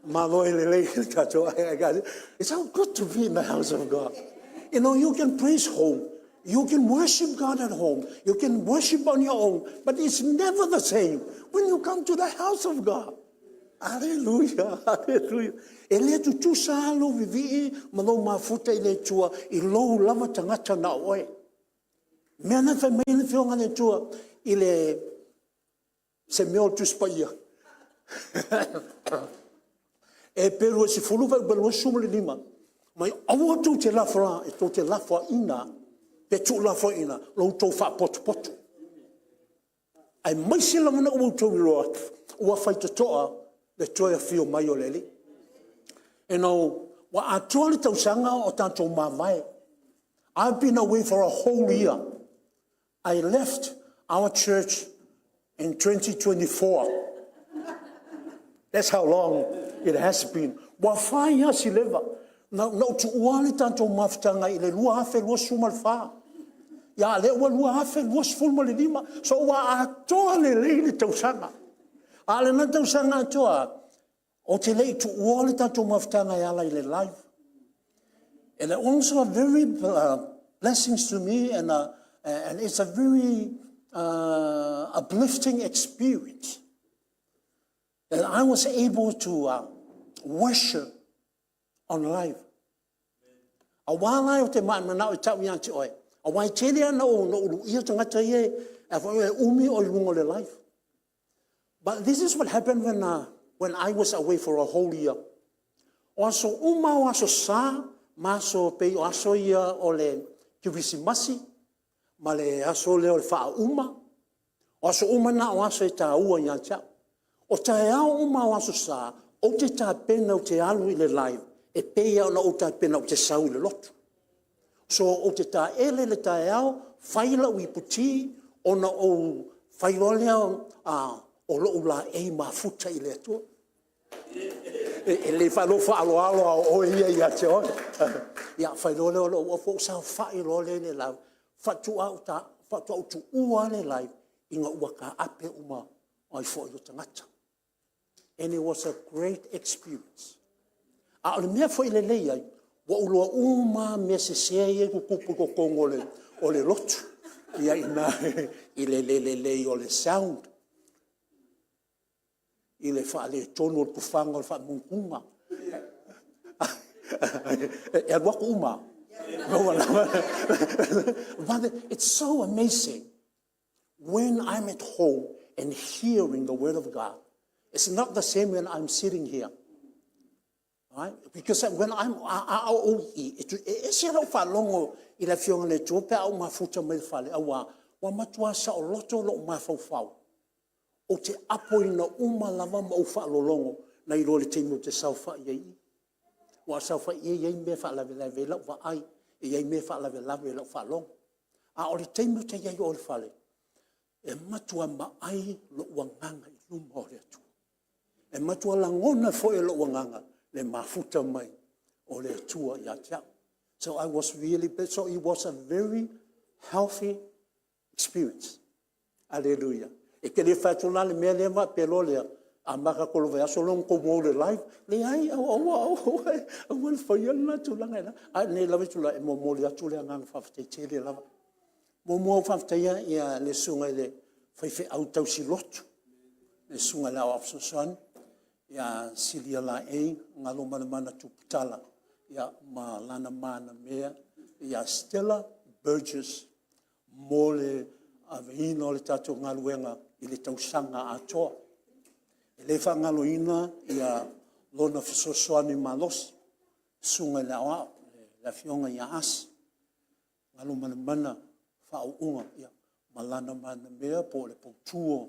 Malo e lelei le tatou Ekalesia. It's so good to be in the house of God. You can praise home. You can worship God at home. You can worship on your own. But it's never the same when you come to the house of God. Aleluia, aleluia. E le tutusa lava lou vivii ma lou mafuta i le Atua i lou lava tagata na o oe. O le mea lena na fai mai ai le Afioga a le Atua i se mea o le Tusi Paia, Eperu e 10 fuaiupu e 25, fai mai, aua tou te lafoaiina pe tuulafoaiina lo outou faapotopoto, aemaise lava ina ua outou iloa ua faitotoa le toe afio mai o le Alii. Ua atoa le tausaga o tatou mavae. I've been away for a whole year. I left our church in 2024. That's how long it has been. Ua fai lava si leva. Na ou tuua le tatou mafutaga i le 2024. A o lea ua 2025, so ua atoa lelei le tausaga. A o lena tausaga atoa lava, ou te le i tuua le tatou mafutaga e ala i le live. And also a very blessings to me and it's a very uplifting experience that I was able to worship on live. Aua la ou te mananao e tau ia te oe, aua e tele lava ina ou luia tagata ia e umi o i luga o le live. But this is what happened when I was away for a whole year. O aso uma lava o aso Sa ma aso e pei o aso ia o le Kerisimasi ma le aso lea o le Faauma, o aso uma na o aso e taua ia te au. O taeao uma lava o aso Sa, ou te tapena ou te alu i le live e pei lava ona ou tapena ou te sau i le lotu. So ou te taele i le taeao, fai lau iputi ona ou fai loa lea o lou laei mafuta i le Atua. E lelei lou faaaloalo lava o oe ia ia te oe. Ia fai loa lea o lou uafu ou saofai loa lea i le live, faatoa ou tuua lava le live ina ua taape uma ai foi o tagata. And it was a great experience. A o le mea foi e lelei ai, ua ou iloa uma lava mea sese ia e tutupu i totonu o le lotu i ina i le le lelei o le sound, i le faaletonu o le tufaga o le faamumutuga. E alu atu uma lava. But it's so amazing when I'm at home and hearing the word of God. It's not the same when I'm sitting here. Right? Because when I'm a ou i i, e ese lau faalogo i le Afioga i le Atua pe a ou mafuta mai i le fale, aua ua matua saoloto lou mafaufau, ou te apoina uma lava ma ou faalologo nai lo le taimi ou te saofai ai i i. Aua o le saofai i i e i ai mea e faalavelave ai lau vaai, e i ai mea e faalavelave ai lau faalogo. A o le taimi ou te i ai i o i le fale, e matua maai lou agaga i luma o le Atua. E matua lagona foi e lou agaga le mafuta mai o le Atua ia te au. So I was really blessed. So it was a very healthy experience. Aleluia. E te le fai atu la le mea lea ona faapea loa lea, a amata atu loa i le vaiaso lea ona outou o i le live. Leai, aua, aua, aua le faia lena tulaga. A o lenei lava itula, e momoli atu le agaga faafetai tele lava. Muamua ona ou faafetaia le susuga i le faifeau tausi lotu, le susuga i le Aoao Fesoasoani ia Silia Laei Galumalemana Tuputala ma lana manamea ia Stella Burgess mo le aveina o le tatou galuega i le tausaga atoa. E le faagaloina lona fesoasoani malosi, le susuga i le Aoao le Afioga ia Asi Galumalemana Faauuga ma lana manamea po o le poutu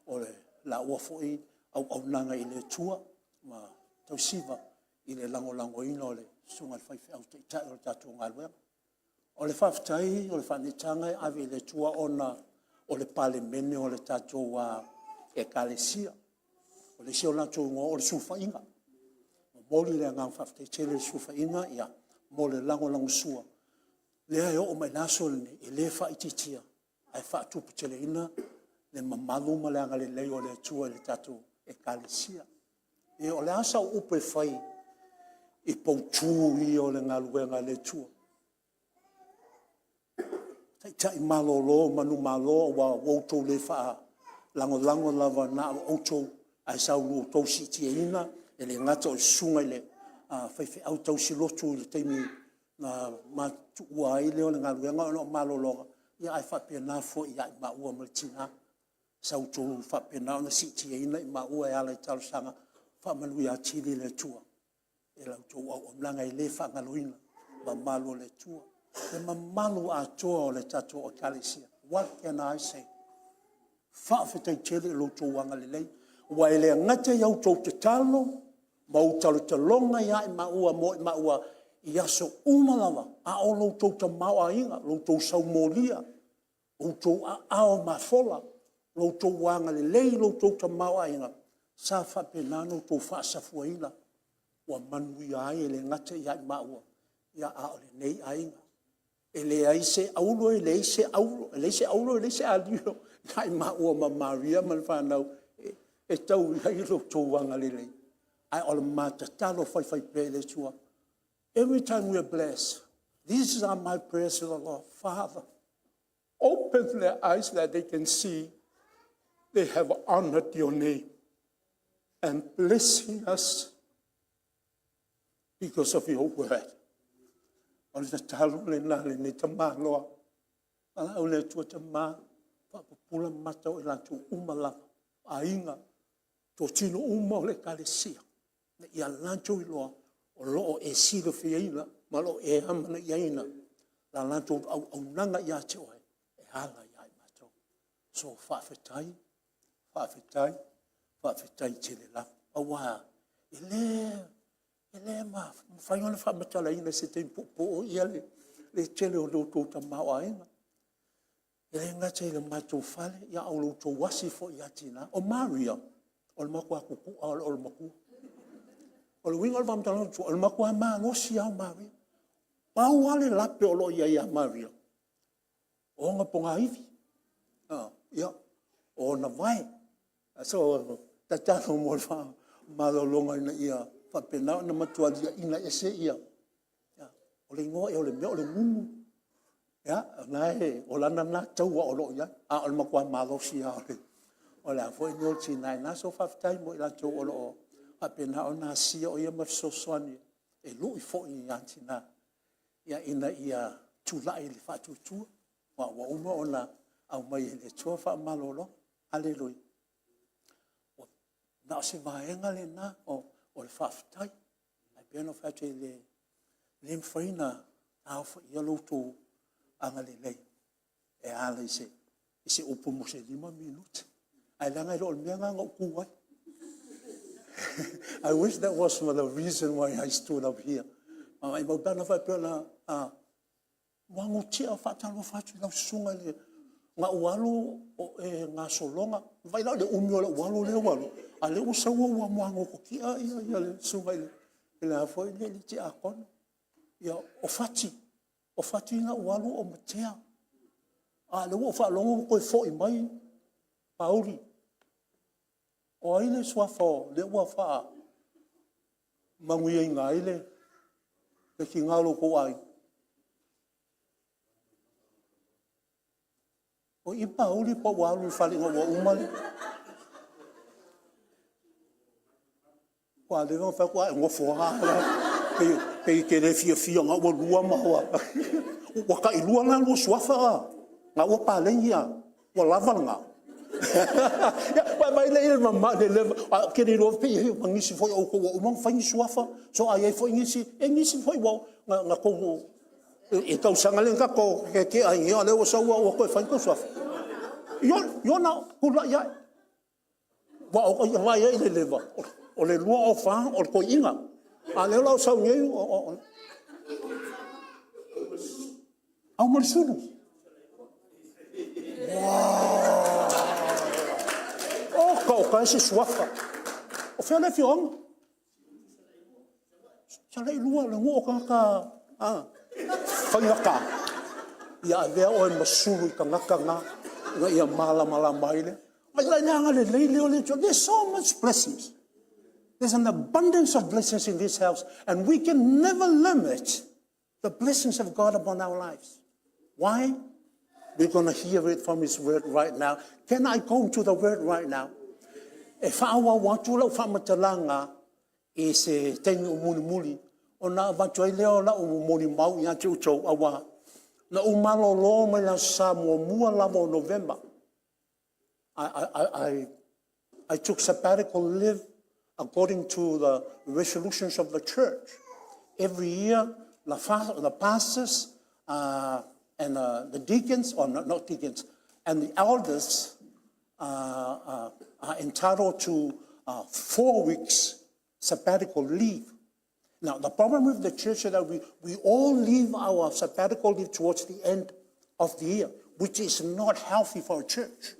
o le laua foi auaunaga i le Atua ma tausiva i le lagolagoina o le susuga i le faifeau taitai o le tatou galuega. O le faafetai o le faaneetaga e ave i le Atua ona o le Palemene o le tatou Ekalesia. O le isi o latou igoa o le Sulufaiga. E momoli le agaga faafetai tele i le sulufaiga mo le lagolagosua lea e oo mai i le aso lenei, e le faaitiitia ae faatuputeleina le mamalu ma le agalelei o le Atua i le tatou Ekalesia. Ia, o le a sau upu e fai i poutu ia o le galuega a le Atua? Taitai malolo manumalo aua ua outou le faalagolago lava na o outou, ae sa outou siitiaina, e le gata o le susuga i le faifeau tausilotu i le taimi na ma tuua ai lea o le galuega ona o malologa, ae faapena foi ia i maua ma le tina, sa outou faapena ona siitiaina i maua e ala i talosaga. Faamanuia atili le Atua i la outou auaunaga e le faagaloina le mamalu o le Atua, le mamalu atoa o le tatou Ekalesia. What can I say? Faafetai tele i lo outou agalelei, aua e le gata i a outou tatalo ma talotaloga ia i maua mo i maua i aso uma lava, a o lo outou tamaoaiga, lo outou saumolia, o outou aao mafola, lo outou agalelei i lo outou tamaoaiga sa faapena ona outou faasafuaina ua manuia ai e le gata ia i maua, a o lenei aiga. E leai se auro leai se auro leai se ario ia i maua ma Maria ma le fanau e tau i ai lo outou agalelei, a o le ma tatalo faifaipea i le Atua. Every time we are blessed, these are my prayers to the Lord. Father, open their eyes that they can see they have honored your name and blessing us because of your word. O le tatalo lena a lenei tamaloa. Valaau le Atua, Tama, faapupula mata o i latou uma lava, o aiga, totino uma o le Ekalesia, ina ia latou iloa o lo o e silafiaina ma o lo o e amanaiaina la latou auaunaga ia te oe e ala ia i matou. So faafetai, faafetai, faafetai tele lava. Aua e le mafai ona faamatalaina i se taimi puupuu le tele o lo outou tamaoaiga. E le gata i le matou fale, a o la outou asi foi i tina. O Maria, o le matua tutua lava o le olomatua. O le uiga o le faamatalaga, o le matua malosi lava o Maria. Pau lava le lape o lo o i ai ia Maria, o ona ponaivi, ia, o ona vae. So, tatalo mo le faamalologa ina ia faapena ona matua liaina ese ia, o le igoa ea o le mea o le nunu? Ia, o lena e, o lana lena taua o lo o i ai, a o le matua malosi lava o le tina i ina. So faafetai mo i latou o lo o faapena ona asia, o ia ma fesoasoani e lui foi i tina ina ia tulai i le faatuatua, aua ua uma ona aumai e le Atua faamalolo. Aleluia. Na o se vaega lena o le faafetai. Ae pei ona ou fai atu, e le mafai ona aofia lo outou agalelei e ala i se upu mo se 5 minute. Ae leaga e le o le mea lena na ou tu ai. I wish that was for the reason why I stood up here. Maumau pe ana faapea o le a muagututia. E faatalofa atu i lau susuga i le… Na ou alu o e gasologa, vaai la i le umi o lou alu lea ua alu, a o lea ua sau ua muagututia le susuga i le tiakono. Ia, o fati, o fati na ou alu o matea, a o lea ua ou faalogo ua toe foi mai Laauli. O ai le suafa o lea ua faamanuiaina ai le tina o lo outou aiga? O i Laauli po ua alu i le fale ina ua uma le… Aua o lea na ou fai atu a e nofo lava pei e te le fiafia o lena ua lua ma… Ua tailua la lua suafa o lena ua paleni ua lava lena? Ia vaai la i ai i le… Ae ou te le iloa pe i ai ma nisi foi o outou ua uma ona fai ni suafa. So a i ai foi nisi, e i ai nisi foi na outou… I le tausaga lea na tatou tetea ai nei a o lea ua sau ua toe fai ni tou suafa? Iona, tulai ae, vaai i ai i le leva, o le 204 o le toeaina, a o lea la ua sau nei o le Aumalesulu. Uau! Oka oka e se suafa. O fea le afioaga? Salailua, le nuu o tagata faigata. Ia avea oe ma sulu i tagata na ina ia malamalama ai le… Vaai la i le agalelei lea o le Atua? There's so much blessings. There's an abundance of blessings in this house, and we can never limit the blessings of God upon our lives. Why? We're going to hear it from His Word right now. Can I go to the Word right now? E faaauau atu lau faamatalaga i se taimi o mulimuli ona avatu ai lea o lau molimau ia te outou aua na ou malolo mai le Aso Sa muamua lava o Novema. I took sabbatical leave according to the resolutions of the church. Every year, the pastors and the deacons, or not deacons, and the elders are entitled to 4 weeks sabbatical leave. Now, the problem with the church is that we all leave our sabbatical leave towards the end of the year, which is not healthy for a church.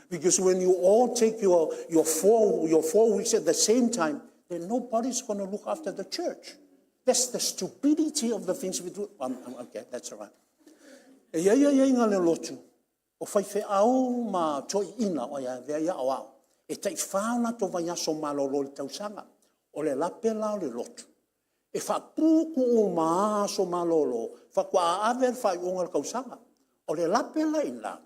Because when you all take your 4 weeks at the same time, then nobody's going to look after the church. That's the stupidity of the things we do. Okay, that's all right. E iai aiaiga a le lotu, o faifeau ma toeaiina o e avea i aoao, e tai-fa o latou vaiaso malolo i le tausaga. O le lape la o le lotu, e faaputu uma aso malolo, faatoa ave le faaiuga o le tausaga. O le lape la i ina,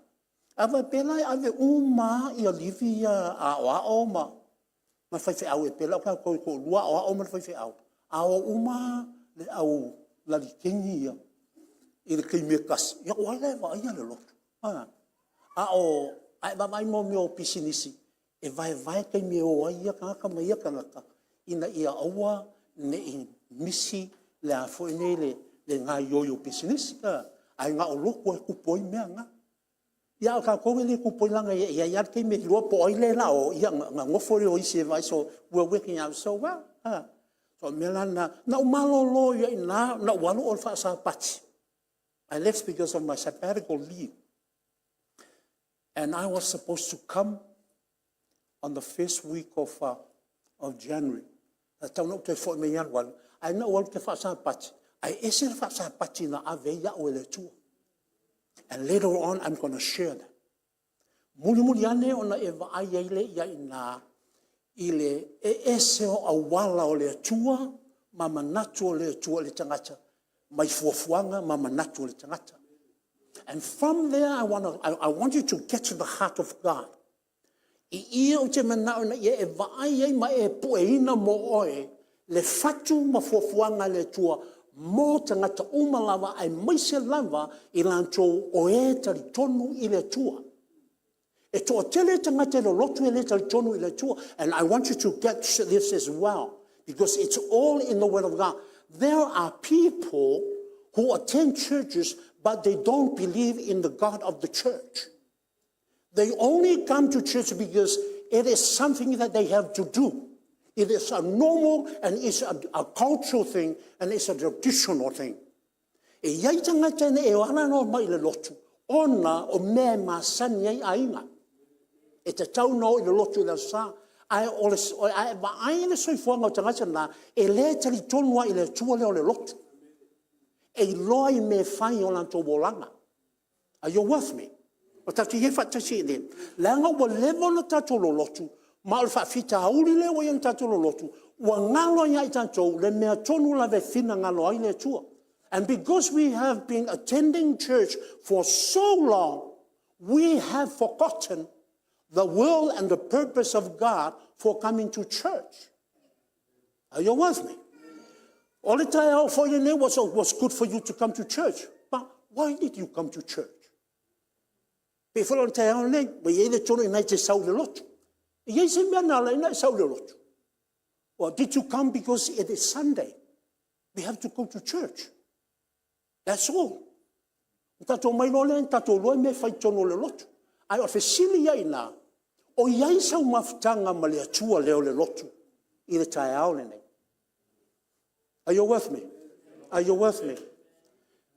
a faapea la e ave uma lava livi ia a aoao ma faifeau, e pei la o tatou e toalua aoao ma le faifeau, a o uma le au lalikeni ia i le taimi e tasi, ia o ai la e vaaia le lotu? A? A e vaavaai i mea o pisinisi, e vaevae taimi e o ai ia tagata ma ia tagata ina ia aua ne i misi le a foi nei le gaoioi o pisinisi, a? Ae na o lotu e tupu ai mea na. Ia a o tatou e le tupu ai leaga e i ai lava le taimi e te iloa po o ai le o le a o, ia ona nofo lea o isi e vaai. So we're working out so well. O le mea la lena, na ou malolo ai i ina, na ou alu oe faasapati. I left because of my sabbatical leave. And I was supposed to come on the first week of January. Na tatau ona ou toe foi mai Ianuari, ae na ou alu ou te faasapati, ae ese le faasapati na ave ai au e le Atua. And later on, I'm going to share that. Mulimuli ane ona e vaai ai lea i ina i le ese o auala o le Atua ma manatu o le Atua i le tagata mai fuafuaga ma manatu o le tagata. And from there, I want you to get to the heart of God. I i ou te manao ina ia e vaai ai ma e pueina mo oe le fatu ma fuafuaga a le Atua mo tagata uma lava aemaise lava i latou o e talitonu i le Atua. E toatele tagata i le lotu e le talitonu i le Atua. And I want you to get this as well, because it's all in the Word of God. There are people who attend churches, but they don't believe in the God of the church. They only come to church because it is something that they have to do. It is a normal and it's a cultural thing and it's a traditional thing. E i ai tagata e o ala no mai i le lotu, ona o mea e masani ai aiga. E tatau na o i le lotu i le Aso Sa. Ae o le, ae vaai le soifuaga o tagata na, e le talitonu ai i le Atua lea o le lotu. E iloa i mea e fai o latou olaga. Are you with me? O tatou i ai faatasi i le. Leaga ua leva ona tatou lolotu, ma o le faafitauli lea ua i ai na tatou lolotu, ua galo ia i tatou le mea tonu lava e finagalo ai le Atua. And because we have been attending church for so long, we have forgotten the will and the purpose of God for coming to church. Are you with me? O le taeao foi lenei was good for you to come to church. But why did you come to church? Pe foi o le taeao lenei, ua i ai le tonu i nai te sau i le lotu. E i ai se mea na ala ai ona e sau i le lotu? Well, did you come because it is Sunday? We have to go to church. That's all. O tatou mai loa lea, tatou iloa mea e fai i totonu o le lotu. Ae o le fesili ai ina, o i ai sau mafutaga ma le Atua lea o le lotu i le taeao lenei? Are you with me? Are you with me?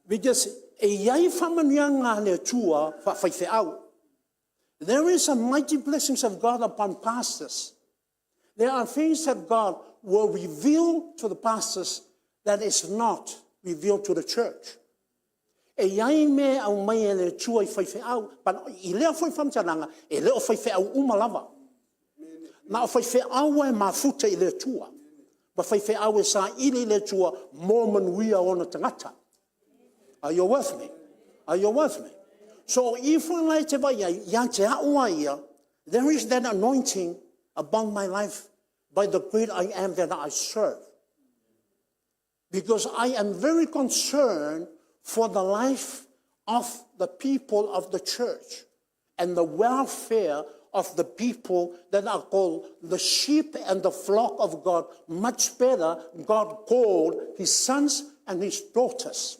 Because e i ai faamanuiaga a le Atua faafaifeau. There is a mighty blessings of God upon pastors. There are things that God will reveal to the pastors that is not revealed to the church. E i ai mea aumai e le Atua i faifeau, i lea foi faamatalaga, e le o faifeau uma lava. Na o faifeau lava e mafuta i le Atua, ma faifeau e saili i le Atua mo manuia o ona tagata. Are you with me? Are you with me? So o i foi la e te vaai ai ia te au lava ia, there is that anointing upon my life by the great I Am that I serve. Because I am very concerned for the life of the people of the church and the welfare of the people that are called the sheep and the flock of God. Much better, God called his sons and his daughters.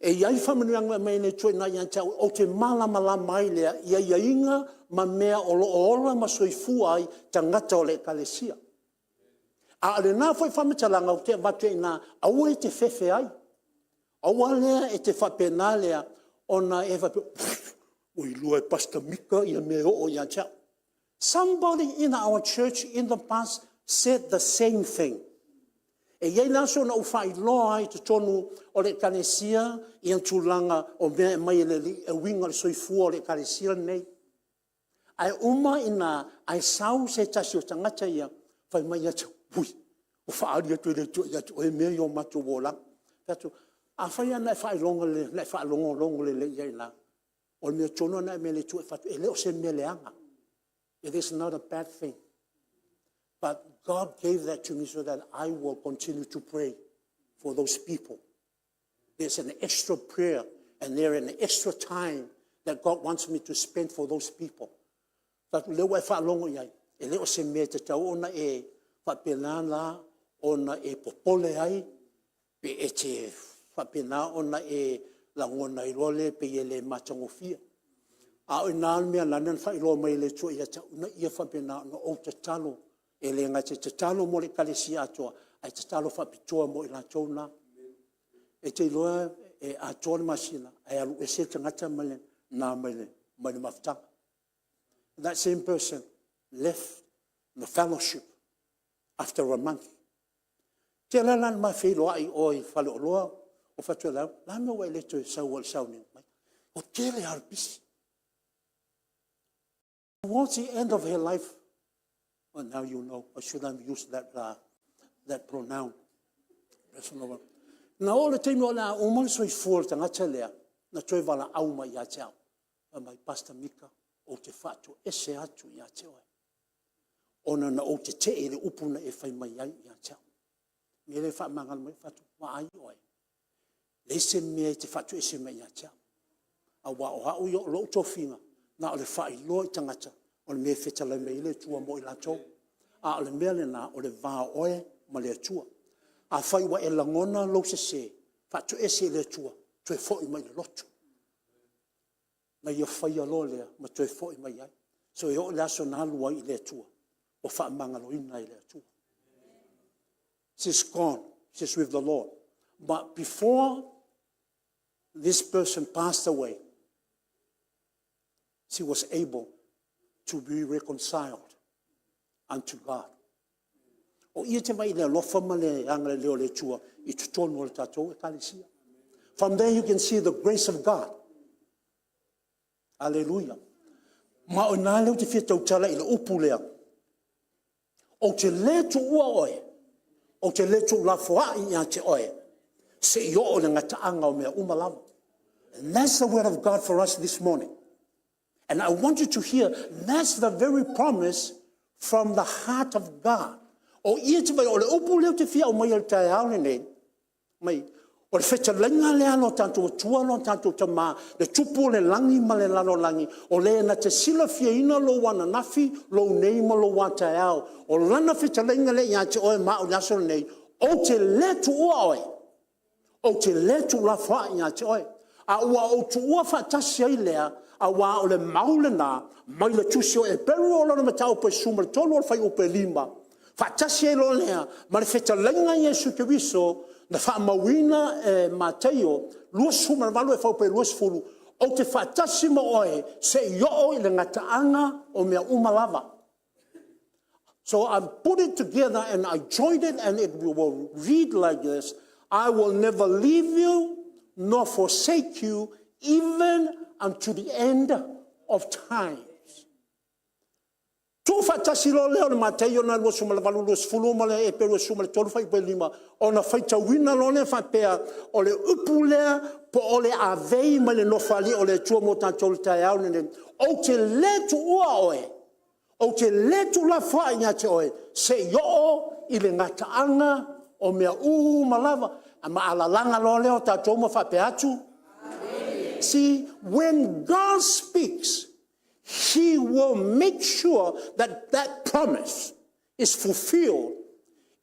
E i ai faamanuiaga e aumai e le Atua i ina ia te au, ou te malamalama ai lea i aiaiga ma mea o lo o ola ma soifua ai tagata o le Ekalesia. A o lena foi faamatalaga ou te avatu ai i ina, aua e te fefe ai, aua lea e te faapena lea ona e faapea, ua iloa e Pastor Mika ia mea e oo ia te au. Somebody in our church in the past said the same thing. E i ai le aso na ou faailoa ai i totonu o le Ekalesia ia tulaga o mea e aumai e le Alii e uiga i le soifua o le Ekalesia lenei. Ae uma i ina, ae sau se tasi o tagata ia fai mai ia te au, ‘Ui, ua faaali atu e le Atua ia te oe mea ia o matou olaga.’ Ou fai atu, afai lava na e faalogologo lelei i ai i ina, o le mea tonu lava lena e aumai e le Atua e fai atu, e le o se mea leaga. It is not a bad thing. But God gave that to me so that I will continue to pray for those people. There's an extra prayer and there an extra time that God wants me to spend for those people. Fai atu, lea ua e faalogo i ai, e le o se mea e tatau ona e faapena la ona e popole ai, pe e te faapena ona e lagona ai loa lea e pei e le matagofie. A o i ina le mea na ala ai ona faailoa mai e le Atua ia te au, ina ia faapena ona ou tatalo, e le gata e tatalo mo le Ekalesia atoa, ae tatalo faapitoa mo i latou na. E te iloa e atoa le masina ae alu ese le tagata lena mai le mafutaga. That same person left the fellowship after a month. Ou te alu atu la ma feiloai i o i le faleoloa, ou fai atu, o le a le mea ua e le toe sau ai i le sauniga mai? Ua tele lava o le pisi. Towards the end of her life, well, now you know, I should not use that pronoun. Na oo i le taimi o le a uma le soifua o le tagata lea, na toe valaau mai ia te au, fai mai, Pastor Mika, ou te faatoese atu ia te oe, ona na ou tetee i le upu na e fai mai ai ia te au. O le mea lea e faamagalo mai ai. Ou fai atu, vaai oe, e leai se mea e te faatoese mai ai ia te au, aua o au ia o lou tofiga, na o le faailoa i tagata o le mea e fetalai mai ai le Atua mo i latou. A o le mea lena, o le va o oe ma le Atua. Afai ua e lagona lou sese, faatoese i le Atua, toe foi mai i le lotu. Na ia faia loa lea ma toe foi mai ai. So e oo i le aso na alu ai i le Atua, ua faamagaloina e le Atua. She's gone, she's with the Lord. But before this person passed away, she was able to be reconciled unto God. O i e te vaai i le alofa ma le agalelei o le Atua i totonu o le tatou Ekalesia. From there you can see the grace of God. Aleluia. Ma o i ina lea ou te fia tautala i le upu lea, ou te le tuua oe, ou te le tuulafoai ia te oe, seia oo i le gataaga o mea uma lava. And that's the word of God for us this morning. And I want you to hear, that's the very promise from the heart of God. O i e te vaai, o le upu lea ou te fia aumaia i le taeao lenei, mai, o le fetalaiga lea a lo tatou Atua lo tatou Tama, le Tupu o le lagi ma le lalolagi, o le na te silafiaina lou ananafi, lou nei ma lou a taeao. O lana fetalaiga lea ia te oe ma au i le aso lenei, ou te le tuua oe, ou te le tuulafoai ia te oe. A ua ou tuua faatasi ai lea, aua o le mau lena mai le tusi o Eperu o lona mataupu e 13 o le fuaiupu e 5, faatasi ai loa lea ma le fetalaiga a Iesu Keriso na faamauina e Mataio 28 fuaiupu e 20, ou te faatasi ma oe seia oo i le gataaga o mea uma lava. So I put it together and I joined it and it will read like this: I will never leave you nor forsake you, even unto the end of times. Tuufaatasi loa lea o le Mataio 28, 20 ma le Eperu 13 fuaiupu e 5, ona faitauina loa lea faapea, o le upu lea po o le avei mai le Nofoalii o le Atua mo tatou i le taeao lenei, ou te le tuua oe, ou te le tuulafoai ia te oe, seia oo i le gataaga o mea uma lava. Ma alalaga loa lea o tatou ma faapea atu, See, when God speaks, He will make sure that that promise is fulfilled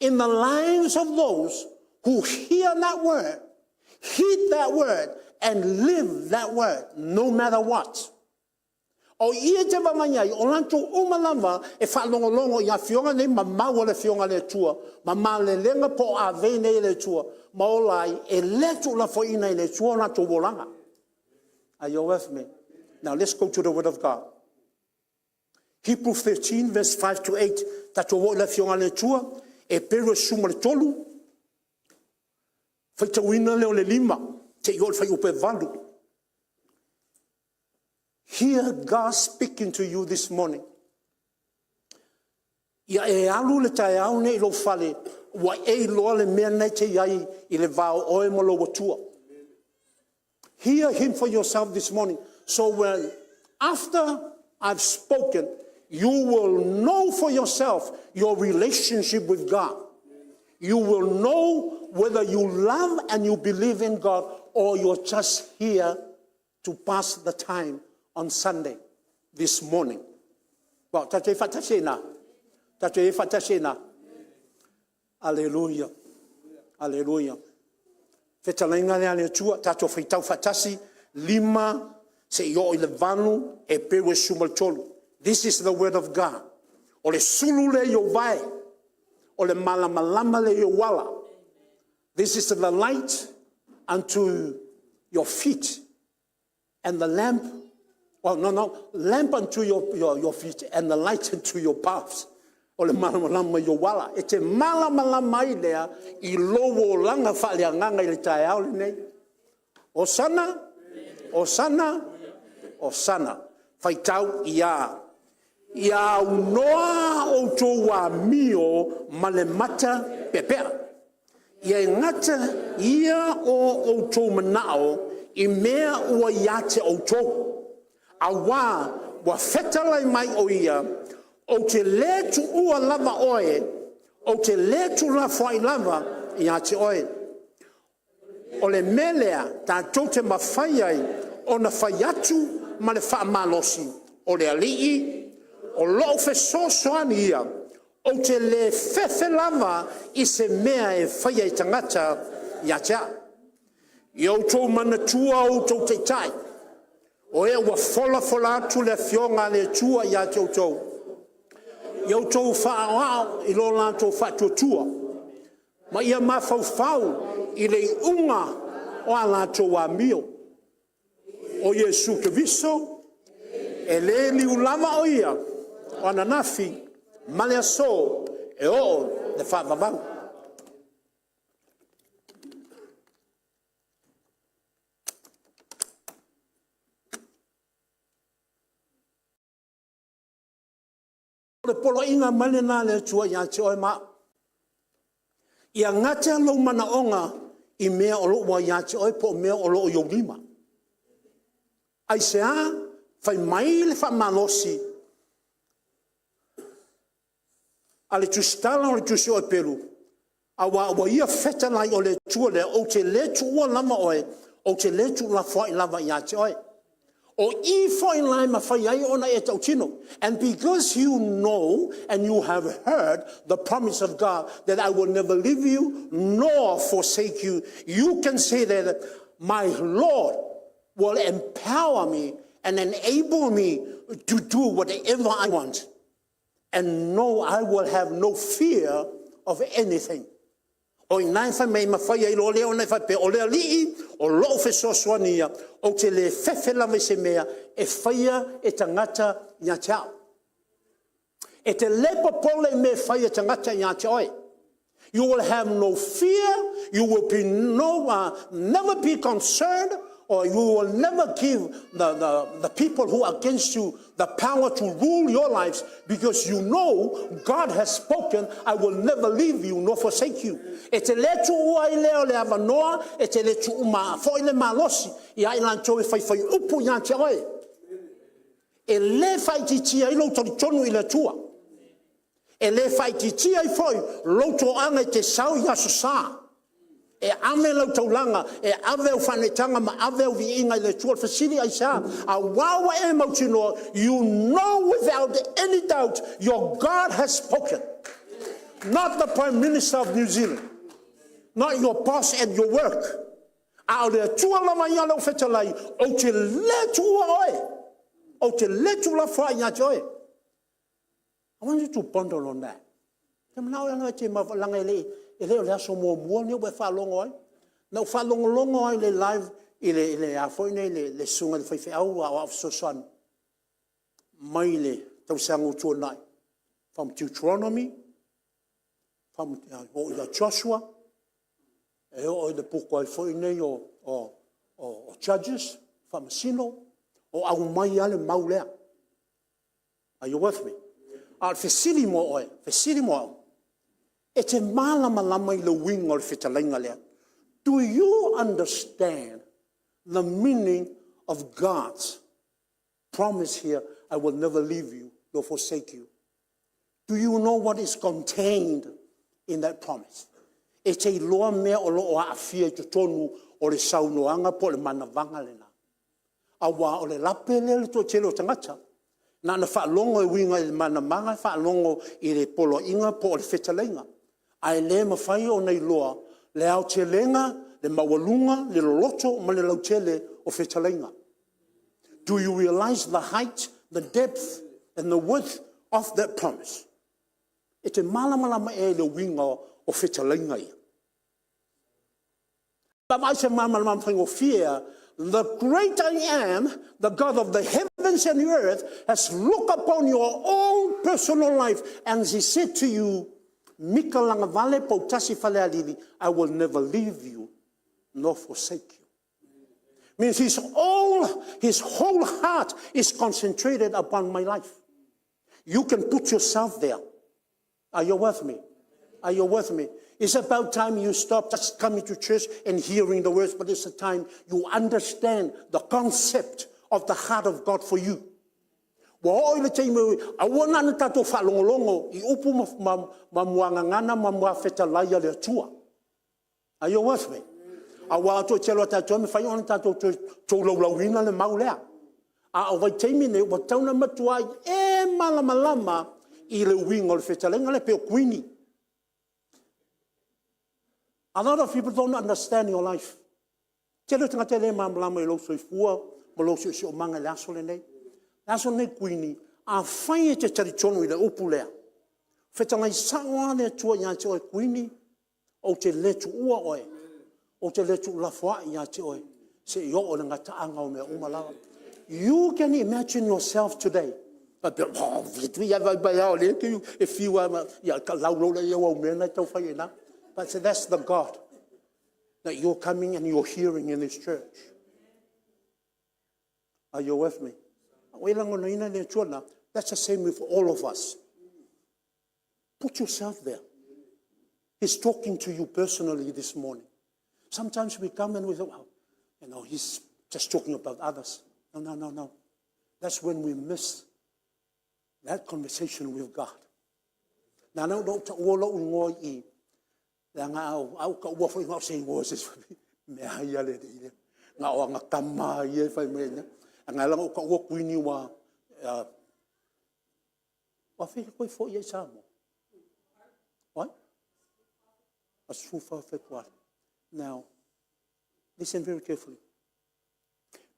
in the lives of those who hear that word, heed that word, and live that word, no matter what. O ia te vaavaai ai, o latou uma lava e faalogologo i afioga nei ma mau a le Afioga a le Atua, ma malelega po o avei nei e le Atua ma ola ai, e le tuulafoaiina e le Atua o latou olaga. Are you with me? Now let's go to the word of God. Hebrew 13 verse 5 to 8. Tatou oo i le Afioga a le Atua, Eperu e 13, faitauina lea o le 5 seia oo i le fuaiupu e 8. Hear God speaking to you this morning. Ia e alu le taeao nei i lou fale, ua e iloa le mea lena e te i ai i le va o oe ma lou Atua. Hear him for yourself this morning. So when after I've spoken, you will know for yourself your relationship with God. You will know whether you love and you believe in God or you're just here to pass the time on Sunday this morning. Well, tatou faatasi ina. Tatou faatasi ina. Aleluia. Aleluia. Fetalaiga lea a le Atua, tatou faitau faatasi, 5 seia oo i le 8, Eperu e 13. This is the word of God. O le sulu lea i ou vae, o le malamalama lea i ou ala. This is the light unto your feet and the lamp, well, no, lamp unto your feet and the light unto your paths. O le malamalama i ou ala. E te malamalama ai lea i lou olaga faaleagaga i le taeao lenei. Osana, Osana, Osana. Faitau ia. Ia aunoa outou amio ma le mata peapea. Ia e gata ia o outou manao i mea ua ia te outou. Auā ua fetalai mai o ia, ou te le tuua lava oe, ou te le tuulafoai lava ia te oe. O le mea lea tatou te mafai ai ona fai atu ma le faamalosi, o le Alii o lou fesoasoani ia, ou te le fefe lava i se mea e faia e tagata ia te au. Ia outou manatua outou taitai, o e ua folafola atu le afioga a le Atua ia te outou. Ia outou faaoao i lo latou faatuatua, ma ia mafaufau i le iuga o a latou amio. O Iesu Keriso, e le liu lava o ia, o ananafi ma le aso e oo i le faavavau. O le poloaiga mai lena a le Atua ia te oe ma au. Ia gata lou manaoga i mea o lo o ua ia te oe po o mea o lo o i ou lima. Aisea? Fai mai le faamalosi a le tusitala o le tusi o Eperu, aua ua ia fetalai o le Atua lea, ou te le tuua lava oe, ou te le tuulafoai lava ia te oe. O i foi la e mafai ai ona e tautino. And because you know and you have heard the promise of God that I will never leave you nor forsake you, you can say that my Lord will empower me and enable me to do whatever I want. And no, I will have no fear of anything. O i ina e fai mai mafai ai loa lea ona e faapea, o le Alii o lou fesoasoani ia, ou te le fefe lava i se mea e faia e tagata ia te au. E te le popole i mea e fai e tagata ia te oe. You will have no fear, you will be no, never be concerned. or you will never give the people who are against you the power to rule your lives because you know God has spoken, I will never leave you nor forsake you. E te le tuua ai lea o le avanoa, e te le tuu foi le malosi ia i latou e faifai upu ia te oe. E le faaitiitia ai lou talitonu i le Atua. E le faaitiitia ai foi lou toaga e te sau i Aso Sa e ave lau taulaga, e ave au faaneetaga ma ave au viiga i le Atua. O le fesili, aisea? Aua ua e mautinoa, you know without any doubt your God has spoken. Not the Prime Minister of New Zealand, not your boss at your work. A o le Atua lava ia lea ua fetalai, ou te le tuua oe, ou te le tuulafoai ia te oe. I want you to ponder on that. E manao e te leaga e le o le aso muamua lenei ua e faalogo ai. Na ou faalogologo lava i le live i le a foi nei le susuga i le faifeau aoao fesoasoani mai le tausaga ua tuanai, from Deuteronomy oo ia Joshua, e oo i le buku a foi nei o Judges, Faamasino, o aumai lava le mau lea. Are you with me? A o le fesili mo oe, fesili mo au, e te malamalama i le uiga o le fetalaiga lea? Do you understand the meaning of God's promise here, I will never leave you nor forsake you? Do you know what is contained in that promise? E te iloa mea o lo o aafia i totonu o le saunoaga po o le manavaga lena? Aua o le lape lea o le toatele o tagata. Na ona faalogo e uiga i le manavaga, faalogo i le poloaiga po o le fetalaiga, ae le mafai ona iloa le aotelega, le maualuga, le loloto ma le lautele o fetalaiga. Do you realize the height, the depth and the width of that promise? E te malamalama ea i le uiga o fetalaiga ia? Vaavaai i se malamalama faigofie lava. The great I am, the God of the heavens and the earth has looked upon your own personal life and he said to you, Mika Lagavale Poutasi Falealili, I will never leave you nor forsake you. Means his whole heart is concentrated upon my life. You can put yourself there. Are you with me? Are you with me? It's about time you stop just coming to church and hearing the words, but it's a time you understand the concept of the heart of God for you. Ua oo i le taimi, aua na o tatou faalogologo i upu ma muagagana ma muafetalai a le Atua. Are you with me? Aua o le toatele o tatou e mafai ona tatou tolaulauina le mau lea. A o vaitaimi nei, ua tatau ona matuai e malamalama i le uiga o le fetalaiga lea, e pei o Kuini. A lot of people don't understand your life. Tele o tagata e le malamalama i lou soifua ma lou siosiomaga i le aso lenei. O le aso lenei Kuini, afai e te talitonu i le upu lea, fetalai sao lava le Atua ia te oe Kuini, ou te le tuua oe, ou te le tuulafoai ia te oe, seia oo i le gataaga o mea uma lava. You can imagine yourself today. Faapea, o lea e te fiu lava, ia lau loa lea o au mea na e tau fai i ina. But that's the God that you're coming and you're hearing in this church. Are you with me? Ua e lagonaina le Atua lena? That's the same with all of us. Put yourself there. He's talking to you personally this morning. Sometimes we come and we think, well, he's just talking about others. No, no, no, no. That's when we miss that conversation with God. Na na ou taua lou igoa i i, leaga a ou taua foi na o se igoa o se isi, mea lava ia a le alii lea, na o ana tama lava ia e fai mai ai, ae na ala ona ou taua Kuini aua o afea e te toe foi ai i Samoa? O ai? Aso 14 o Fepuari. Now, listen very carefully.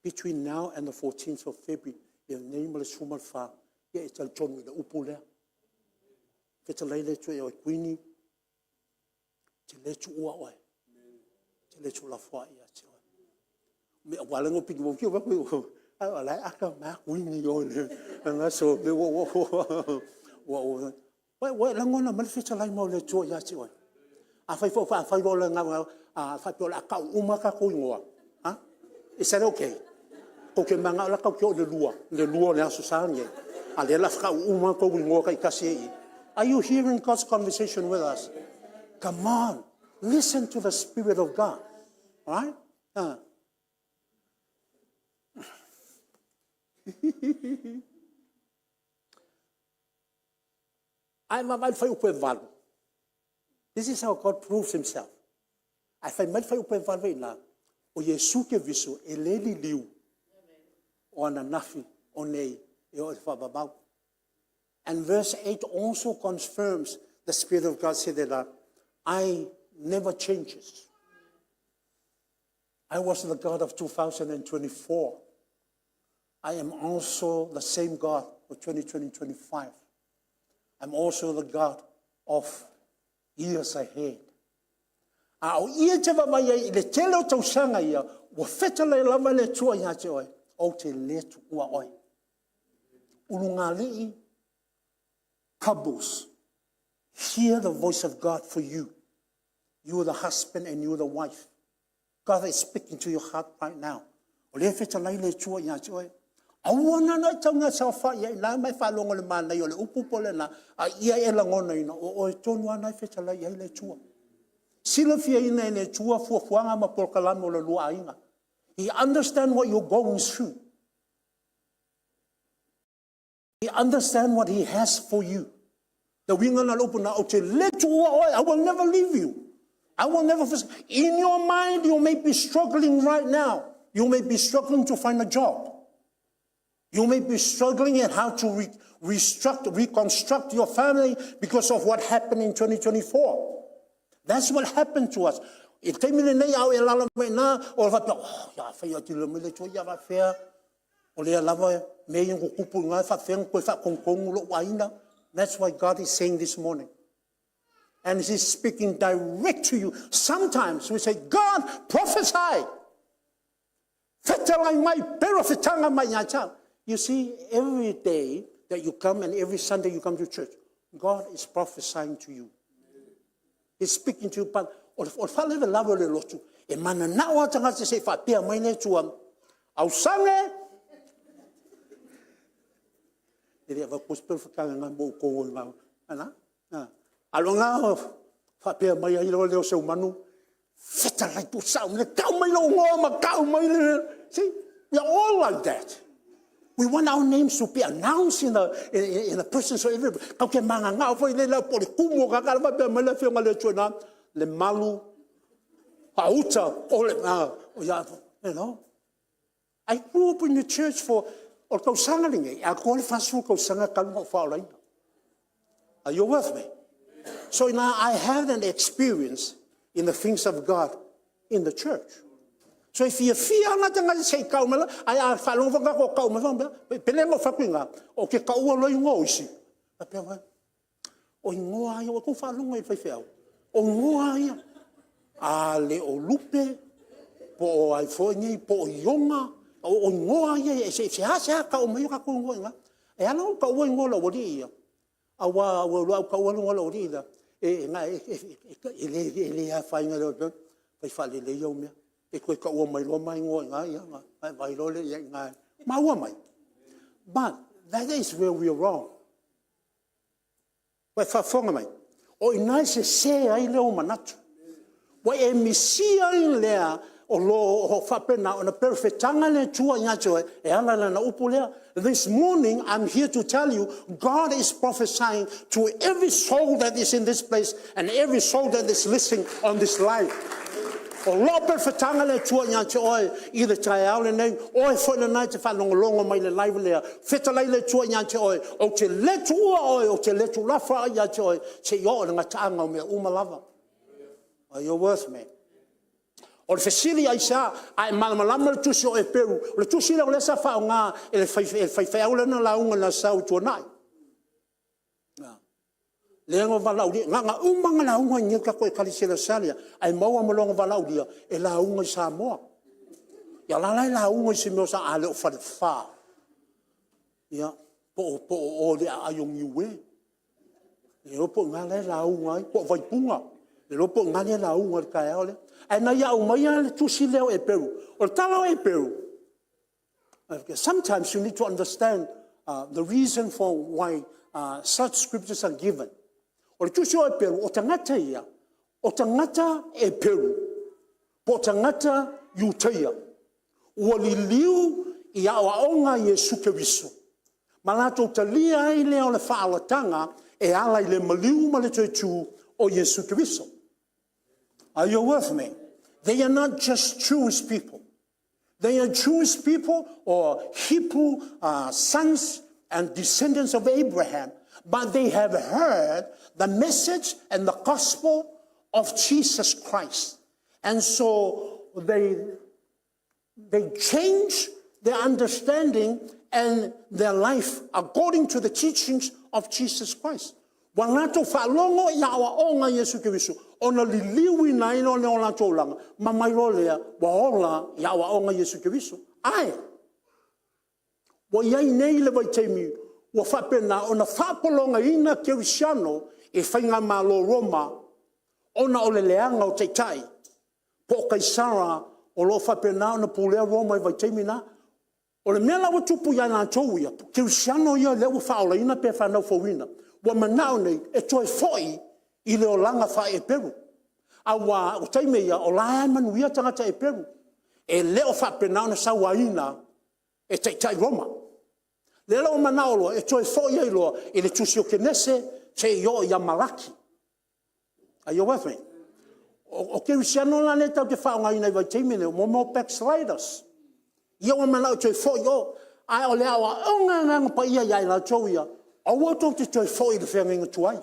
Between now and the 14th of February, ia nei ma le 14, ia e talitonu i le upu lea. Fetalai le Atua ia oe, Kuini, ou te le tuua oe, ou te le tuulafoai ia te oe. Aua o lea na ou pili atu, o la e ata mai lava Kuini i o i le aso. Ua e lagona mai le fetalai mai o le Atua ia te oe? Afai loa a faapea o le a tau uma a tatou igoa, a? Is that okay? Tou te mananao la tatou te oo i le 2:00 i le Aso Sa lenei, a o lea o le a tau uma lava outou igoa taitasi ia e i i. Are you hearing God's conversation with us? Come on, listen to the Spirit of God. Alright? A e vaavaai i le fuaiupu e 8, this is how God proves Himself. Ae fai mai le fuaiupu e 8 i ina, o Iesu Keriso e le liliu, o ananafi, o nei e oo i le faavavau. And verse 8 also confirms the Spirit of God said that I never changes. I was the God of 2024. I am also the same God of 2025. I'm also the God of years ahead. A o ia e te vaavaai ai i le tele o tausaga ia, ua fetalai lava le Atua ia te oe, ou te le tuua oe. Ulugalii couples, hear the voice of God for you. You are the husband and you are the wife. God is speaking to your heart right now. O lea e fetalai le Atua ia te oe. Aua la ne i tau saofai ai i ina ma e faalogo i le manaia o le upu po o lena, a ia e lagonaina, o oe tonu lava lena e fetalai i ai le Atua. Silafiaina e le Atua fuafuaga ma polokalame o le lua aiga. He understand what you going through. He understand what he has for you. Le uiga lena o le upu lena, ou te le tuua oe, I will never leave you. I will never forsake. In your mind, you may be struggling right now. You may be struggling to find a job. You may be struggling at how to reconstruct your family because of what happened in 2024. That's what happened to us. I le taimi lenei a o e alaala mai i ina, o le faapea, oh, ia fai atu mai le Atua, ia faapefea, o lea lava mea ia na tutupu i ina, e faapefea ona toe faatonutonu lou aiga. That's why God is saying this morning. And He's speaking direct to you. Sometimes we say, God, prophesy. Fetalai mai, perofetaga mai ia te au. You see, every day that you come and every Sunday you come to church, God is prophesying to you. He's speaking to you, but o le faalavelave o le lotu, e mananao lava tagata se i faapea mai le Atua, Ausage, e le avatua se perofetaga mo outou o i ina. A o le agaga faapea mai ai loa lea o Seumanu, fetalai tuusao, tau mai lou igoa ma tau mai le... See, we are all like that. We want our names to be announced in the presence of everybody. Tatou te mananao foi lele po o le tumu o tagata la e faapea mai le Afioga a le Atua i ina, Lemalu faauta o le... you know. I grew up in the church for, o le tausaga lenei, e atoa le 40 tausaga talu ona ou faaolaina. Are you with me? So now I have an experience in the things of God in the church. So e fiafia lava tagata se i tau mai, ae a faalogo foi tagata o tau mai, faapea, pele na ou fai atu i ina, ou te taua loa igoa o isi, faapea mai, o igoa lava ia, ua outou faalogo i faifeau, o igoa lava ia. A le o Lupe, po o ai foi nei, po o Iona, o igoa lava ia, e seasea tau mai ai o tatou igoa i ina. E ala ona ou taua igoa o le aualii ia, aua ua ou iloa a ou taua le igoa o le aualii lea, e le afaina, fai faalelei au mea. E toe taua mai loa ma igoa i ina ona e vaai loa lea i ai i ina. Maua mai? But that is where we are wrong. Ua e faafofoga mai? O i ina e sese ai lou manatu. Ua e misia ai lea o lo o faapena ona perofetaga le Atua ia te oe e ala i lana upu lea. This morning I'm here to tell you God is prophesying to every soul that is in this place and every soul that is listening on this live. O lo o perofetaga le Atua ia te oe i le taeao lenei, oe foi lena e te faalogologo mai i le live lea, fetalai le Atua ia te oe, ou te le tuua oe, ou te le tuulafa ia te oe, seia oo i le gataaga o mea uma lava. Are you with me? O le fesili aisea? A e malamalama i le tusi o Eperu, o le tusi lea o lea sa faaaoga e le faifeau lea na lauga i le Aso Sa ua tuanai. Lea na valaaulia, na ona uma lava ona lauga i inei i le tatou Ekalesia i le Aso Sa lea, ae maua ma lona valaaulia e lauga i Samoa. Ia o la e la lauga i se mea a le o Falefa, ia, po o o i le aai o Niue. Le iloa po o ina la e lauga ai, po o Vaipuna. Le iloa po o ina lea e lauga ai i le taeao lea. Ae na ia aumaia le tusi lea o Eperu. O le tala o Eperu, sometimes you need to understand the reason for why such scriptures are given. O le tusi o Eperu, o tagata ia, o tagata Eperu, po o tagata Iutaia, ua liliu i aoaoga a Iesu Keriso, ma latou talia ai lea o le faaolataga e ala i le maliu ma le toe tu o Iesu Keriso. Are you with me? They are not just Jewish people. They are Jewish people or Hebrew sons and descendants of Abraham, but they have heard the message and the gospel of Jesus Christ. And so they change their understanding and their life according to the teachings of Jesus Christ. Ua latou faalogo i aoaoga a Iesu Keriso, ona liliuina ai loa lea o latou olaga, ma omai loa lea ua ola i aoaoga a Iesu Keriso. Ae ua i ai nei le vaitaimi ua faapena ona faapologaina kerisiano e Faigamalo Roma ona o le leaga o Taitai po o Kaisara o lo o faapena ona pulea Roma i le vaitaimi lena. O le mea la ua tupu ia i latou ia, kerisiano ia lea ua faaolaina pe fanau fouina, ua manao nei e toe foi i le olaga faa-Eperu, aua o taimi ia o la e manuia tagata Eperu, e le o faapena ona sauaina e Taitai Roma. O lea la ua manao loa e toe foi ai loa i le tusi o Kenese seia oo ia Malaki. Are you with me? O kerisiano la lea tatou te faaaogaina i le vaitaimi lenei, o mea o backsliders. Ia ua mananao e toe foi i o, ae o le aoaoga a le Agaga Paia ia i latou ia, aua tou te toe foi i le feagaiga tuai.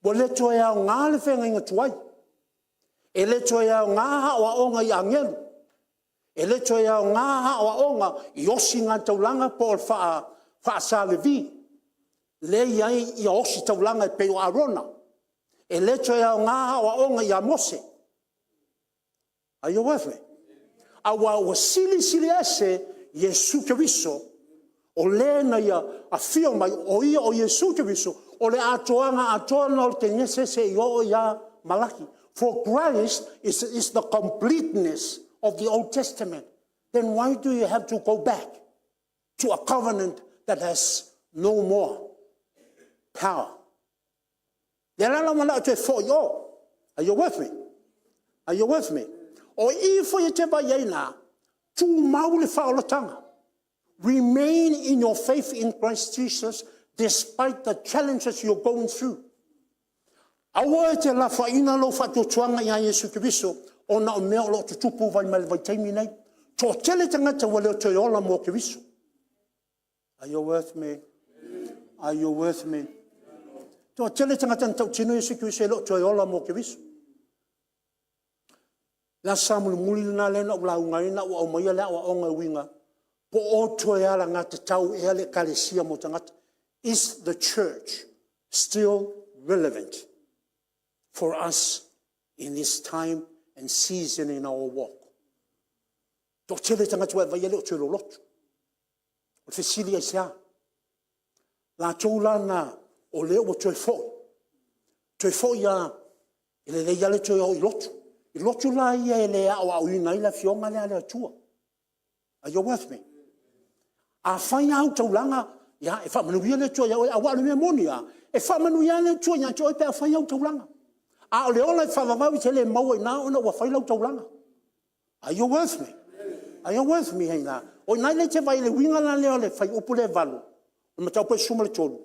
Ua le toe aoga le feagaiga tuai. E le toe aoga aoaoga i agelu. E le toe aoga aoaoga i osiga taulaga po o le faa-Sa Levi, lea e i ai ositaulaga e pei o Arona. E le toe aoga aoaoga ia Mose. Are you with me? Aua ua silisili ese Iesu Keriso o Le na Ia afio mai, o Ia o Iesu Keriso o le atoaga atoa lena o le Kenese seia oo ia Malaki. For Christ is the completeness of the Old Testament. Then why do you have to go back to a covenant that has no more power? Lea la ua manao e toe foi i o. Are you with me? Are you with me? O i foi e te vaai ai la, tumau le faaolataga. Remain in your faith in Christ Jesus despite the challenges you're going through. Aua e te lafoaiina lou faatuatuaga ia Iesu Keriso ona o mea o lo o tutupu mai i le vaitaimi lenei. Toatele tagata ua le toe ola mo Keriso. Are you with me? Are you with me? Toatele tagata na tautino Iesu Keriso e le o toe ola mo Keriso. O le Aso Sa mulimuli lena lea na ou lauga ai na ou aumaia le aoaoga e uiga po o toe alagatatau ea le Ekalesia mo tagata. Is the church still relevant for us in this time and season in our walk? Toatele tagata ua e vaai e le o toe lolotu. O le fesili aisea? Latou la na o lea ua toe foi, toe foi lava, e lelei lava le toe o i lotu. I lotu la ia e le aoaoina ai le Afioga lea a le Atua. Are you with me? Afai lava au taulaga, ia e faamanuia le Atua ia oe, aua o le mea moni lava, e faamanuia lava le Atua ia te oe pe a fai au taulaga. A o le ola i le faavavau e te le maua i ina ona ua fai lau taulaga. Are you with me? Are you with me? O i ina lea e te vaai i le uiga la lea o le fuaiupu lea e 8, o le mataupu e 13,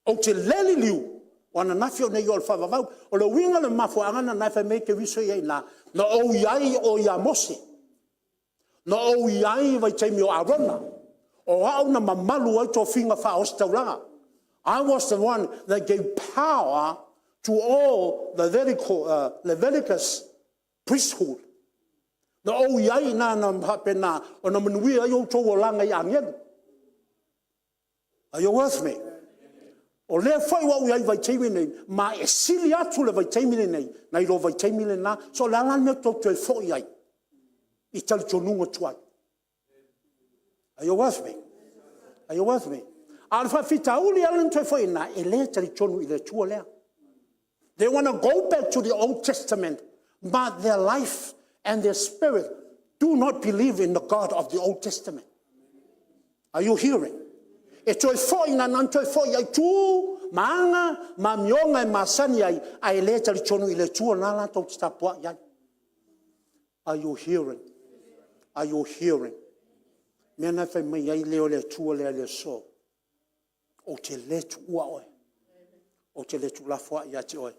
ou te le liliu, o ananafi o nei oo i le faavavau. O le uiga o le mafuaaga lena e fai mai ai Keriso ia i ina, na ou i ai o ia Mose, na ou i ai i le vaitaimi o Arona, o au na mamalu ai tofiga faa-ositaulaga. I was the one that gave power to all the Leviticus priesthood. Na ou i ai i ina na faapena ona manuia ai outou olaga i agelu. Are you with me? O lea foi ua ou i ai i le vaitaimi lenei, ma e sili atu le vaitaimi lenei nai lo vaitaimi lena. So o le a la le mea tou te toe foi ai i talitonuga tuai? Are you with me? Are you with me? A o le faafitauli lava lea na toe foi i ina, e le talitonu i le Atua lea. They want to go back to the Old Testament, but their life and their spirit do not believe in the God of the Old Testament. Are you hearing? E toe foi na nan toe foi ai tu ma aga ma amioga e masani ai, ae le talitonu i le Atua na latou te tapuai ai. Are you hearing? Are you hearing? Mea na fai mai ai leo o le Atua lea i le aso. Ou te le tuua oe. Ou te le tuulafoai ia te oe.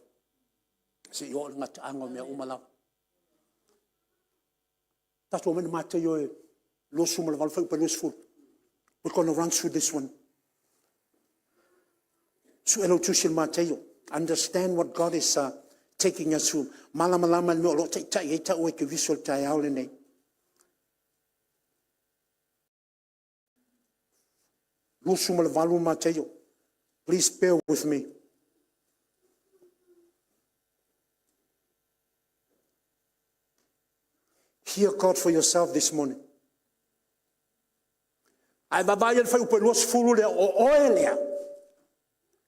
Seia oo i le gataaga o mea uma lava. Tatou omai i le Mataio e 28 fuaiupu e 20. We're going to run through this one. Sue lau tusi i le Mataio. Understand what God is taking us through. Malamalama le mea o lo o taitai ai tau e Keriso i le taeao lenei. 28 Mataio. Please bear with me. Hear God for yourself this morning. Ae vaavaai i le fuaiupu e 20 lea, o oe lea,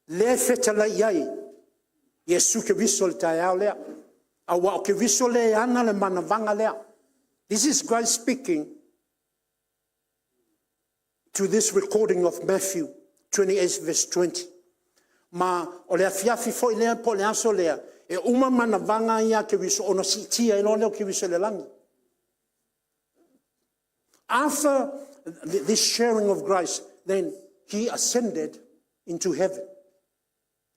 lea e fetalai i ai Iesu Keriso i le taeao lea. Aua o Keriso lea e ana le manavaga lea. This is Christ speaking to this recording of Matthew 28 verse 20. Ma o le afiafi foi lea po o le aso lea, e uma manavaga ia a Keriso ona siitia ai loa lea o Keriso i le lagi. After this sharing of Christ, then he ascended into heaven.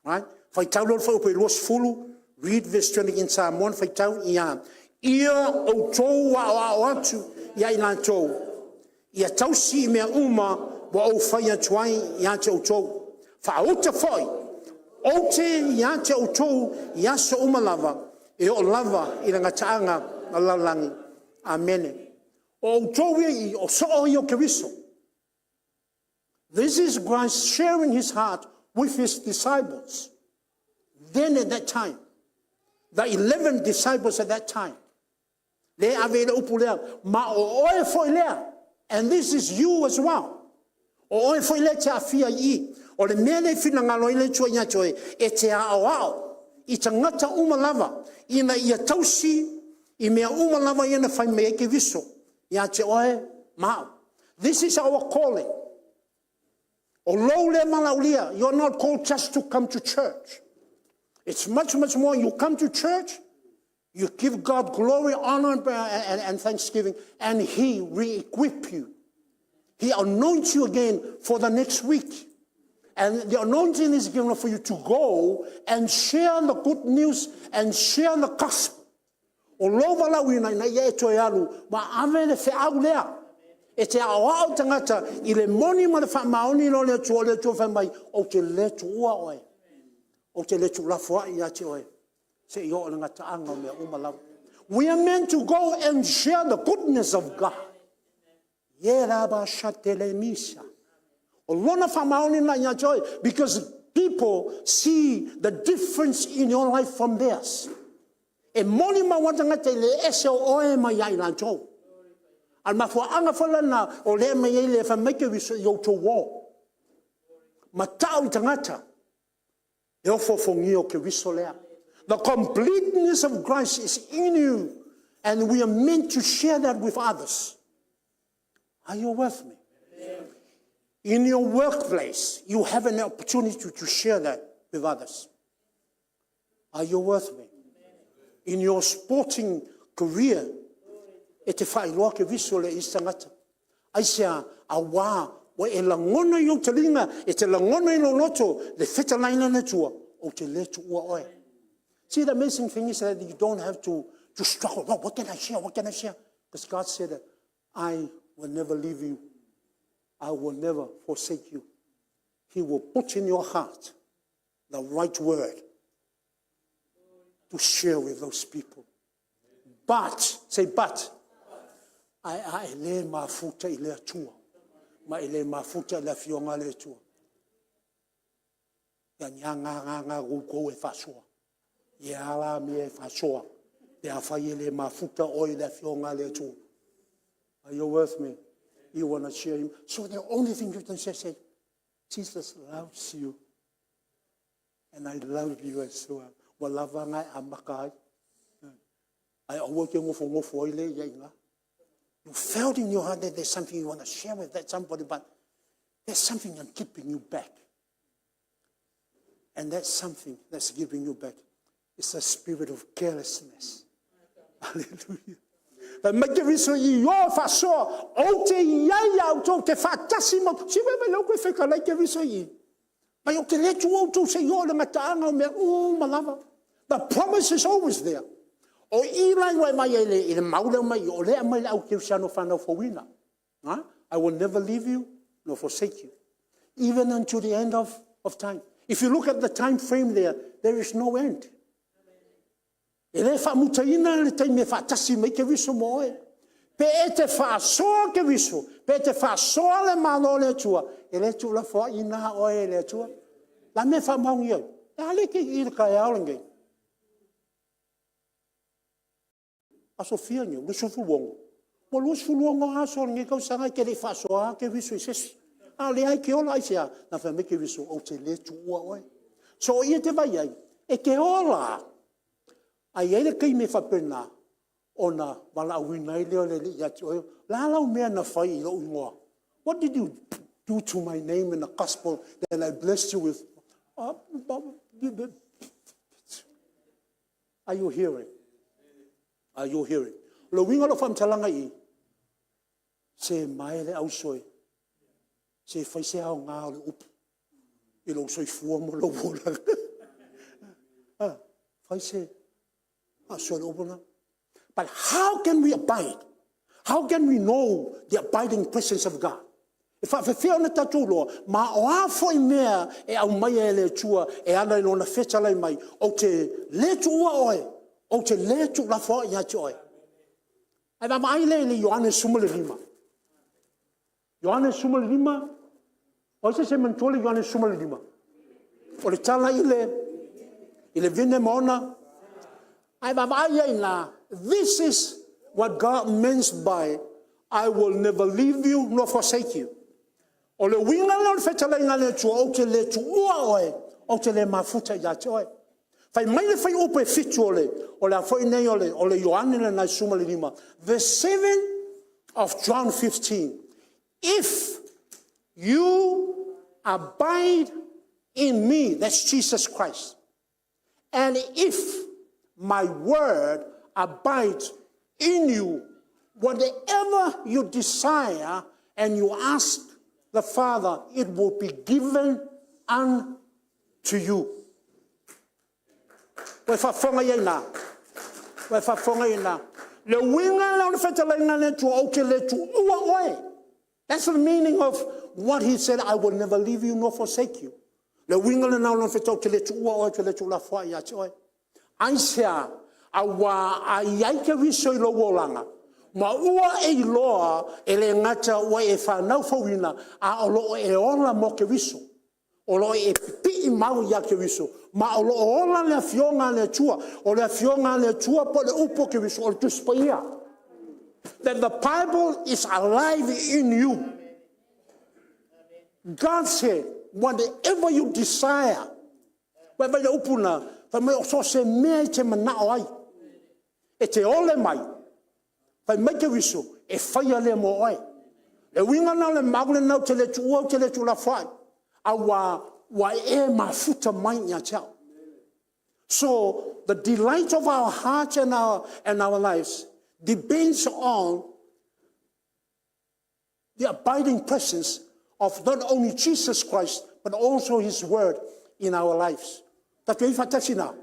Right? Faitau loa le fuaiupu e 20, read verse 20 in Samoan, faitau ia ia outou aoao atu ia i latou, ia tausi i mea uma ua ou fai atu ai ia te outou. Faauta foi, ou te ia te outou i aso uma lava, e oo lava i le gataaga o le lalolagi. Amene. O outou ia i, o soo ia o Keriso. This is Christ sharing his heart with his disciples. Then at that time, the 11 disciples at that time, le ave i le upu lea, ma o oe foi lea, and this is you as well. O oe foi lea e te aafia i i. O le mea lea e finagalo ai le Atua ia te oe, e te aoao i tagata uma lava, ina ia tausi i mea uma lava ia na fai mai ai Keriso ia te oe ma au. This is our calling. O lou lea valaaulia, you are not called just to come to church. It's much, much more. You come to church, you give God glory, honor, and thanksgiving, and He re-equip you. He anoints you again for the next week. And the anointing is given for you to go and share the good news and share the gospel. O lou valaauina ina ia e toe alu ma ave le feau lea. E te aoao tagata i le moni ma le faamaoni lo le Atua, o le Atua fai mai, ou te le tuua oe, ou te le tuulafoai ia te oe, seia oo i le gataaga o mea uma lava. We are meant to go and share the goodness of God. Ye raba shatele misa. O lona faamaoni na ia te oe, because people see the difference in your life from theirs. E molimau a tagata i le ese o oe mai ia i latou. A le mafuaaga foi lena o lea e aumai ai le fai mai Keriso i outou o. Matau i tagata e ofoofogia o Keriso lea. The completeness of Christ is in you and we are meant to share that with others. Are you with me? In your workplace, you have an opportunity to share that with others. Are you with me? In your sporting career, e te faailoa Keriso le isi tagata. Aisea, auā ua e lagona i ou taliga, e te lagona i lou loto le fetalaiga a le Atua, ou te le tuua oe. See, the amazing thing is that you don't have to struggle. Oh, what can I share? What can I share? Because God said that I will never leave you. I will never forsake you. He will put in your heart the right word to share with those people. But, say but, ae a e le mafuta i le Atua, ma e le mafuta i le Afioga a le Atua, ia ni nga nga nga goukou e faasoa. Ia a la mea e faasoa, pe afai e le mafuta oe i le Afioga a le Atua. Are you with me? You want to share him. So the only thing you can say, say, Jesus loves you. And I love you as well. Ua lava na e amata ai. Ae aua e te nofonofo ai lea i ai i ina. You felt in your heart that there's something you want to share with that somebody, but there's something that's keeping you back. And that's something that's keeping you back. It's a spirit of carelessness. Hallelujah. Fai mai Keriso i o faasoa, ou te i ai ia outou, te faatasi ma outou. Si mea mai lea koe fetalai Keriso i. Mai ou te le tuua outou se i oo i le gataaga o mea uma lava. The promise is always there. O i la ua e mai ai i le mau lea mai i, o lea e aumai i le au kerisiano fanau fouina. I will never leave you nor forsake you. Even unto the end of time. If you look at the time frame there, there is no end. E le faamutaina le taimi e faatasi mai Keriso ma oe. Pe e te faasoa Keriso, pe e te faasoa le Malo o le Atua, e le tuulafoaiina oe e le Atua. O le a le mea e faamaoni ai? E a le e te i i le taeao lenei? Aso fia nei? 26. Ua 26 aso o lenei tausaga e te le i faasoa Keriso i se isi. A o lea lava e te ola. Aisea? Na fai mai Keriso, ou te le tuua oe. So o i e te vaai ai, e te ola lava, ae i ai le taimi e faapena ona valaauina ai lea o le Alii ia te oe, o le a lau mea na fai i lou igoa? What did you do to my name in the gospel that I blessed you with? Are you hearing? Are you hearing? O le uiga o lau faamatalaga i i, se mae le auso e, se fai se aoga o le upu i lou soifua ma lou olaga. Fai se faasoa i le upu lena. But how can we abide? How can we know the abiding presence of God? E faapefea ona tatou iloa? Ma o a foi mea e aumaia e le Atua e ala i Lona fetalai mai, ou te le tuua oe, ou te le tuulafoai ia te oe. Ae vaavaai la i le Ioane 15. Ioane 15, o ai se isi e manatua le Ioane 15? O le tala i le vine ma ona… A e vaavaai i ai i ina, this is what God means by "I will never leave you nor forsake you." O le uiga lea o le fetalaiga a le Atua, ou te le tuua oe, ou te le mafuta ia te oe. Fai mai le fuaiupu e 7 o le a foi nei o le Ioane lena e 15, verse 7 of John 15. "If you abide in me," that's Jesus Christ, "and if my word abides in you, whatever you desire and you ask the Father, it will be given unto you." Ua e faafofoga i ai i ina? Ua e faafofoga i ai i ina? Le uiga lea o le fetalaiga a le Atua, ou te le tuua oe. That's the meaning of what he said, "I will never leave you nor forsake you." Le uiga lena o lona fetalaiga, ou te le tuua oe, ou te le tuulafoai ia te oe. Aisea? Aua a i ai Keriso i lou olaga, ma ua e iloa e le gata ua e fanau fouina, a o lo o e ola mo Keriso. O lo o e pipii mau ia Keriso, ma o lo o ola le Afioga a le Atua. O le Afioga a le Atua po o le upu o Keriso, o le Tusi Paia. That the Bible is alive in you. God said, "Whatever you desire." Ua e vaai i le upu lena, fai mai o so o se mea e te manao ai, e te ole mai, fai mai Keriso, e faia lea mo oe. Le uiga lena o le mau lena, ou te le tuua, ou te le tuulafoai, aua ua e mafuta mai ia te au. So the delight of our hearts and our lives depends on the abiding presence of not only Jesus Christ, but also His Word in our lives. Tatou i faatasi na.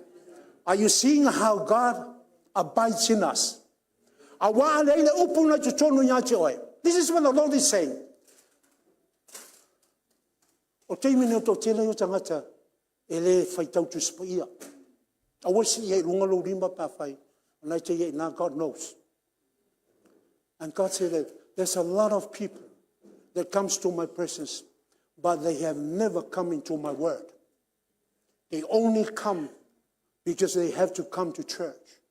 Are you seeing how God abides in us? Aua a leai le upu na i totonu ia te oe. This is what the Lord is saying. O taimi nei o toatele o tagata e le faitau Tusi Paia. Aua le sii ai i luga lou lima pe afai, o lena e te i ai i ina, God knows. And God said that there's a lot of people that comes to my presence, but they have never come into my word. They only come because they have to come to church,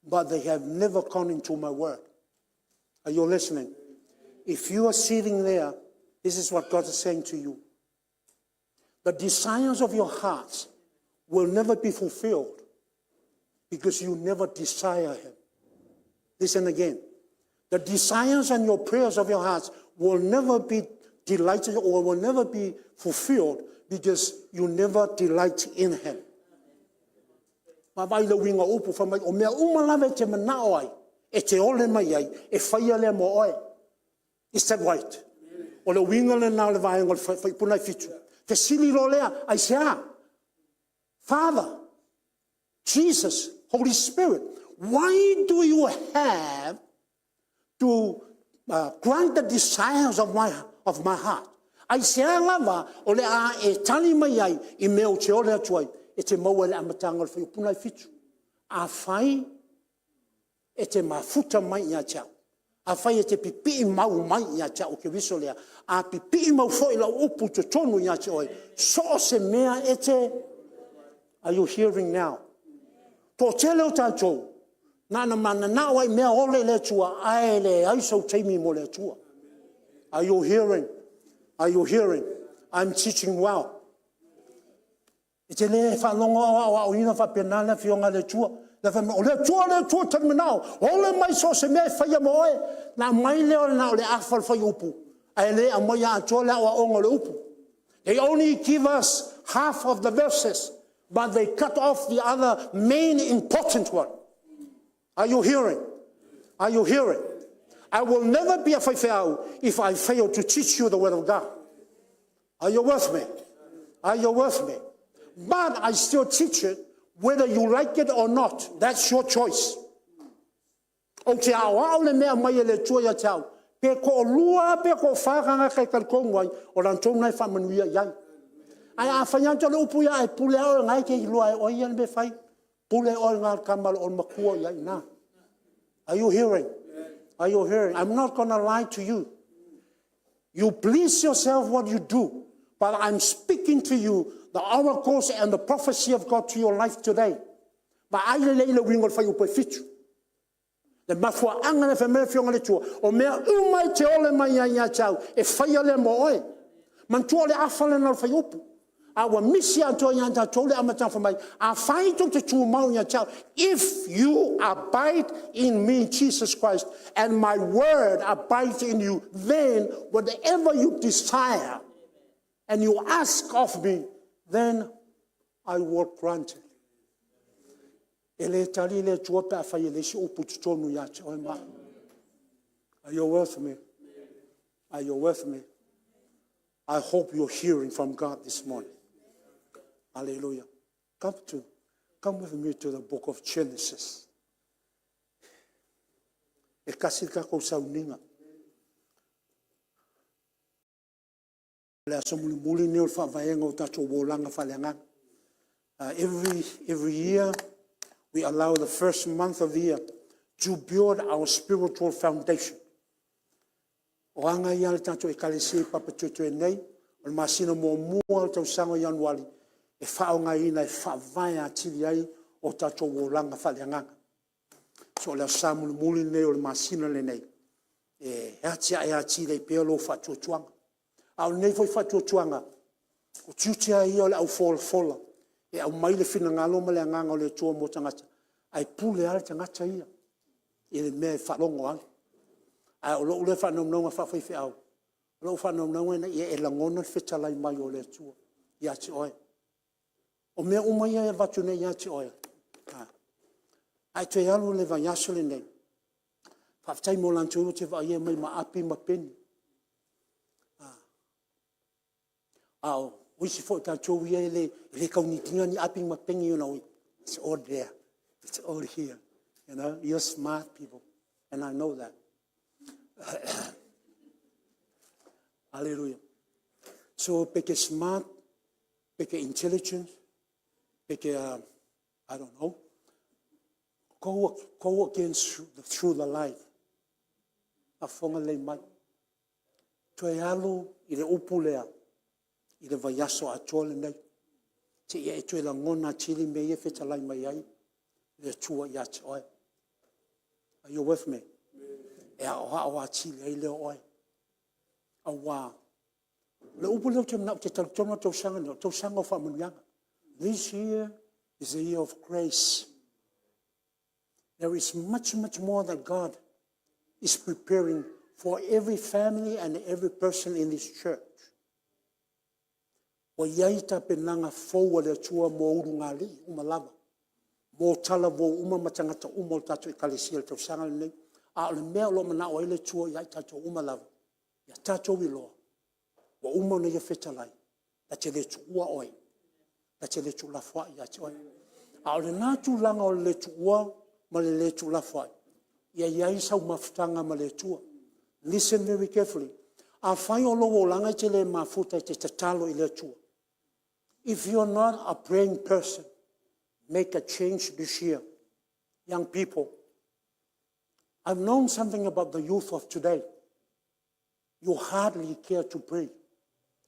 but they have never come into my word. Are you listening? If you are sitting there, this is what God is saying to you. The desires of your hearts will never be fulfilled. Because you never desire Him. Listen again. The desires and your prayers of your hearts will never be delighted or will never be fulfilled because you never delight in Him. Vaavaai i le uiga o upu, fai mai, o mea uma lava e te manao ai, e te ole mai ai, e faia lea mo oe. Is that right? O le uiga lena o le vaega o le fuaiupu lena e 7. Fesili loa lea, aisea? Father, Jesus, Holy Spirit, why do you have to grant the desires of my heart? Aisea lava o le a e tali mai ai i mea ou te ole atu ai? E te maua i le amataga o le fuaiupu lena e 7. Afai e te mafuta mai ia te au, afai e te pipii mau mai ia te au, o Keriso lea, a pipii mau foi lau upu i totonu ia te oe, so o se mea e te. Are you hearing now? Toatele o tatou, na ona mananao lava i mea ole i le Atua, ae leai sou taimi mo le Atua. Are you hearing? Are you hearing? I'm teaching well. E te le faalogo o aoaoina faapena le Afioga a le Atua. Le fai mai, o le Atua le Atua talimanao, ole mai so o se mea e faia mo oe. Na aumai lea o na o le afa o le fuaiupu, ae le aumaia atoa le aoaoga o le upu. They only give us half of the verses, but they cut off the other main important one. Are you hearing? Are you hearing? I will never be a faifeau if I fail to teach you the word of God. Are you with me? Are you with me? But I still teach it whether you like it or not. That's your choice. Ou te aoao le mea mai e le Atua ia te au. Pe toalua pe toafa tagata e talitonu ai, o latou na e faamanuia i ai. Ae a fai atu le upu ia, e pule lava oe na e te iloa e oe ia le mea e fai. Pule oe na tama o le matua i ai na. Are you hearing? Are you hearing? I'm not gonna lie to you. You please yourself what you do, but I'm speaking to you the oracles and the prophecy of God to your life today. Vaai lelei le uiga o le fuaiupu e 7. Le mafuaaga le fai mai le Afioga i le Atua, o mea uma e te ole mai ai ia te au, e faia lea mo oe. Manatua o le afa lena o le fuaiupu. A ua misi atoa ia tatou le amataga fai mai, afai tou te tumau ia te au, if you abide in me, Jesus Christ, and my word abides in you, then whatever you desire and you ask of me, then I will grant it. E le tali le Atua pe a fai e leai se upu i totonu ia te oe ma au. Are you with me? Are you with me? I hope you're hearing from God this morning. Hallelujah. Come with me to the book of Genesis. E kasi le tatou sauniga. O le aso mulimuli lenei o le faavaega o tatou olaga faaleagaga. Every year, we allow the first month of the year to build our spiritual foundation. O aga ia a le tatou Ekalesia i Papatoetoe nei, o le masina muamua o le tausaga o Ianuari, e faaaogaina e faavae atili ai o tatou olaga faaleagaga. So o le aso Sa mulimuli lenei o le masina lenei, e atiae atili ai pea lou faatuatuaga. A o lenei foi faatuatuaga, o tiute lava ia o le au folafola e aumai le finagalo ma le agaga o le Atua mo tagata, ae pule lava le tagata ia i le mea e faalogo ai. Ae o lou lea faanaunaug faafaifeau, o lou faanaunauga ina ia e lagona le fetalai mai o le Atua ia te oe. O mea uma ia e avatu nei ia te oe, a e toe alu i le vaiaso lenei, faafetai mo latou ou te vaaia e omai ma api ma peni. A o isi foi o tatou ia e le tau need ina ni api ma peni, it's all there, it's all here. You're smart people and I know that. Hallelujah. So pe te smart, pe te intelligent, pe te I don't know, go against through the life. Faafofoga lelei mai. Toe alu i le upu lea i le vaiaso atoa lenei, seia e toe lagona atili mea ia e fetalai mai ai le Atua ia te oe. Are you with me? E aoao atili ai lea o oe. Aua o le upu lea ou te manao ou te talitonu lava o le tausaga lenei, o le tausaga o faamanuiaga. This year is a year of grace. There is much, much more that God is preparing for every family and every person in this church. Ua i ai tapenaga fou a le Atua mo ulugalii uma lava, mo talavou uma ma tagata uma o le tatou Ekalesia i le tausaga lenei. A o le mea o lo o manao ai le Atua ia i tatou uma lava, ia tatou iloa ua uma ona Ia fetalai, na te le tuua oe, na te le tuulafoai ia te oe. A o lena tulaga o le le tuua ma le le tuulafoai, ia i ai sau mafutaga ma le Atua. Listen very carefully. Afai o lou olaga e te le mafuta e te tatalo i le Atua, if you are not a praying person, make a change this year. Young people, I've known something about the youth of today. You hardly care to pray.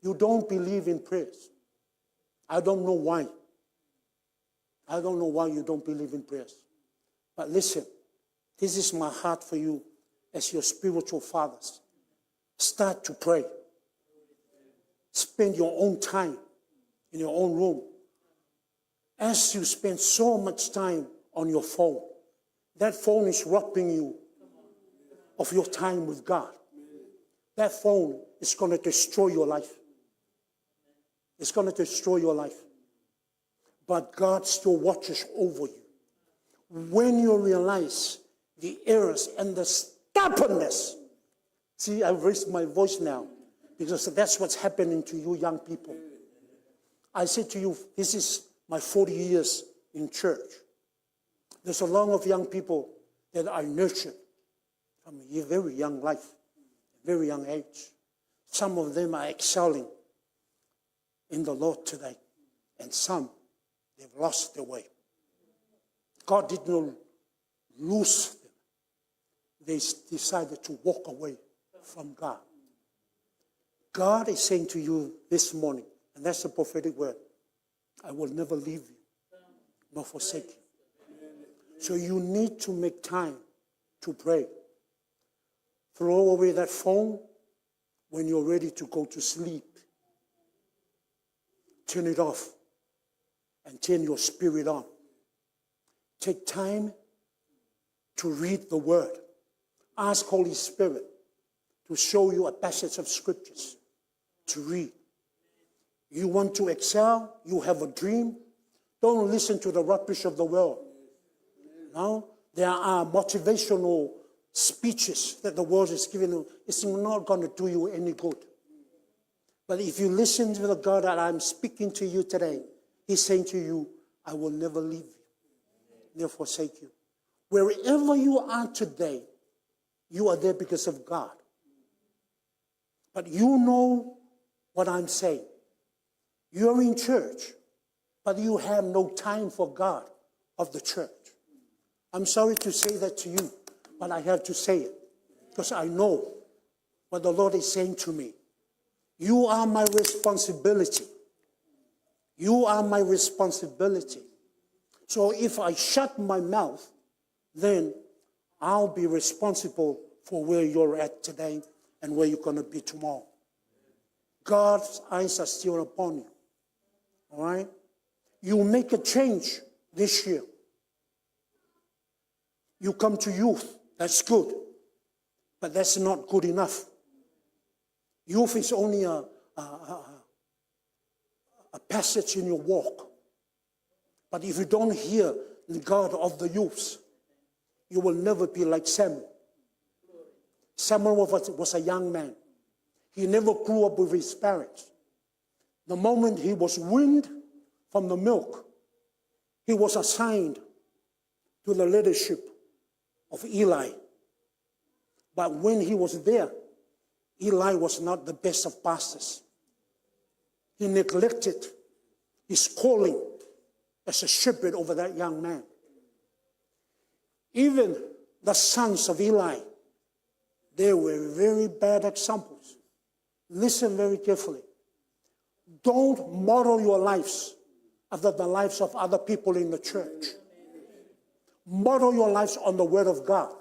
You don't believe in prayers. I don't know why. I don't know why you don't believe in prayers. But listen, this is my heart for you as your spiritual fathers. Start to pray. Spend your own time in your own room. As you spend so much time on your phone, that phone is robbing you of your time with God. That phone is going to destroy your life. It's going to destroy your life. But God still watches over you. When you realize the errors and the stubbornness, see, I've raised my voice now because that's what's happening to you young people. I said to you, this is my 40 years in church. There's a lot of young people that I nurtured from a very young life, very young age. Some of them are excelling in the Lord today, and some, they've lost their way. God did not lose them. They decided to walk away from God. God is saying to you this morning, and that's the prophetic word, I will never leave you nor forsake you. So you need to make time to pray. Throw away that phone when you're ready to go to sleep. Turn it off and turn your spirit on. Take time to read the word. Ask Holy Spirit to show you a passage of scriptures to read. You want to excel? You have a dream? Don't listen to the rubbish of the world. No, there are motivational speeches that the world is giving you. It's not going to do you any good. But if you listen to the God that I'm speaking to you today, He's saying to you, I will never leave you, never forsake you. Wherever you are today, you are there because of God. But you know what I'm saying. You're in church, but you have no time for God of the church. I'm sorry to say that to you, but I have to say it because I know what the Lord is saying to me. You are my responsibility. You are my responsibility. So if I shut my mouth, then I'll be responsible for where you're at today and where you're going to be tomorrow. God's eyes are still upon you. All right? You make a change this year. You come to youth. That's good. But that's not good enough. Youth is only a passage in your walk. But if you don't hear the God of the youths, you will never be like Samuel. Samuel was a young man. He never grew up with his parents. The moment he was weaned from the milk, he was assigned to the leadership of Eli. But when he was there, Eli was not the best of pastors. He neglected his calling as a shepherd over that young man. Even the sons of Eli, they were very bad examples. Listen very carefully. Don't model your lives after the lives of other people in the church. Model your lives on the Word of God.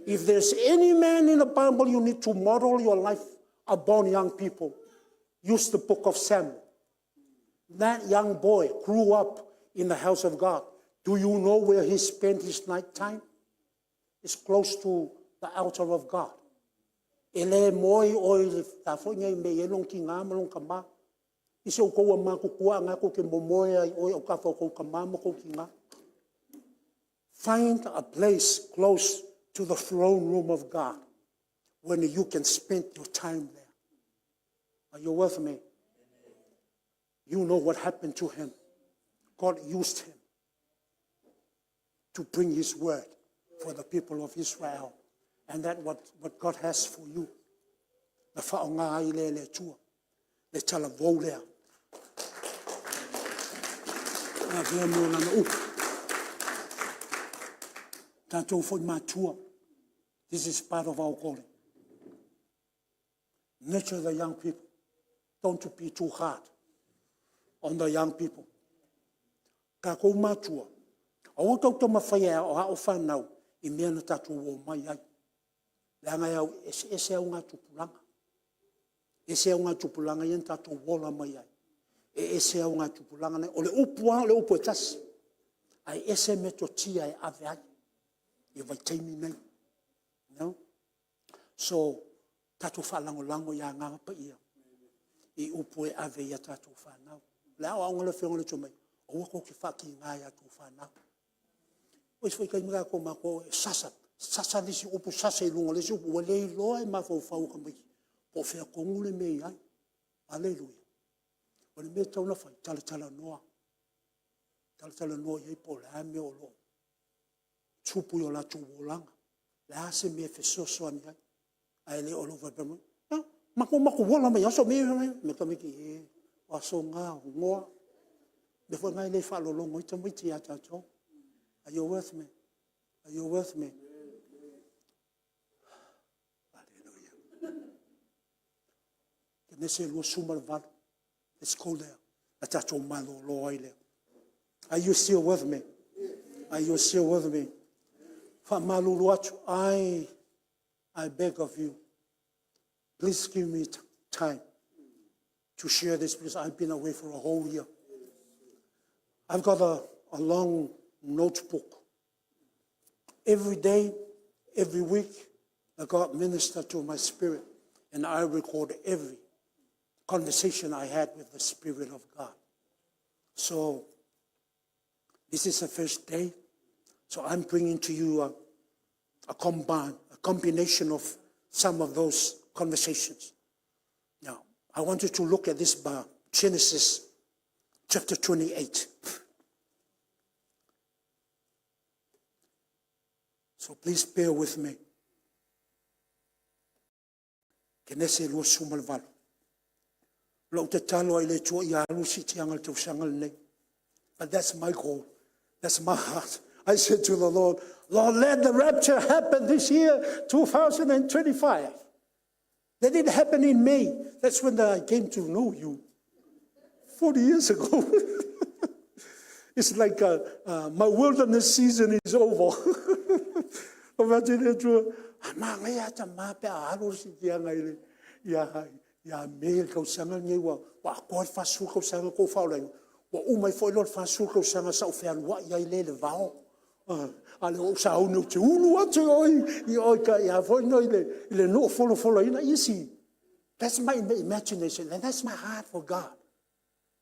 If there's any man in the Bible you need to model your life upon, young people, use the book of Samuel. That young boy grew up in the house of God. Do you know where he spent his night time? is close to the altar of God. E le moe oe i le ta foi nei mea e i ai lona tina ma lona tama. I se outou a matutua a na tou te momoe ai i o i autafa o tou tama ma tou tina. Find a place close to the throne room of God when you can spend your time there. Are you with me? You know what happened to him. God used him to bring his word for the people of Israel. And that what, what God has for you. Na whaonga ai le le tua. Le talavou lea. Na vea mo lana upu. Tatou foi matua. This is part of our calling. Nurture the young people. Don't be too hard on the young people. Tatou matua, aua tatou taumafai e aoao fanau i mea na tatou omai ai. Leaga e au eseese augatupulaga. E ese augatupulaga ia na tatou ola mai ai, e ese augatupulaga nei. O le upu lava o le upu e tasi, ae ese metotia e ave ai i vaitaimi nei. No? So, tatou faalagolago i Agaga Paia i upu e ave i a tatou fanau. O le aoaoga a le Afioga i le Tomai, aua tou te faakiga i a outou fanau. O isi foi taimi tatou matua e sasa, sasa le isi upu sasa i luga o le isi upu, ua le iloa e mafaufau o tamaiti po o fea tonu le mea e i ai. Aleluia. O le mea e tatau ona fai, talatalanoa, talatalanoa i ai po o le a le mea o lo o tupu i o latou olaga. O le a se mea e fesoasoani ai, ae le o lou faapea mai, ia matou ola mai aso ia, fai mai tamaiti, e, o aso na o noa. O le mea foi lena e le faalologo ai tamaiti ia tatou. Are you with me? Are you with me? Aleluia. Kenese 28. Let's go there. Na tatou malolo ai lea. Are you still with me? Are you still with me? Faamalulu atu, I, I beg of you, please give me time to share this because I've been away for a whole year. I've got a, a long notebook. Every day, every week, God ministered to my spirit, and I record every conversation I had with the Spirit of God. So, this is the first day. So I'm bringing to you a, a, combine, a combination of some of those conversations. Now, I want you to look at this bar, Genesis chapter 28. So please bear with me. Kenese 28. Lou tatalo ai le Atua ia alu le siitiaga i le tausaga lenei. But that's my goal. That's my heart. I said to the Lord, Lord, let the rapture happen this year, 2025. Let it happen in May. That's when I came to know you. 40 years ago. It's like uh, uh, my wilderness season is over. O fai le Atua, a manaia a tama pe a alu le siitiaga i le, ia, ia Me le tausaga lenei ua, ua atoa le 40 tausaga kou faolaina. Ua uma ai foi loa le 40 tausaga sa ou fealuai ai lea i le vao. A lea ua ou sauni ou te ulu atu i o i o i ka ia foi nei i le, i le nuu folafolaina. You see, that's my imagination and that's my heart for God.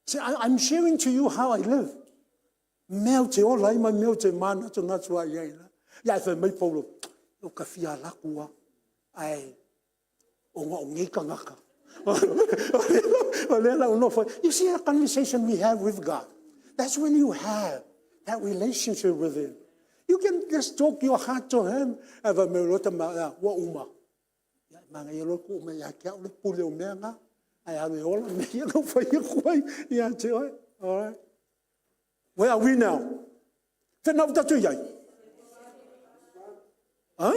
See, I, I'm sharing to you how I live. Mea ou te ola ai ma mea ou te manatunatu ai ai la. Ia ae fai mai Paulo, o ka fia alaku a, ae ona o nei tagata. O lea la ua nofo. You see the conversation we have with God. That's when you have that relationship with Him. You can just talk your heart to Him. Ae fai mai loa tama, ua uma. Ia, manaia loa tuu mai ia te au le pule o mea na. Ae alu e ola mea ia na fai atu ai ia te oe. All right. Where are we now? Whenā ua tatou i ai? Ha?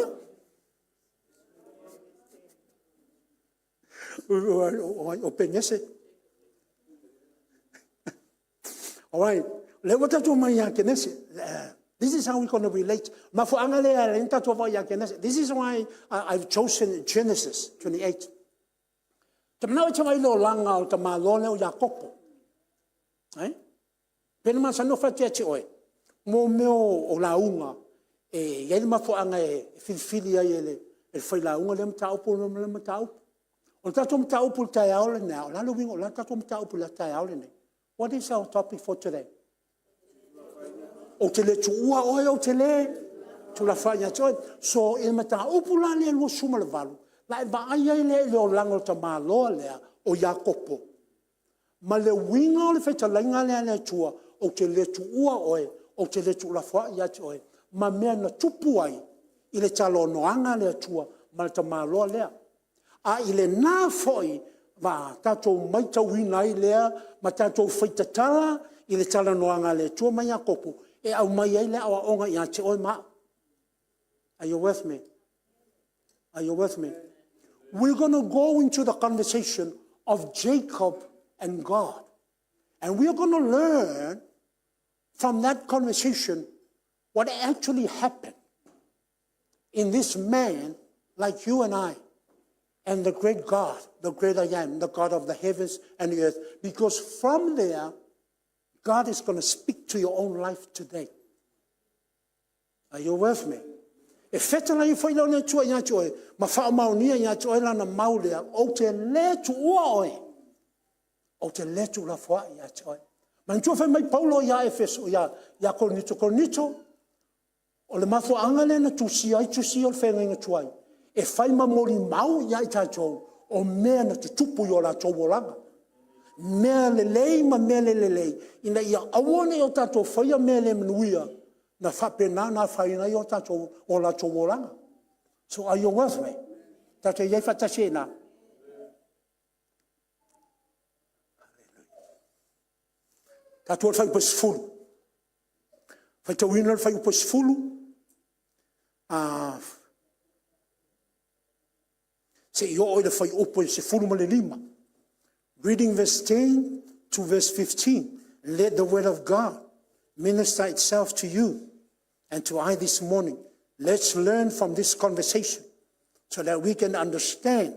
O Penese. All right. Le ua tatou mai ia Kenese. This is how we're going to relate. Mafuaaga lea le tatou vai ia Kenese. This is why I've chosen Genesis 28. Te manao i te vai lo langa o te malo leo Iakopo. Eh? Pena masani o whatea te oe. Mō mea o lauga. E i ai le mafuaaga e filifili ai e le failauga lea mataupu ma lea mataupu. O le tatou mataupu i le taeao lenei, o le a le uiga o le a le tatou mataupu i le taeao lenei? What is our topic for today? Ou te le tuua oe, ou te le tuulafoai ia te oe. So i le mataupu la lea e 28, ona e vaai ai lea i le olaga o le tamaloa lea o Iakopo ma le uiga o le fetalaiga lea a le Atua, ou te le tuua oe, ou te le tuulafoai ia te oe, ma mea na tupu ai i le talanoaga a le Atua ma le tamaloa lea. A i lena foi va tatou matauina ai lea ma tatou faitatala i le talanoaga a le Atua ma Iakopo e aumai ai le aoaoga ia te oe ma au. Are you with me? Are you with me? We're gonna go into the conversation of Jacob and God. And we are gonna learn from that conversation what actually happened in this man like you and I and the great God, the great I am, the God of the heavens and the earth. Because from there, God is going to speak to your own life today. Are you with me? E fetalai foi la le Atua ia te oe, ma faamaonia ia te oe lana mau lea, ou te le tuua oe, ou te le tuulafoai ia te oe. Manatua fai mai Paulo ia Efeso, ia Korinito, Korinito, o le mafuaaga lea na tusia ai tusi ia o le feagaiga tuai, e fai ma molimau ia i tatou o mea na tutupu i o latou olaga. Mea lelei ma mea le lelei, ina ia aua ne i o tatou faia mea le manuia, na faapena ona afaina ai o latou olaga. So are you with me? Tatou te i ai faatasi ai i ina? Tatou o i le Fuaiupu 10. Faitauina le Fuaiupu 10 seia oo i le fuaiupu e 15. Reading verse 10 to verse 15. Let the word of God minister itself to you and to I this morning. Let's learn from this conversation so that we can understand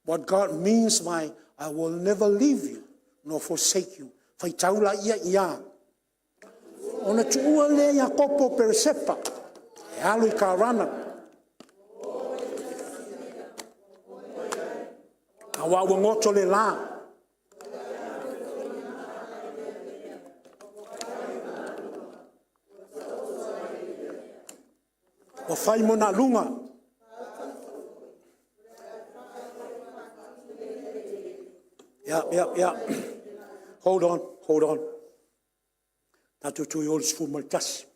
what God means by I will never leave you nor forsake you. Faitau la ia ia. Ona tuua lea Iakopo o Peresepa, e alu i Karana. Aua ua goto le la. Ua fai mona aluga. Ia, ia, ia. Hold on, hold on. Tatou toe o i le 11.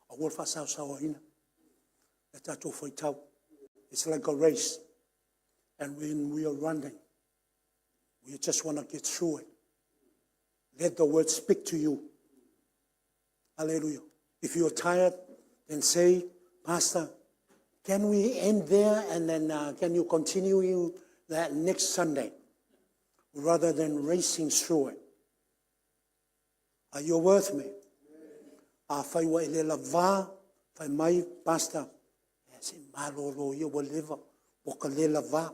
Aua le faasaosaoaina le tatou faitau. It's like a race. And when we are running, we just want to get through it. Let the word speak to you. Hallelujah. If you're tired, then say, Pastor, can we end there and then can you continue you that next Sunday? Rather than racing through it. Are you with me? Afai ua e le lavā, fai mai, Pastor, se i malolo ia ua leva, ua ka le lavā.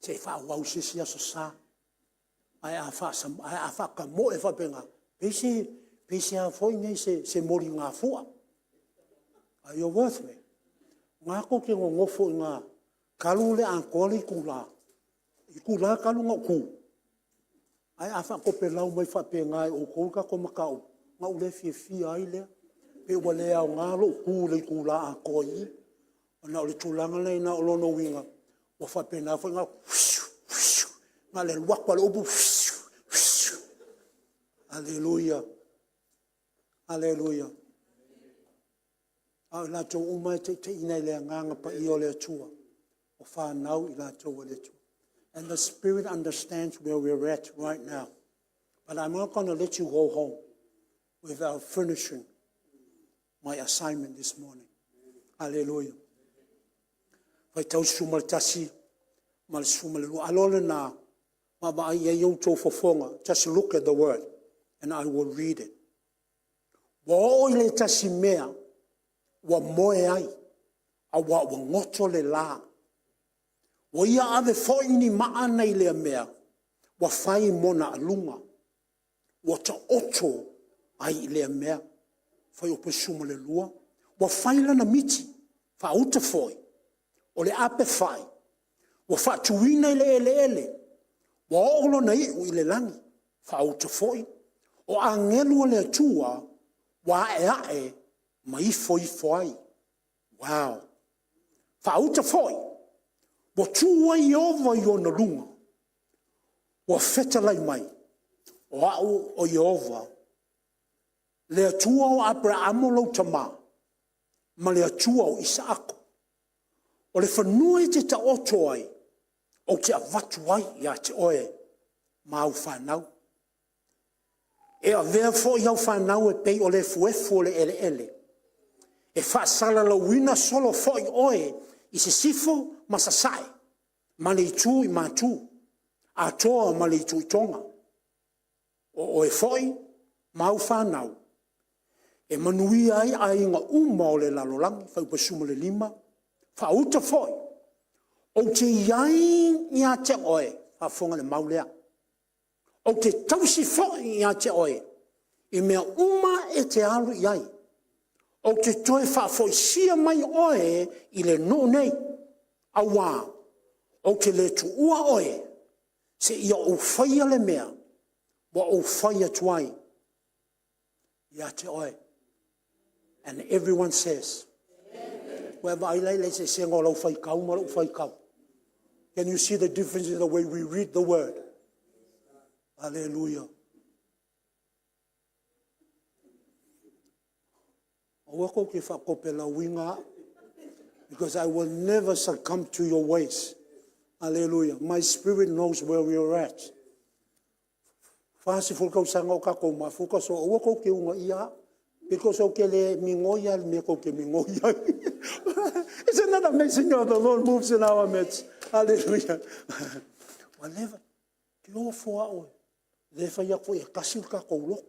Se i faaauau i se isi Aso Sa. Ae a faatamoe faapena, pei se a foi nei, se moligafua. Are you with me? Na tou te nonofo i ina, talu le atoa le itula, itula talu ona ou tu, ae a faatopelau mai faapena e outou le tatou mataupu, ona ou le fiafia ai lea. Pe ua le aoga lou tu i le itula atoa i i, ona o le tulaga lena. O lona uiga, ua faapena foi ona na o le alu atu lava o le upu. Aleluia, aleluia. A o i latou uma e taitaiina e le Agaga Paia o le Atua, o fanau i latou a le Atua. And the Spirit understands where we're at right now. But I'm not going to let you go home without finishing my assignment this morning. Hallelujah. Faitau 11 ma le 12. Alo lena, vaavaai i ai outou fofoga. Just look at the word and I will read it. Ua oo i le tasi mea ua moe ai, aua ua goto le la. Ua ia ave foi ni maa nei lea mea, ua fai mona aluga. Ua taoto ai i lea mea. Fuaiupu 12, ua fai lana miti faauta foi, o le ape fai ua faatuina i le eleele, ua oo lona iu i le lagi, faauta foi, o agelu o le Atua ua aeae ma ifoifo ai. Uau! Faauta foi, ua tu ai Ieova i ona luga, ua fetalai mai, O au o Ieova, le Atua o Aperamo lou tama, ma le Atua o Isaako. O le fanua e te taoto ai, ou te avatu ai ia te oe ma au fanau. E avea foi au fanau e pei o le efuefu o le eleele, e faasalalauina solo foi oe i sisifo ma sasae, ma le itu i matu, Atoa ma le itu i Toga. O oe foi ma au fanau, e manuia ai aiga uma o le lalolagi. Fuaiupu 15, faauta foi, ou te i ai ia te oe, faafofoga i le mau lea, ou te tausi foi ia te oe i mea uma e te alo i ai, ou te toe faafoisia mai oe i le nuu nei, aua ou te le tuua oe seia ou faia le mea ua ou fai atu ai ia te oe. And everyone says, ua e vaai la i le eseesega o lau faitau ma lou faitau? Can you see the difference in the way we read the word? Aleluia. Aua tou te faatopelauina au, because I will never succumb to your ways. Aleluia. My spirit knows where we are at. 40 tausaga o tatou mafuta, so aua tou te uunaia au, because ou te le migoi lava i le mea tou te migoi ai. Isn't that amazing how the Lord moves in our midst? Hallelujah. Ua leva. Ou te ofo au, e le fai atu foi e tasi le tatou lotu.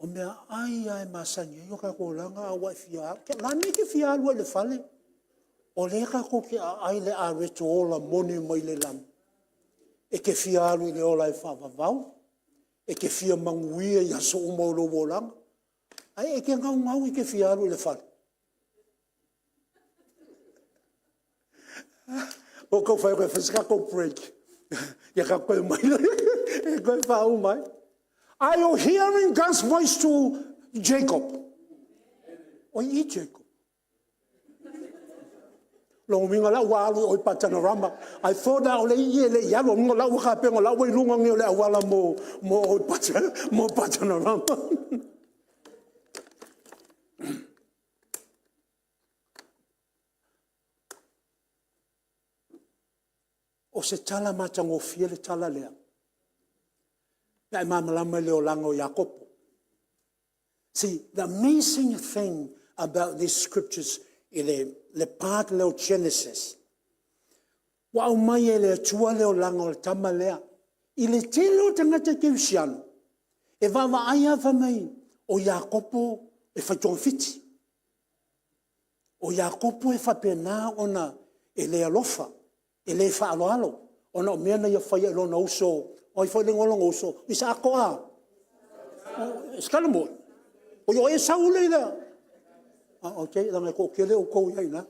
O meaai lava e masani ai o tatou olaga, a ua e fia alu, o le a le mea e te fia alu ai i le fale? O lea tatou te aai i le areto ola moni mai le lagi. E te fia alu i le ola e faavavau, e te fia manuia i aso uma o lou olaga, ae e te naunau e te fia alu i le fale. Ua ou tau fai atu e fai se tatou break, ia tatou toe omai lea e toe faauma ai. Are you hearing God's voice to Jacob? O i Jacob. Lona uiga la ua alu i o i Patanarama. I thought la o le i e le i alu, o la ua tapena, o la ua i luga nei o le auala mo o i Patanarama. O se tala matagofie le tala lea pe a e malamalama i le olaga o Iakopo. See, the amazing thing about these scriptures i le part lea o Genesis, ua aumai e le Atua le olaga o le tama lea. I le tele o tagata kerisiano, e vaavaai lava fai mai o Iakopo e fai togafiti. O Iakopo e faapena ona e le alofa, e le faaaloalo, ona o mea na ia faia i lona uso, o ai foi le igoa o lona uso? O Isaako a? O se tala moni? O Esau le… Ok, leaga e toatele outou e i ai i ina.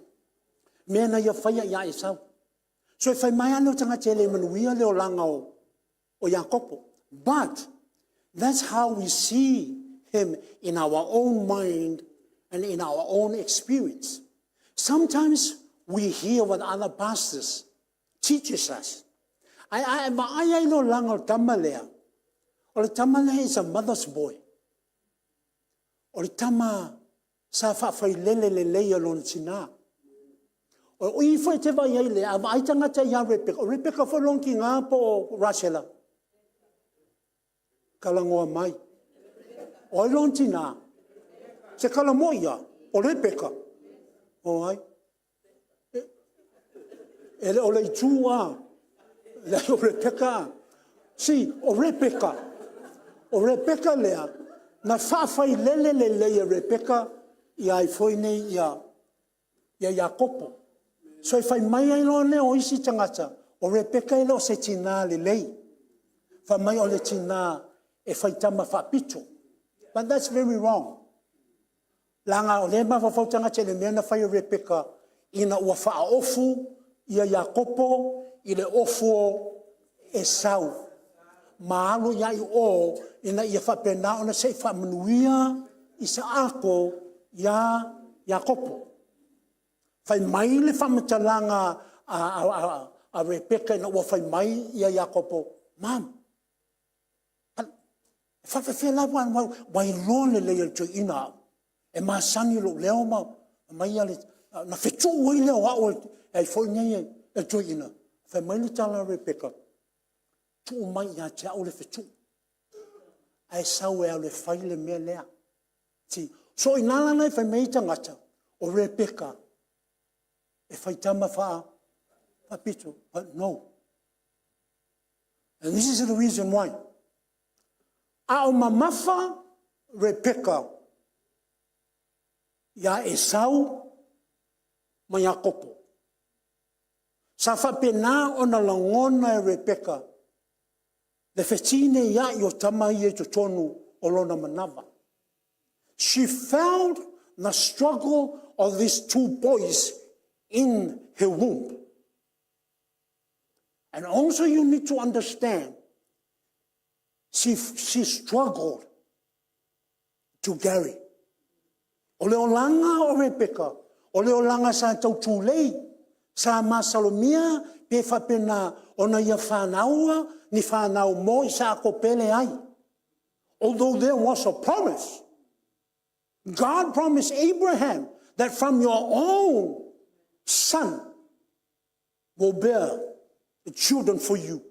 O mea na ia faia ia Esau. So e fai mai lava lea o tagata e le manuia le olaga o Iakopo. But that's how we see him in our own mind and in our own experience. Sometimes we hear what other pastors teaches us. Ae a e vaai lava i le olaga o le tama lea, o le tama lea is a mother's boy. O le tama sa faafailele lelei e lona tina. O i foi e te vaai ai a vaai tagata ia Rebeka, o Rebeka foi lona tina po o Rasela? Talanoa mai. O ai lona tina? Se tala moi lava, o Rebeka. O ai? E le o le itu a, leai o Rebeka. See, o Rebeka, o Rebeka lea, na faafailele lelei e Rebeka ia ai foi nei ia Iakopo. So e fai mai ai loa lea o isi tagata, o Rebeka e le o se tina lelei. Fai mai o le tina e faitama faapito. But that's very wrong. Leaga o lea e mafaufau tagata i le mea na fai e Rebeka ina ua faaofu ia Iakopo i le ofu o Esau ma alu ai i o ina ia faapena ona se i faamanuia Isaako ia Iakopo. Fai mai le faamatalaga a Rebeka ina ua fai mai ia Iakopo, “Mom, e faapefea la ua iloa lelei e le toeaina au, e masani i lou leo ma aumai ona fetuu ai lea o au e ai foi nei e le toeaina?” Fai mai le tala a Rebeka, “Tuu mai ia te au le fetuu, ae sau e alu e fai le mea lea.” See, so o i ina lena e fai mai ai tagata, o Rebeka e faitama faapito. But no. And this is the reason why. A o mamafa Rebeka ia Esau ma Iakopo, sa faapena ona lagona e Rebeka le fetineiai o tama ia i totonu o lona manava. She felt the struggle of these two boys in her womb. And also you need to understand, she struggled to carry. O le olaga o Rebeka, o le olaga sa tau tulei, sa masalomia pe faapena ona ia fanaua ni fanau mo Isaako pe leai. Although there was a promise, God promised Abraham that from your own son will bear the children for you.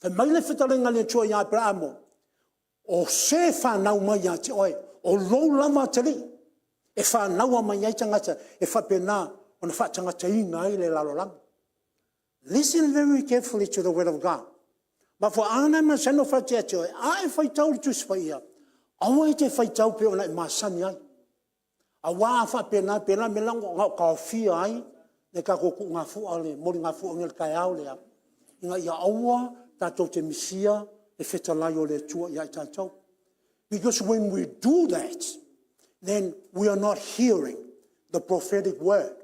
Fai mai le fetalaiga a le Atua ia Aperamo, o se fanau mai ia te oe, o lou lava atalii, e fanaua mai ai tagata e faapena ona faatagataina ai le lalolagi. Listen very carefully to the word of God. Mafuaaga lena e masani ona ou fai atu ia te oe, a e faitau i le Tusi Paia, aua e te faitau pei ona e masani ai. Aua a faapena, pei o le a le mea na ou taofia ai le tatou tuugafua le moligafua i le taeao lea, ina ia aua tatou te misia le fetalai o le Atua ia i tatou. Because when we do that, then we are not hearing the prophetic word.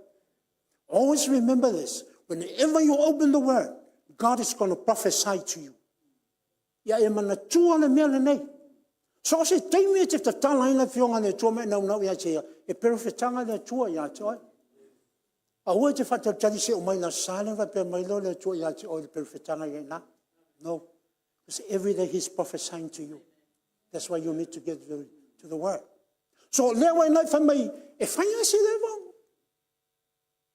Always remember this, whenever you open the word, God is going to prophesy to you. Ia e manatua le mea lenei. So o se taimi e te tatala ai le Afioga a le Atua ma e naunau ia te ia, e perofetaga le Atua ia te oe. Aua e te faatalitali se i oo mai i le Aso Sa ona faapea mai lea o le Atua ia te oe i le perofetaga i ina. No. Because every day He's prophesying to you. That's why you need to get to the word. So lea ua i fai mai, e fai lava si leva,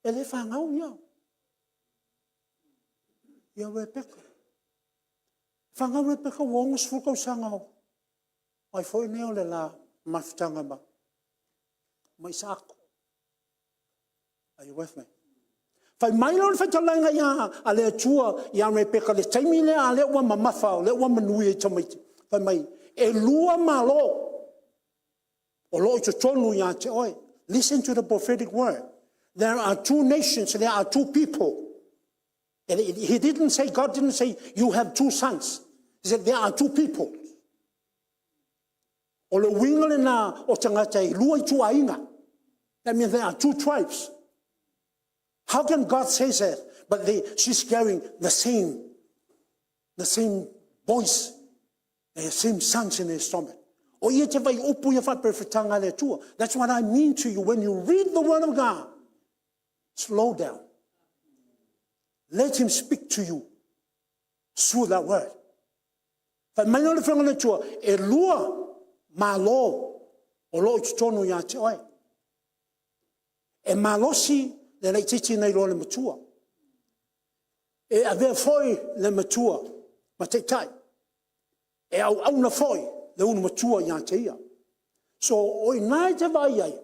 e le fanau ia Rebeka. Fanau Rebeka ua 60 tausaga o ai foi nei o le la mafutaga ma Isaako. Are you with me? Fai mai loa le fetalaiga ia a le Atua ia Rebeka i le taimi lea a lea ua mamafa, o lea ua manuia i tamaiti. Fai mai, e lua Malo o lo o i totonu ia te oe. Listen to the prophetic word. There are two nations, there are two people. And he didn't say, God didn't say, you have two sons. He said, there are two people. O le uiga lena o tagata e lua ituaiga. That means there are two tribes. How can God say that? But she's carrying the same voice, the same sons in her stomach. O ia te vai upu ia faaperefetaga a le Atua. That's what I mean to you. When you read the word of God, slow down. Let him speak to you through that word. Fai mai le Afioga le Atua, e lua malo o lo o i totonu ia te oe. E malosi le laititi nai lo le matua. E avea foi le matua ma taitai. E auauna foi le ulu matua ia te ia. So o ina e te vaai ai,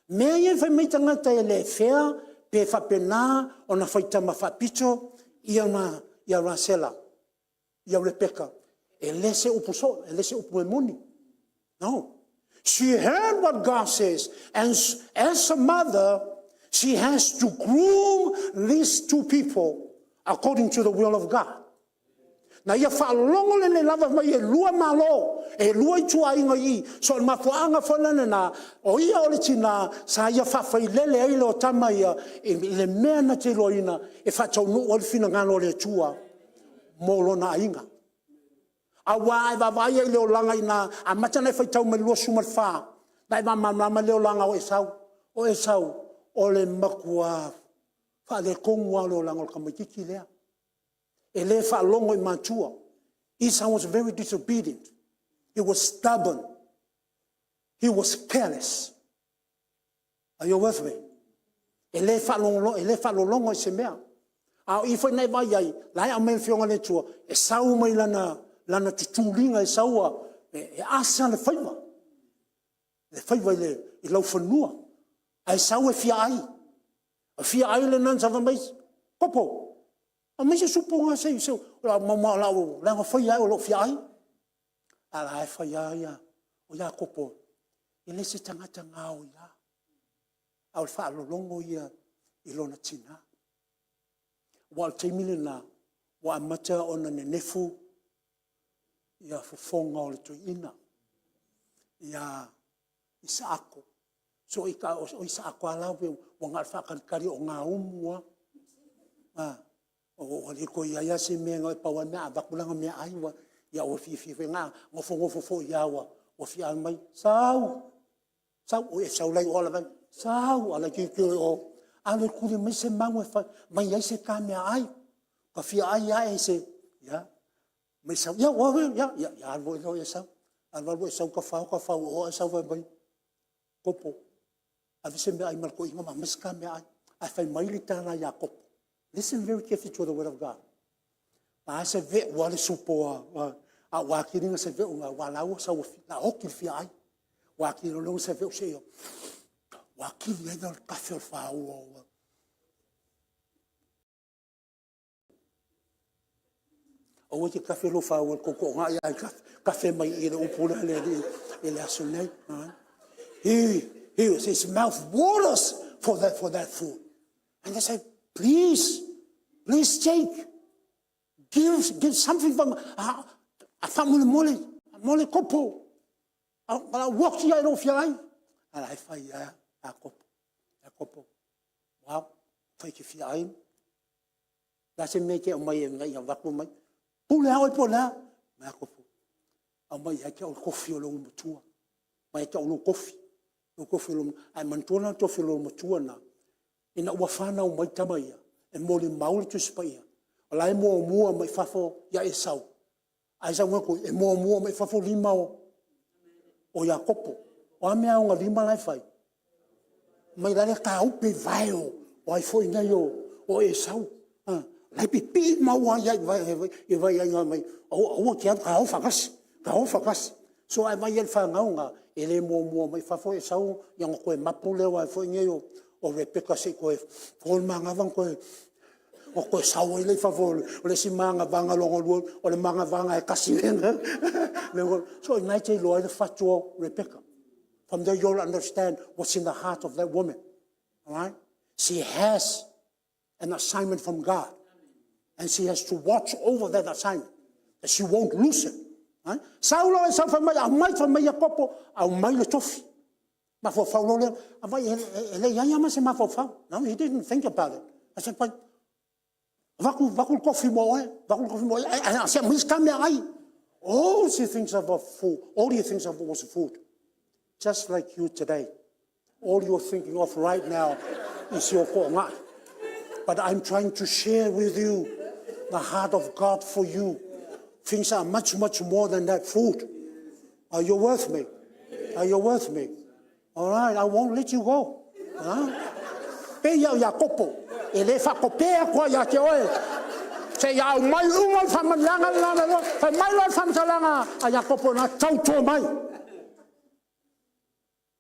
mea ia e fai mai tagata e le fea pe faapena ona faitama faapito ia Rasela, ia Rebeka. E le se upu so, e le se upu e moni. No. She heard what God says, and as a mother, she has to groom these two people according to the will of God. Na ia faalogo lelei lava mai e lua malo, e lua ituaiga i i. So o le mafuaaga foi la lena, o ia o le tina sa ia faafailele ai le tama ia i le mea na te iloaina e faataunuu ai le finagalo o le Atua mo lona aiga. Aua a e vaavaai i ai i le olaga i ina, amata ona e faitau mai i le 24, ona e faamalamalama lea o le olaga o Esau. O Esau o le matua faaletonu lava o le olaga o le tamaititi lea. E le faalogo i matua. Esau was very disobedient. He was stubborn. He was careless. Are you with me? E le faalologo i se mea. A o i foi na e vaai ai, la e aumai e le Afioga a le Atua, e sau mai lana tutuliga e sau e asa le faiva, le faiva i laufanua, ae sau e fia ai. O le fia ai lena na sau ai fai mai, Kopo, aumai se supo na se i leaga faia e au o lou fia ai. A la e fai lava ia, o Iakopo e le se tagata gaoia, a o le faalologo ia i lona tina. Aua o le taimi lena ua amata ona nenefu ia fofoga o le toeaina ia Isaako. So o Isaako lava la ua na o le faatalitali o gaumu lava, ua le toe i ai lava se mea, e pau lava le mea a avatu lana meaai ua, ua fiafia foi e nofonofo foi lava ua fia mai, Sau, Sau, o Esau la e i o la e vaai mai, Sau, a o la e tilotilo i o, alu e tuli mai se manu e fai ai se ta meaai, ua ta fia ai lava i se… Ia fai mai Esau, ia ua a ia? Ia alu foi lea o Esau, alu alu Esau tafao tafao i o ae Esau fai mai, Kopo, ave se meaai mo le toeaina ma aumai se ta meaai. Ae fai mai le tala a Iakopo, listen very carefully to the word of God. O le a se veu a le supo a ua atili ona se veu aua o la ua sau o le a oti le fia ai. Ua atili ona se veu seia ua atili ai ona tafe o le faua. Aua e te tafe lou faua i le tootoogai ae tafe mai i i le upu lea a le Alii i le aso nei. His mouth waters for that food. And they say, please, please take, give something for my, faamolemole, momoli Kopo, o le a ou oti lava i lou fia ai. A o la e fai lava Iakopo, Iakopo, wow, afai e te fia ai, o le a se mea e te aumaia ina ia avatu mai? Pule lava oe po o le a. Fai mai Iakopo, aumai ia te au le tofi o le olomatua, aumai ia te au lou tofi, lou tofi. Ae manatua la le tofi o le olomatua lena, ina ua fanau mai tama ia, e molimau le Tusi Paia, o la e muamua mai fafo ia Esau, ae sau e muamua mai fafo lima o Iakopo. O a mea a ona lima la e fai? Fai mai o la e taupe i vae o ai foi nei o Esau. O la e pipii mau lava i ai i ai, aua e te alu, ta o faatasi, ta o faatasi. So a e vaai i ai i le fanau lena, e le muamua mai fafo Esau ona toe mapu lea o le a foi nei o Rebeka se i toe to le manava ona toe sau ai lea i fafo o le isi manavaga lona lua, o le manavaga e tasi. So o i ina e te iloa ai le fatu o Rebeka. From there you will understand what's in the heart of that woman. Alright? She has an assignment from God. And she has to watch over that assignment. That she won't lose it. Right? Sau loa Esau fai mai, aumai, fai mai Iakopo, aumai le tofi. Mafaufau loa lea, vaai e le i i ai lava ma se mafaufau. No, he didn't think about it. I said, but avatu, avatu le tofi mo oe, avatu le tofi mo oe, ae se i aumai se ta meaai. All she thinks of food, all he thinks of was food. Just like you today. All you're thinking of right now is your toonai. But I'm trying to share with you the heart of God for you. Things are much, much more than that food. Are you with me? Are you with me? All right, I won't let you go. Huh? Pei au Iakopo, e le faatopea atu ai ia te oe. Se i aumai uma le faamanuiaga le la le fai mai loa le faamatalaga a Iakopo na tauto mai.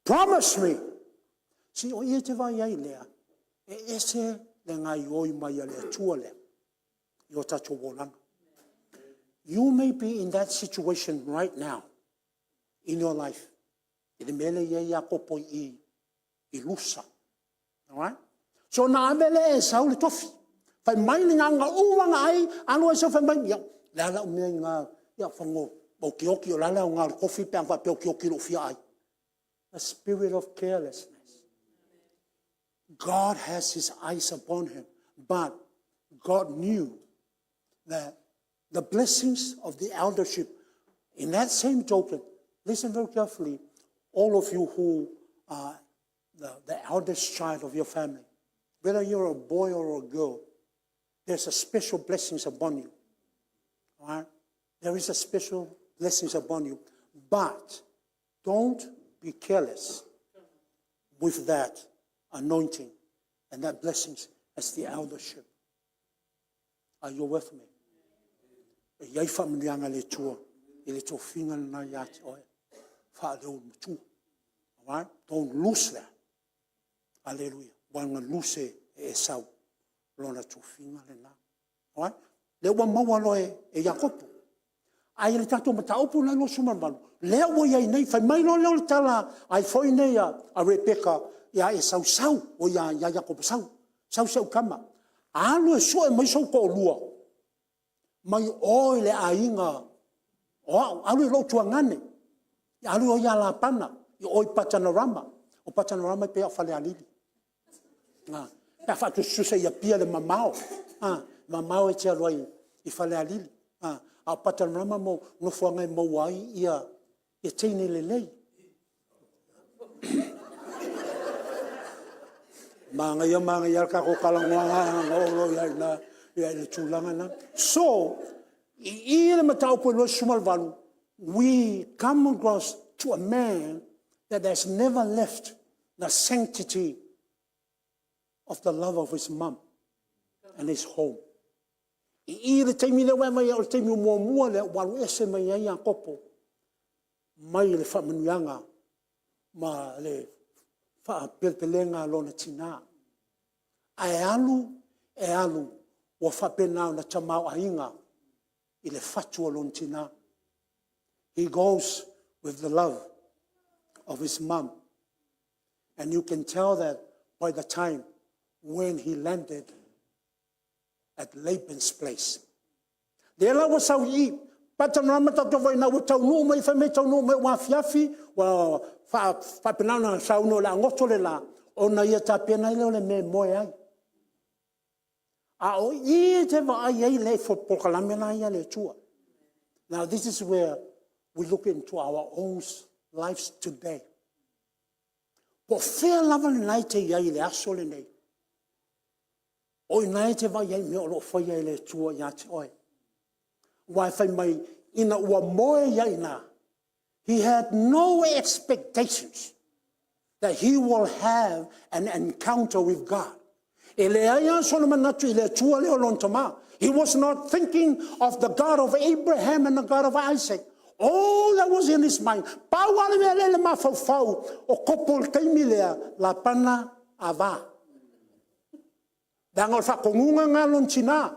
Promise me. Si o ia te vai ai lea, e ese le gaioi mai a le Atua lea i o tatou olaga. You may be in that situation right now in your life. I le mea lea e i ai Iakopo i i Lusa. Alright? So na ave lea e Esau le tofi. Fai mai le gagauga na ai, alu Esau fai mai, ia, Le a lau mea i ina ia fagogo okioki o le a le aoga o le kofi pe ana faapea e okioki i lou fia ai? A spirit of carelessness. God has his eyes upon him, but God knew that the blessings of the eldership, in that same token, listen very carefully, all of you who are the eldest child of your family, whether you're a boy or a girl, there's a special blessings upon you. All right? There is a special blessings upon you. But don't be careless with that anointing and that blessings as the eldership. Are you with me? E i ai faamanuiaga a le Atua i le tofiga lena ia te oe, faa-leo matua. Alright? Don't lose that. Aleluia. Aua na lose e Esau lona tofiga lena. Alright? Lea ua maua loa e Iakopo. Ae i le tatou mataupu lena 28, lea ua i ai nei, fai mai loa lea o le tala a ifo nei a Rebeka ia Esau, sau, o ia Iakopo, sau, sau si au tama, alu e sue mai sou toalua mai o i le aiga o au, alu i lou tuagane, alu o ia Lapana i o i Patanarama. O Patanarama e pei lava o Falealili. Pe a faatusatusa i Apia i le mamao, mamao e te alu ai i Falealili, a o Patanarama o nofoaga e maua ai teine lelei. Manaia manaia lava le tatou talanoaga ae na oo loa i ina i le tulaga lena. So, i i le mataupu 28, we come across to a man that has never left the sanctity of the love of his mom and his home. I i le taimi lea ua e vaai ai o le taimi muamua lea ua alu ese mai ai Iakopo mai le faamanuiaga ma le faapelepelega a lona tina. Ae alu, e alu, ua faapena ona tamaoaiga i le fatu o lona tina. He goes with the love of his mom. And you can tell that by the time when he landed at Laban's place. Lea la ua sau i i, Patanarama tatou vaai ina ua taunuu mai, fai mai e taunuu mai ua afiafi, ua faapena ona saunoa o le a goto le la, ona ia tapena ai lea o le mea e moe ai. A o i e te vaai ai i polokalame la ia a le Atua. Now this is where we look into our own lives today. Po o fea lava lena e te i ai i le aso lenei, o i ina e te vaai ai i mea o lo o faia e le Atua ia te oe. Aua fai mai, ina ua moe ai i ina, he had no expectations that he will have an encounter with God. E leai lava sona manatu i le Atua lea o lona tama. He was not thinking of the God of Abraham and the God of Isaac. All that was in his mind, pau lava le mea lea i le mafaufau o Kopo i le taimi lea, Lapana ava. Leaga o le faatonuga lena a lona tina.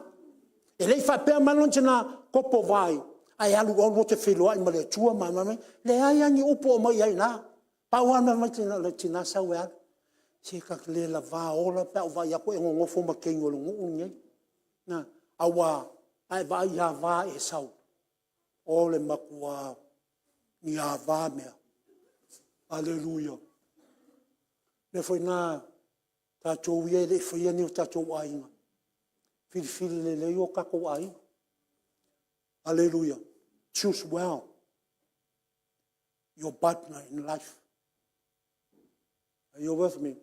E le i faapea mai lona tina, Kopo vaai, ae alu oa lua te feiloai ma le Atua ma. Leai lava ni upu o aumai ai i ina. Pau lava le mea fai mai le tina, sau e alu. Se ta te le lava ola pe a ou vaai atu o e nonofo ma teine o le nuu lenei. Aua a e vaai ia va Esau, o le matua niava mea. Aleluia. O le mea foi lena tatou ia e le i faia ni o tatou aiga, filifili lelei o tatou aiga. Aleluia. Choose well your partner in life. Are you with me?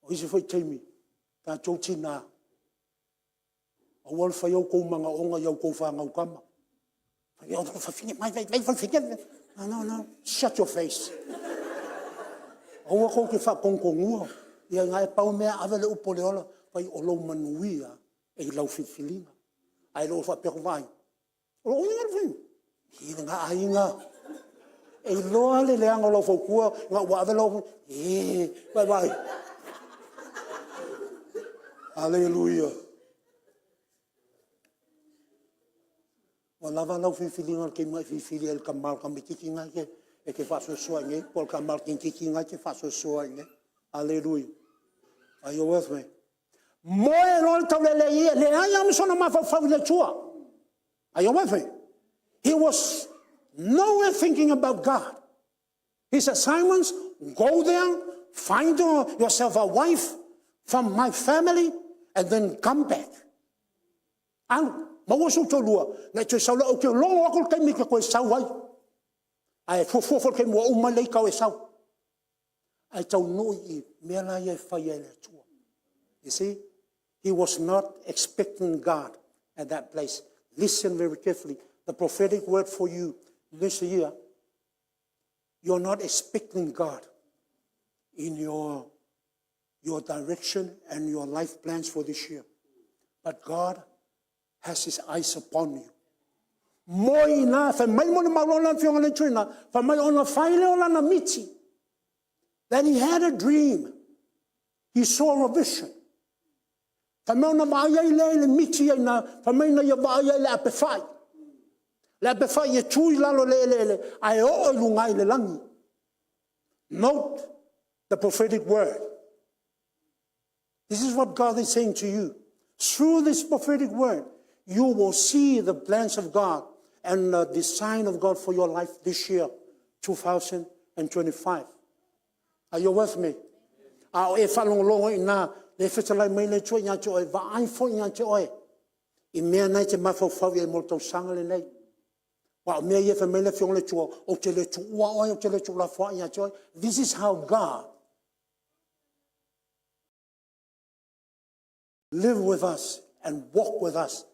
O isi foi taimi, tatou tina, aua le faia outou manaoga i a outou fanau tama. No, no, no. Shut your face. Aua tou te faatonutonua. Ia na e pau le mea, ave le upu o le ola, fai o lou manuia e i lau filifiliga. Ae le o faapea atu, vaai, o lou aiga, i lena aiga, e iloa le leaga o lau fautua ina ua ave lau… e, vaai, vaai. Aleluia. Ua lava lau filifiliga i le taimi na e filifili ai i le tama o le tamaititi lena e te faasoasoa ai nei po o le tama o le tamaititi lena e te faasoasoa ai nei. Aleluia. Are you with me? Moe loa le taulealea i i, e leai lava ma sona mafaufau i le Atua. Are you with me? He was nowhere thinking about God. He said, "Simon, go there, find yourself a wife from my family, and then come back. Alu, maua sou toalua, na e toe sau loa, ou te logo atu le taimi e te toe sau ai. Ae fuafua foi i le taimi ua uma ai le ita o e sau." Ae taunuu i mea la ia e fai e le Atua. You see, he was not expecting God at that place. Listen very carefully. The prophetic word for you this year: you're not expecting God in your direction and your life plans for this year. But God has his eyes upon you. Moi na, fai mai mo le maulona le fionga le tuina, fai mai ona fai leo lana miti. That he had a dream. He saw a vision. Fai mai ona vaai ai lea i le miti ai na, fai mai na ia vaai ai le ape whai. Le ape whai e tui lalo le ele ele, ae oo i lunga i le langi. Note the prophetic word. This is what God is saying to you. Through this prophetic word, you will see the plans of God and the design of God for your life this year, 2025. Are you with me? A o e whalongolongo i nā, le fetalai mai le Atua ia te oe, vaai foi ia te oe. I mea nei te mafaufau i ai mo le tausaga lenei. Wa o mea ia fai mai le Afioga le Atua, ou te le tuua oe, ou te le tuulafoai ia te oe. This is how God live with us and walk with us.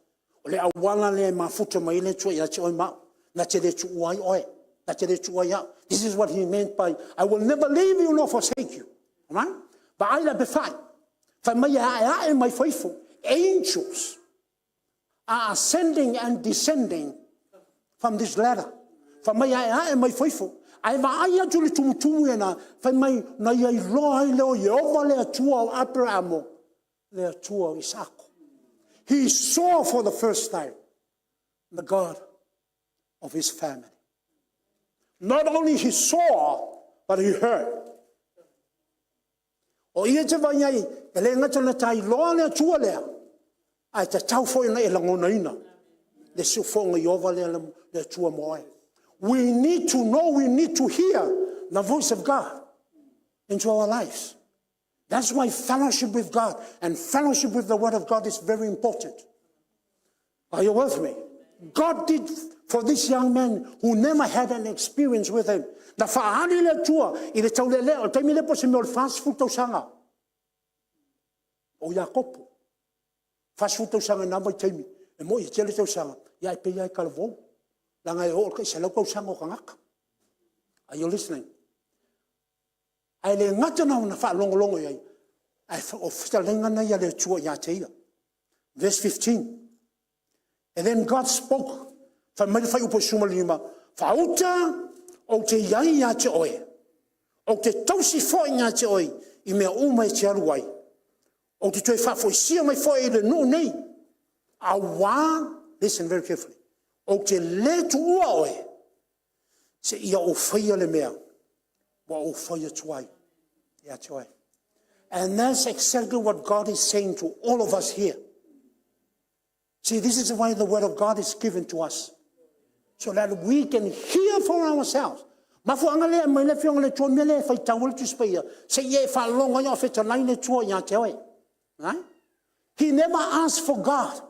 O le auala lea e mafuta mai le Atua ia te oe ma'u. Na te le tuua ai oe. Na te le tuua ai au. This is what he meant by, "I will never leave you nor forsake you." Right? Vaai le ape whai. Fai mai e ae ae mai faifo. Angels are ascending and descending from this ladder. Fai mai ae ae mai faifo. Ae vaai atu le tumutumu ia na, fai mai na ia iloa ai leo Ieova le Atua o Aperamo, le Atua o Isako. He saw for the first time the God of his family. Not only he saw, but he heard. O ia te vai ai, e le ngata na tai loa le Atua lea, ae tatau foi na e lagonaina. Le siufoga Ieova lea le Atua mo oe. We need to know, we need to hear the voice of God into our lives. That's why fellowship with God and fellowship with the Word of God is very important. Are you with me? God did for this young man who never had an experience with him. Na whaali le Atua i le taulele o le taimi le po se mea o le 40 tausaga. O Iakopo. 40 tausaga na vai taimi. E mo i tele tausaga. Ia e pe ia e kalavou. Langa e o ka isa lau tausaga o kangaka. Are you listening? Ae le ngata na ona whaalongolongo iai. Ae o whitalenga na ia le Atua ia te ia. Verse 15. And then God spoke. Fai mai le fai upo suma lima. Whauta o te iai ia te oe. O te tausi foi ia te oe i mea uma e te alu ai. O te toe whaafoisia mai foi i le nuu nei. A wā, listen very carefully. O te le tuua oe. Se ia o whaia le mea. Wa o whaia tuai. Ia te oe. And that's exactly what God is saying to all of us here. See, this is why the word of God is given to us, so that we can hear for ourselves. Mafuanga lea mai le fionga le tua mea le fai tau le tuspaia. Se ie whalonga ia o fetalai le tua ia te oe. Right? He never asked for God.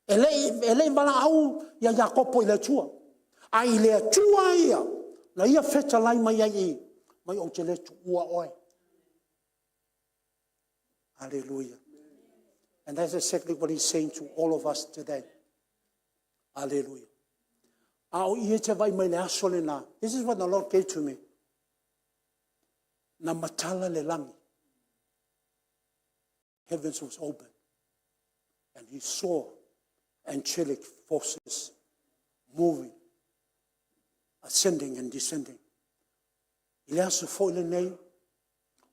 E le wala au ia Iakopo i le tua. A i le Atua ia, na ia fetalai mai ai i, mai o te le tuua oe. Hallelujah. And that's exactly what he's saying to all of us today. Hallelujah. A o ia te vai mai le aso le nā. This is what the Lord gave to me. Na matala le langi. Heavens was open. And he saw angelic forces moving, ascending and descending. I le aso foi le nei,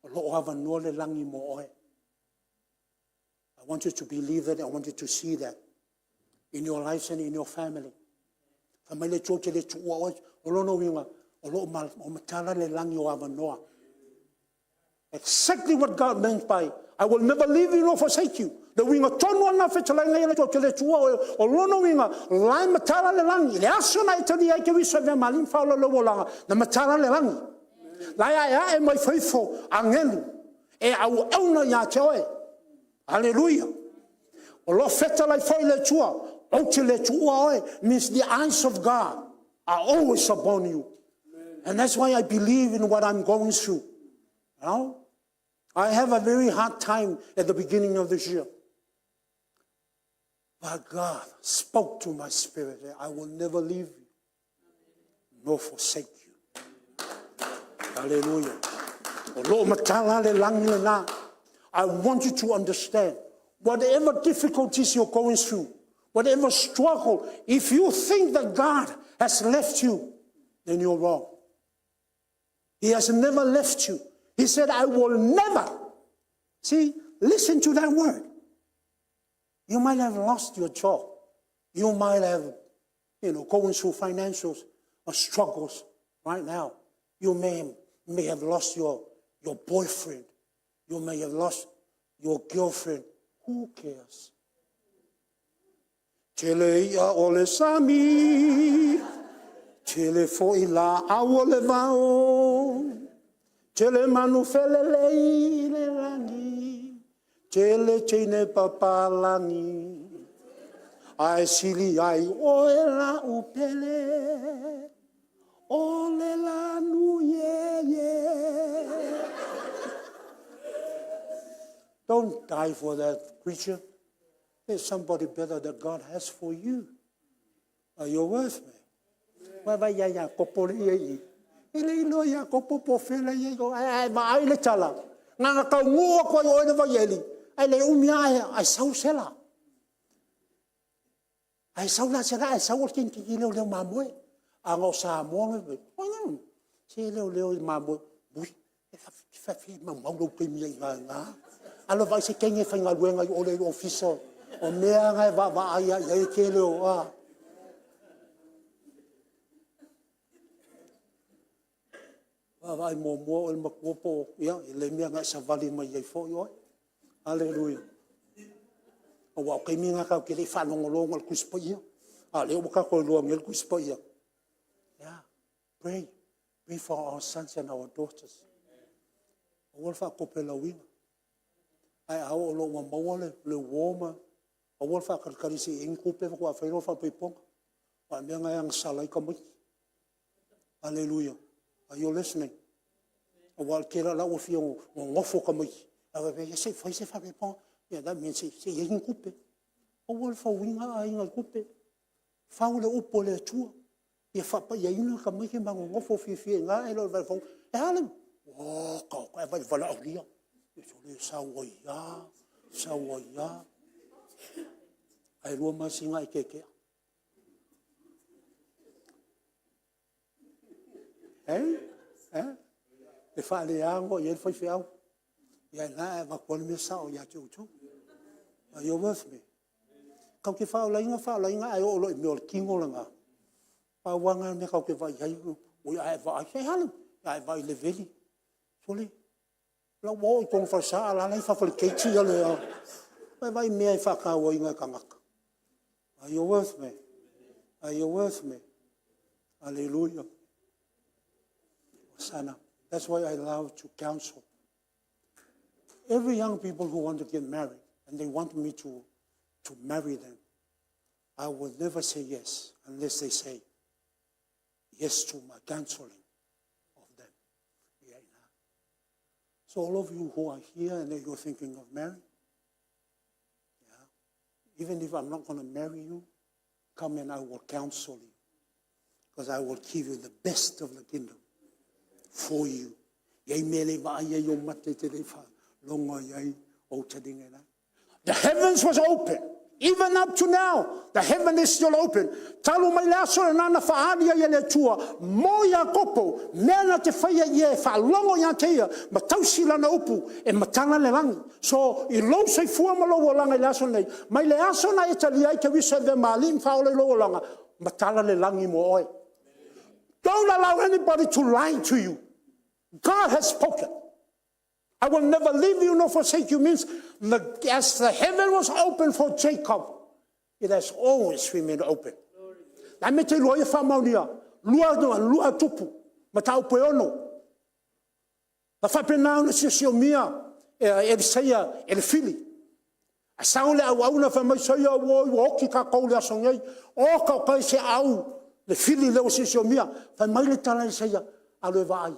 o loo avanoa le langi mo oe. I want you to believe that. I want you to see that in your lives and in your family. Fa mai le Atua te le tuua oe, o lona uiga, o loo o matala le langi o avanoa. Exactly what God meant by I will never leave you nor forsake you. Le uiga tonu lava lena o fetalaiga ia ou te le tuua oe. O lona uiga, o la e matala le lagi. I le aso na e talia ai Keriso e avea ma Alii ma Faaola o lou olaga, na matala le lagi. La e aeae mai faifo agelu e auauna ia te oe. Aleluia. O lo o fetalai foi le Atua, ou te le tuua oe, means the eyes of God are always upon you. And that's why I believe in what I'm going through. You know? I have a very hard time at the beginning of this year. But God spoke to my spirit, I will never leave you nor forsake you. Hallelujah. O lo o matala le lagi lena. I want you to understand, whatever difficulties you're going through, whatever struggle, if you think that God has left you, then you're wrong. He has never left you. He said, I will never. See, listen to that word. You might have lost your job. You might have, going through financial struggles right now. You may have lost your boyfriend. You may have lost your girlfriend. Who cares? Tele ia o le sami, tele foi laau o le vao, tele manu felelei i le lagi, tele teine papalagi, ae sili ai oe lau pele, o le lanu ye ye. Don't die for that creature. There's somebody better that God has for you. Are you with me? Wa vai ia ia kopo le ia i. E le iloa ia kopo po fela ia i ai ai ma ai le tala. Nga nga kau ngua ko ai oe le vai eli. Ai le umi ai ai sau sela. Ai sau la sela ai sau o kin ki leo leo mamoe. A ngo sa mo le. Se leo leo mamoe. Ui, e fa fi mau mau lo taimi ai ngā ngā. Alo vai se kenge faigaluega i o le ofisa o mea nga e vaavaai ai ai tele o a. Vaavaai muamua oe le matua po o ia i le mea na e savali mai ai foi oe. Aleluia. Aua o taimi na tatou te le i faalogologo i le Tusi Paia, a o lea ua tatou iloa nei le Tusi Paia. Yeah, pray. Pray for our sons and our daughters. Aua le faatopelauina. Ae a oo loa ua maua le uo ma aua le faatalitali se i i ai ni tupe faatoa fai lea o le faapaipoga. Aua o le mea lena e agasala ai tamaiti. Aleluia. Are you listening? Aua o le tele o la ua fia nonofo tamaiti, ae faapea, ia se i fai se faapaipoga. Ia that means se i i ai ni tupe. Aua le fauina aiga i tupe. Fau le upu a le Atua. Ia faapaiaina tamaiti ma nonofo fiafia i ina ae le o le vaevaoga. E a le o ka e vai valaaulia. E sau ai lava, sau ai lava. Ae 2 masina ae tetea. Eh? Eh? E faaleago i ai le faifeau. Ia lena e avatu ai le mea sao ia te outou. Are you with me? Tatou te faolaina faolaina ae oo loa i mea o le tino lena. Pau lava lena o le mea tatou te vaai i ai, oi a e vaai, se alu, a e vaai i le veli. Sole, o la ua oo i totonu o le falesa a o la e i fafo o le keiti ia le... Vaai, vaai i mea e faatauaina e tagata. Are you with me? Are you with me? Hallelujah. Hosanna. That's why I love to counsel. Every young people who want to get married and they want me to marry them, I will never say yes unless they say yes to my counseling of them. Yeah. So all of you who are here and you're thinking of marrying, yeah, even if I'm not going to marry you, come and I will counsel you. Because I will give you the best of the kingdom for you. Iai mea le vaai ai o mate te le wha longo ai o te dinga la. The heavens was open. Even up to now, the heaven is still open. Talu mai le aso le nana whaali ai e le Atua, mo Iakopo, mea na te whaia ia e whaalongo ia te ia, ma tausi lana upu, e matala le langi. So, i lou soifua ma lou olaga i le aso nei, mai le aso na e talia ai Keriso e avea ma Alii ma Faaola i lou olaga, matala le lagi mo oe. Don't allow anybody to lie to you. God has spoken. I will never leave you nor forsake you means as the heaven was open for Jacob, it has always remained open. La me te lua ia whaamaunia, lua lua tupu, mataupu e ono. Na faapena ona siosiomia e Elisaia e le fili. Ae sau le auauna fai mai, Saia oi ua oti tatou i le aso nei, oka oka e se au le fili lea ua siosiomia. Fai mai le tala a Elisaia, alu e vaai,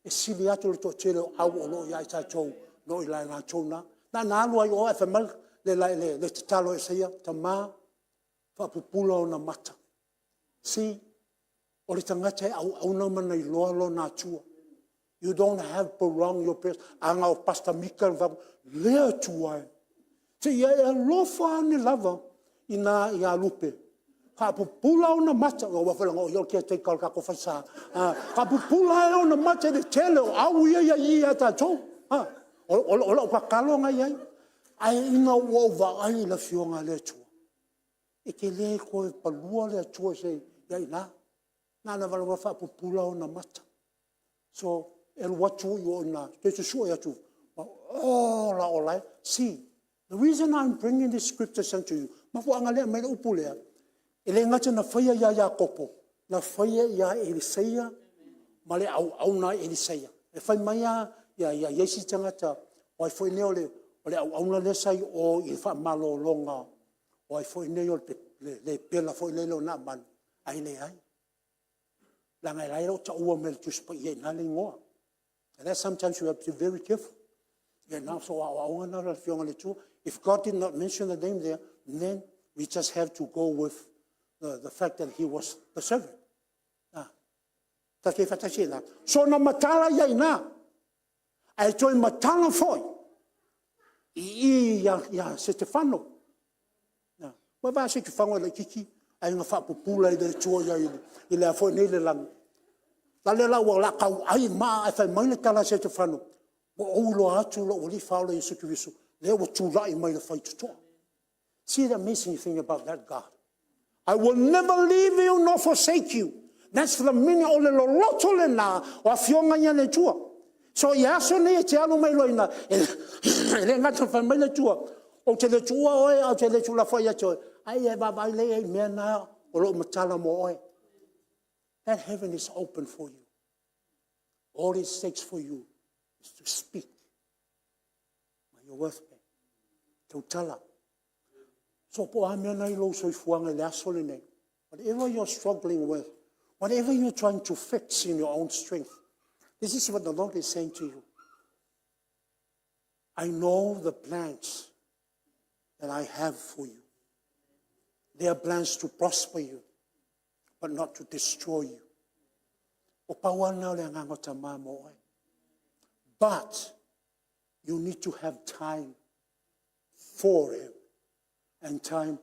e sili atu le toatele o au o lo o ia i tatou nai lo i latou na. Na ona alu lava i o ae fai mai le tatalo a Elisaia, tama, faapupula ona mata. See, o le tagata e auauna ma na iloa lona Atua. You don't have prolong your prayers. A na o Pastor Mika na fai atu, le Atua e, se i e alofa ane lava ia Lupe, faapupula ona mata, aua foi leaga o ia o le caretaker o le tatou falesa, faapupula ona mata i le tele o au ia e i i ia tatou. O lau tatalo lena e i ai. Ae ina ua ou vaai i le Afioga a le Atua, e te le toe palua le Atua i ai i ina. Na ona valaau atu, faapupula ona mata. So, e alu atu i o i ina toe susue atu, ola ola e. See, the reason I am bringing this scripture unto you, mafuaaga lea e aumai ai le upu lea, e le gata ina faia ia Iakopo, na faia ia Elisaia ma le auauna a Elisaia. E fai mai lava isi tagata, o ai foi lea o le auauna lea sa i o i le faamalologa o ai foi nei o le lepera foi lele o Naamani, ae leai, leaga o la e le o taua mai e le Tusi Paia i ina le igoa. And that sometimes you have to be very careful. So o aoaoga lena a le Afioga i le Atua. If God did not mention the name there, then we just have to go with the fact that he was the servant. Tatou faatasi ai i ina? So na matala ai i ina, ae toe matala foi i i ia Setefano. Ua e vaai ia Setefano e laititi ae na faapupula e le Atua i ai i le a foi nei lagi. O le la ua tauai maa ae fai mai le tala a Setefano, ua ou iloa atu lou Alii Faaola Iesu Keriso lea ua tulai mai i le faitotoa. See the amazing thing about that God. I will never leave you nor forsake you. That's the meaning, o le loloto lena o afioga ia a le Atua. So ia aso nei e te alu mai loa i ina, e le gata ina fai mai le Atua, ou te le tuua oe ae ou te le tuulafoai ia te oe, ae ia e vaavaai lelei i ai i mea na o lo o matala mo oe. That heaven is open for you. All it takes for you is to speak. Your worth. Tautala. So po o a mea na i lou soifuaga i le aso lenei, whatever you are struggling with, whatever you are trying to fix in your own strength, this is what the Lord is saying to you. I know the plans that I have for you. They are plans to prosper you, but not to destroy you. O pau lava lena o le agaga o Tama mo oe. But you need to have time for him and time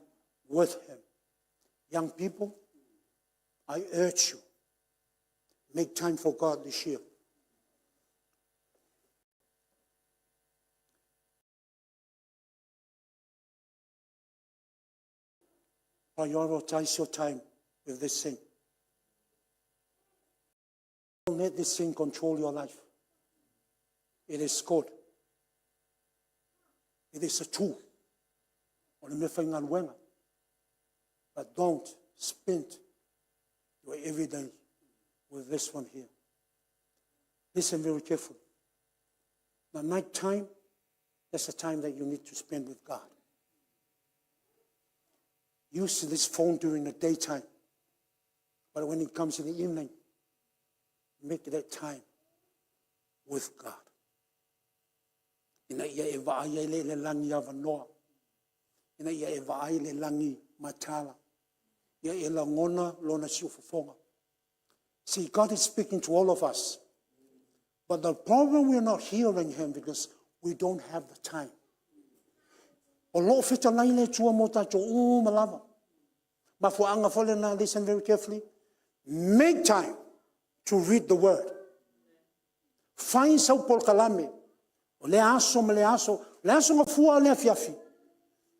with him. Young people, I urge you, make time for God this year. Prioritize your time with this thing. Don't let this thing control your life. It is good. It is a tool. O le mea faigaluega. But don't spend your everyday with this one here. Listen very carefully. The night time, that's the time that you need to spend with God. Use this phone during the daytime. But when it comes in the evening, make that time with God. Ina ia e vaai ai le lagi avanoa. Ina ia e vaai le lagi matala. Ia e lagona lona siufofoga. See, God is speaking to all of us. But the problem, we are not hearing him because we don't have the time. O lo o fetalai le Atua mo tatou uma lava. Mafuaaga foi lena, listen very carefully. Make time to read the word. Fai sau polokalame, o lea aso ma lea aso, le aso gafua, le afiafi.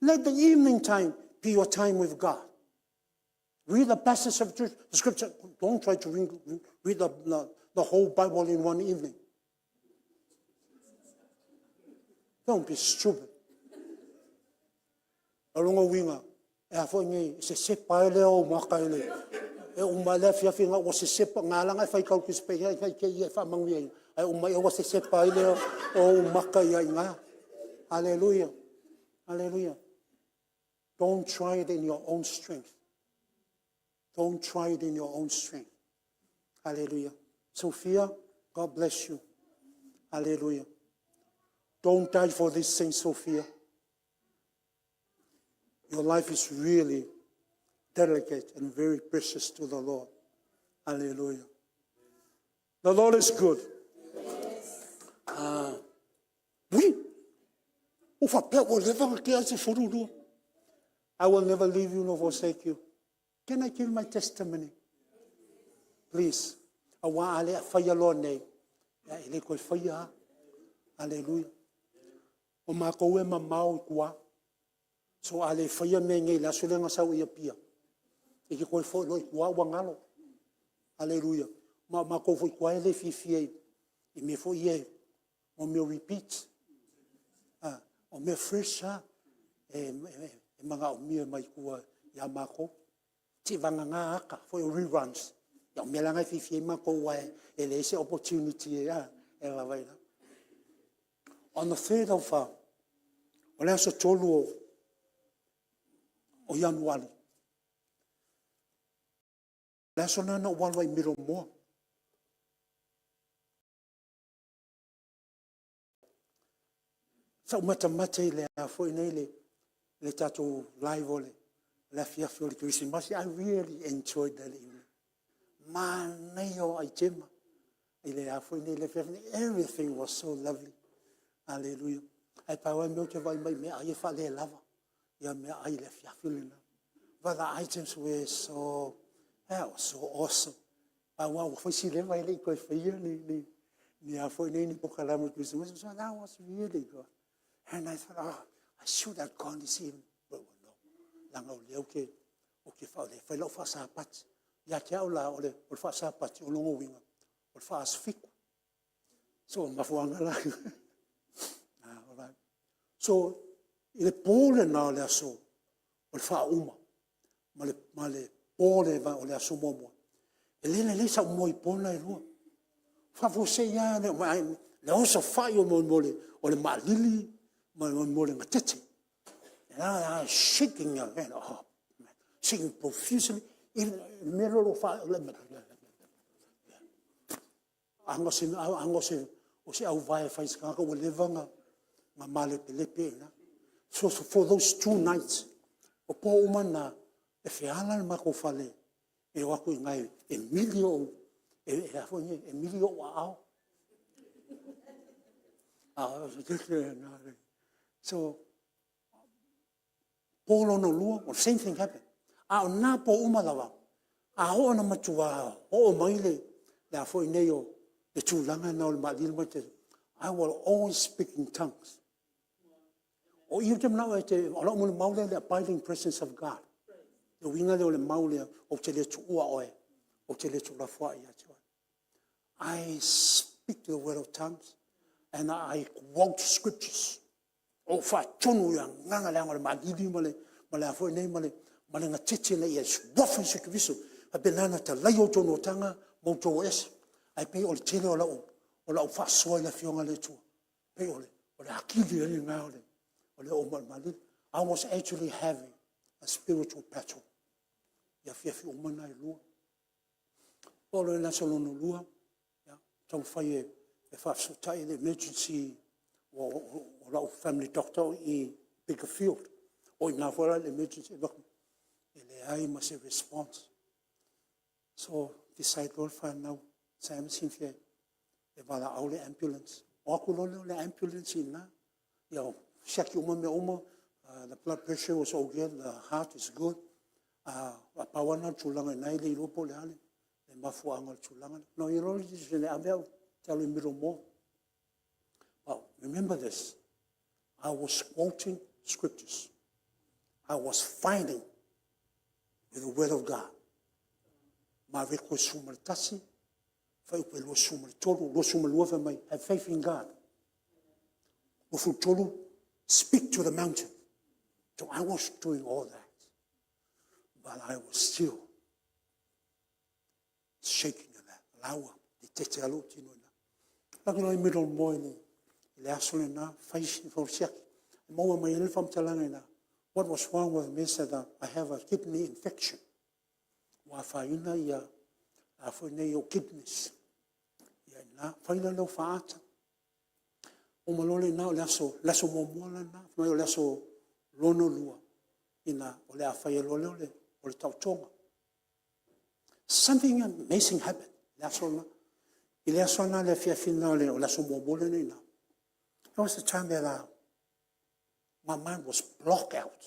Let the evening time be your time with God. Read the passage of the scripture. Don't try to read the whole Bible in one evening. Don't be stupid. O lona uiga, e a foi nei, e sesepa ai lea o ou maka i le... E uma le afiafi ua sesepa, na ala ona e faitau i le Tusi Paia ina ne i te i ua e faamanuiaina, ae uma ane ua sesepa ai lea o ou maka ai i ina. Aleluia, aleluia. Don't try it in your own strength. Don't try it in your own strength. Hallelujah. Sophia, God bless you. Hallelujah. Don't die for this thing, Sophia. Your life is really delicate and very precious to the Lord. Hallelujah. The Lord is good. Ah, ui, ua faapea ua leva ona tea le 12. I will never leave you nor forsake you. Can I give my testimony? Please. Aua a le faia loa nei, ia e le toe faia lava. Aleluia. O matou e mamao i tua. So a le faia mea nei i le aso lea na sau ai i Apia, e te toe foi loa i tua ua galo. Aleluia. Ma o matou foi i tua e le fiafia i mea foi ia o mea o repeat. O mea fresh lava e manaomia mai tua ia matou. Seivagana ata foi o reruns, ia o mea la na e fiafia ai matou aua e leai se opportunity e lava ai. On the 3rd of, o le aso 3 o Ianuari, le aso lena na ou alu ai i Middlemore. Sa ou matamata i le a foi nei le tatou live o le afiafi o le Kerisimasi. I really enjoyed that evening. Manaia o aitema i le a foi nei le afiafi. Everything was so lovely. Hallelujah. Ae pau lava le mea ou te vaai mai i meaai e faalelava ia meaai i le afiafi lena. But the items were so, that was so awesome. Pau lava ua fai si leva e le i toe faia ni a foi nei ni polokalame o le Kerisimasi. So that was really good. And I thought, oh, I should have gone this evening. But no, leaga o lea ou te fai lau faasapati. Ia te au la, o le faasapati, o lona uiga, o le faa-aso Fitu. So o le mafuaaga la lena. So, i le po lena o le aso o le faauma ma le po o le aso muamua, e le lelei sau moe i po na e lua. Faafuasei lava le osofai o le maalili ma le gatete. And I shaking, shaking profusely. Le mea lea o lou aga o se auvae e fai i se tagata ua leva ona malepelepe ai i ina. So for those 2 nights, o po uma na, e feala le matou fale e o atu i ina e mili ou aao. So, po lona lua, the same thing happened. A o na po uma lava, a oo ina matua oo mai le a foi nei o le tulaga lena o le maalili ma le gatete, I will always speak in tongues. O i ou te manao o lau molimau lea i le abiding presence of God. Le uiga lea o le mau lea, ou te le tuua oe, ou te le tuulafoai ia te oe. I speak the word of tongues and I quote scriptures. O faatonu i le agaga leaga o le maalili ma le a foi nei ma le gatete ina ia suafa Iesu Keriso. Faapena ona talaia outou notaga ma outou o ese. Ae pei o le tele o lau faasoa i le Afioga i le Atua, pei o le atili ai lena o le oo mai o le maalili. I was actually having a spiritual battle i afiafi uma na e lua. Oo loa i le aso lona lua, taumafai e faafesootai le emergency o lau family doctor i Baker Field. O i ina foi la i le emergency, e leai ma se response. So decide loa le fanau, Sam, e valaau le ambulance. O atu loa lea o le ambulance i ina, ia siaki uma mea uma, the blood pressure was okay, the heart is good. Ae pau lava lena o le tulaga i ina, e le iloa po o le a le mafuaaga o le tulaga lea. Ona fai loa lea o le decision e ave au ou te alu i Middlemore. But remember this, I was quoting scriptures. I was fighting with the word of God. Mareko 11, fuaiupu e 23, 22 fai mai, have faith in God. 23, speak to the mountain. So I was doing all that, but I was still shaking in that. Laua, i tete alo tino ina. Laki loa i Middlemore i le aso lena, fai si fausiaki. Maua mai ai le faamatalaga ina, what was wrong with me is that I have a kidney infection. Ua afaina ia a foi nei o kidneys. Ia ina, fai la leo faata. Uma loa lena o le aso, le aso muamua lena, mai o le aso lona lua, ina o le a fai loa lea o le taotoga. Something amazing happened. Le aso lena. I le aso lena le afiafi lena o le aso muamua lena ina. That was the time that my mind was blocked out.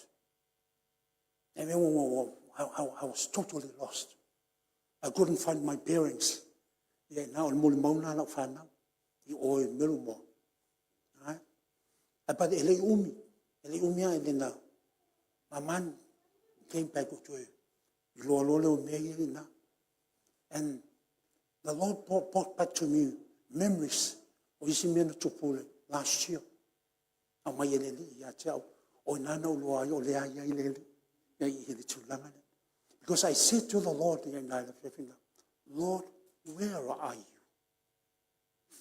And then I was totally lost. I couldn't find my bearings. Ia ina o le molimau lena a lau fanau i o i Middlemore. Right? But e le i umi, e le i umi lava lena. My mind came back to iloa loa lea o mea ia ina. And the Lord brought back to me memories o isi mea na tupu last year. Aumai e le Alii ia te au. O ina na ou iloa ai o lea e i ai le Alii i le tulaga lea. Because I said to the Lord ia ina i le afiafi lena, Lord, where are you?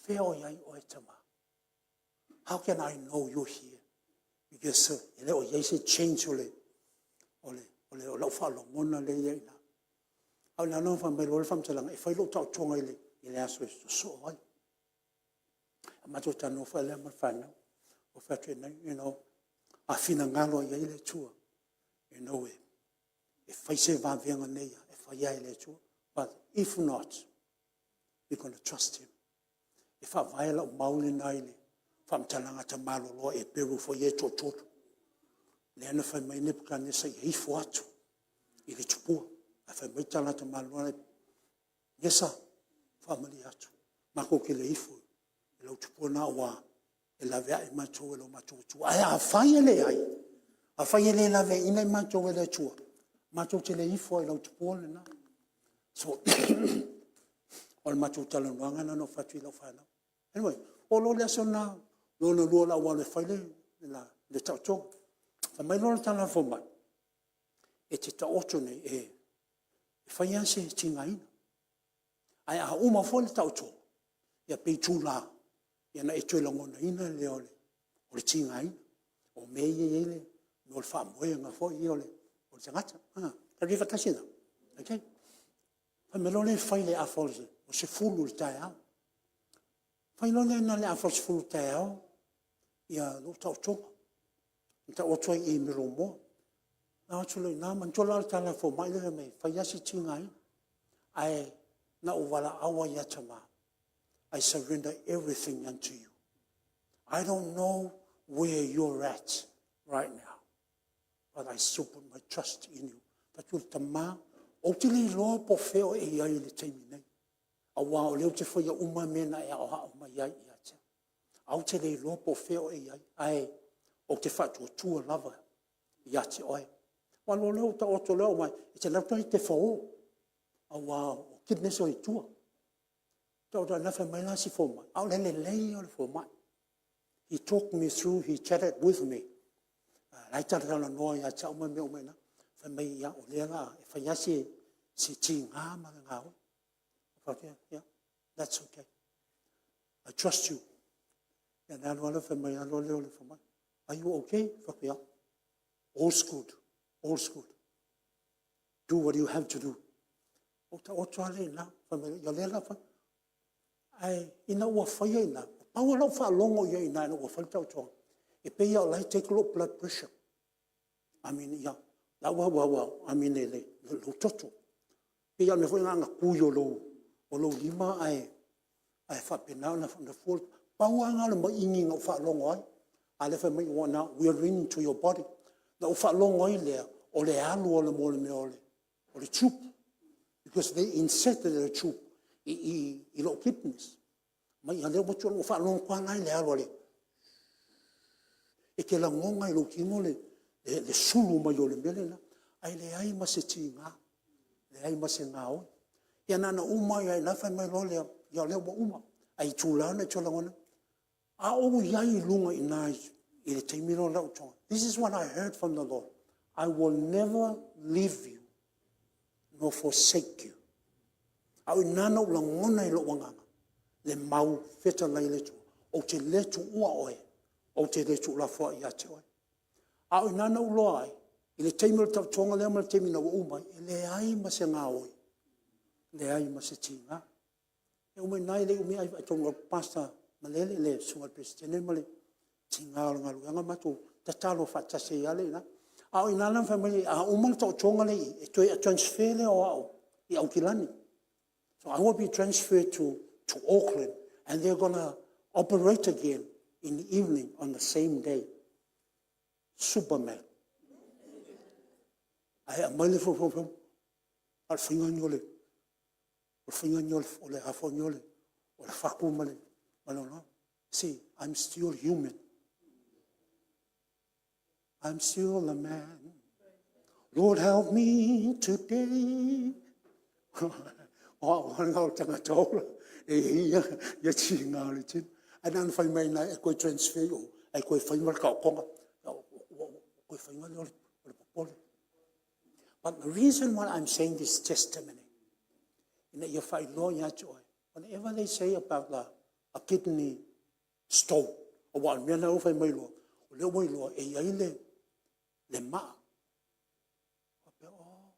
Fea o i ai oe tama? How can I know you're here? Because e le o i ai se change o le o le o le o lau faalogona lea i ai ina. A o le ala fai mai loa le faamatalaga e fai lou taotoga i le aso e sosoo ai. A matou talanoa foi lea ma le fanau. Ou fai atu a finagalo i ai le Atua, e fai se vavega nei e fai lava e le Atua. But if not, we gonna trust him. E faavae lau mau lena i le faamatalaga tamaloloa Eperu foi ia e toatolu. Lea na fai mai Nepakanesa ia ifo atu i le tupua. Ae fai mai tala a tamaloa Nesa, faamalie atu, matou te le ifo i lau tupua lena aua e laveai matou e lo matou Atua. Ae afai e leai, afai e le laveaiina matou e le Atua, matou te le ifo lava i lau tupua lena. So, o le matou talanoaga lena na ou fai atu i lau fanau. Anyway, oo loa i le aso lena lona lua o le a ou alu e fai le taotoga. Fai mai loa le tala a le fomai, e te taoto nei, e fai lava si tigaina. Ae a uma foi le taotoga, ia pe itula, ona e toe lagonaina lea o le tigaina. O mea ia e i ai le mea o le faamoega foi lea o le tagata. Tatou i ai faatasi i ina? Okay. Fai mai loa lea e fai i le afa o le 10 i le taeao. Fai loa lea na o le afa o le 10 i le taeao lou taotoga. Na taoto ai i Middlemore. Na o atu loa i ina, manatua la le tala a le fomai lea fai mai e fai lava si tigaina. Ae na ou valaau lava ia Tamā, I surrender everything unto you. I don't know where you're at right now, but I still put my trust in you. Fai atu, Tamā, ou te le iloa po o fea o e i ai i le taimi nei, aua o lea ou te faia uma mea na e aoao mai ai ia te au. Ae ou te le iloa po o fea o e i ai, ae ou te faatuatua lava ia te oe. Ou alu loa lea ou taoto loa, aua e te alu atu e te fao, aua o kidneys e i tua. Taoto atu fai mai la si fomai, a o le lelei ia o le fomai. He talked me through, he chatted with me. La e talatalanoa ia te au ma mea uma i na. Fai mai, ia, o lea o le a fai lava si tiga ma le gaoi. Ou fai atu, yeah, that's okay. I trust you. Ia na alu alu fai mai loa lea o le fomai, are you okay? Fai atu, yeah. All's good, all's good. Do what you have to do. Ou taoto lava lea i ina, fai mai, ia o lea o le a fai. Ae ina ua faia i ina, pau lava lau faalogo i ai i ina ina ua fai le taotoga, e pei lava o la e take lou blood pressure. I mean, ia, la ua, I mean, lou toto. E pei lava o le mea foi lena na tui o lou lima ae faapena ona fua. Pau lava lena o le maini na ou faalogo ai, a o lea e fai mai, we are reading to your body. Na ou faalogo ai lea, o le alu o le mea o le tube, because they inserted the tube i lou kidneys. Ma ia lea ua faalogo atu lava la i le alu a le… E te lagona i lou tino le sulu mai o le mea lena, ae leai ma se tiga, leai ma se gaoi. Ia na ona uma lava i ina fai mai loa lea, ia o lea ua uma. Ae itula na e toe lagona ai. A ou i ai i luga i ina i le taimi lea o lau toga, this is what I heard from the Lord: "I will never leave you nor forsake you." A o i ina na ou lagona ai i lou agaga le mau fetalai a le Atua, ou te le tuua oe, ou te le tuulafoai ia te oe. A o i ina na ou iloa ai, i le taimi o le taotoga lea ma le taimi ina ua uma ai, e leai ma se gaoi, leai ma se tiga. E oo mai i ina e le i umi ae vaai tonu atu le Pastor Malele le susuga i le Peresetene ma le tiga o le galuega matou tatalo faatasi ai lava lea i ina. A o i ina na fai mai ai a uma le taotoga lea e i i, ona toe transfer lea o au i Aukilani. So I will be transferred to Auckland and they are gonna operate again in the evening on the same day. Superman. Ae aumai le na o le faiga lenei o le fatu ma le See, I'm still human. I'm still a man. Lord help me today. O au lava lena o le tagata ola, e i ai ia tiga o le tino. Ae na ona fai mai lava e toe transfer i o, ae toe fai ma le taotoga. Ona toe faiga lea o le popole. But the reason why I'm saying this testimony, ina ia faailoa ia te oe, whatever they say about a kidney stone, aua o le mea la ua fai mai loa, o lea ua iloa e i ai le maa. Ou faapea, oh,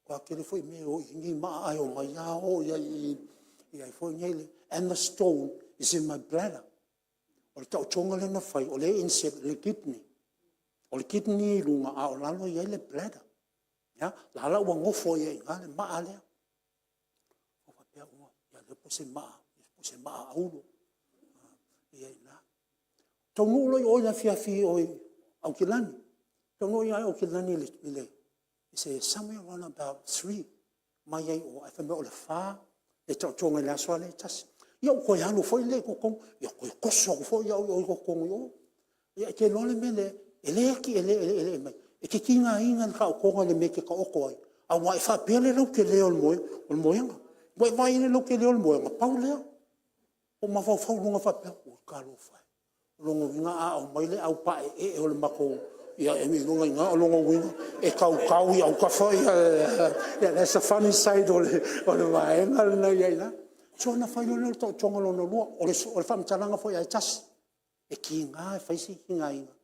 matua tele foi mea e o i ai nei maa, ae omai lava o i i i. And the stone is in my bladder. O le taotoga lea na fai, o lea e insert i le kidney. O le kidney e i luga, a o lalo e i ai le bladder. O la la ua nofo ai i ina le maa lea. Ou faapea, ia le iloa po o se maa auro ia i ina. Taunuu loa i o i le afiafi i o i Aukilani, taunuu i Aukilani i se somewhere around about 3 mai ai i o, ae fai mai o le 4 le taotoga i le aso lava lea e tasi. Ia ou toe alu foi lea i totonu, ia toe toso atu foi au i totonu i o. Ia e te iloa le mea lea, e te tigaina i le taotoga i le mea e te taoto ai, aua e faapea le lautele o le moega. Ua e vaai i le lautele o le moega, pau lea. Ou mafaufau i luga faapea, oi talofa e, o lona uiga a aumai le aupaeee o le matou i luga i ina, o lona uiga e tautau i autafa ia… That's the funny side o le vaega lena e i ai i ina. Ona fai loa lea o le taotoga lona lua, o le faamatalaga foi lava e tasi, e tiga e fai si tigaina.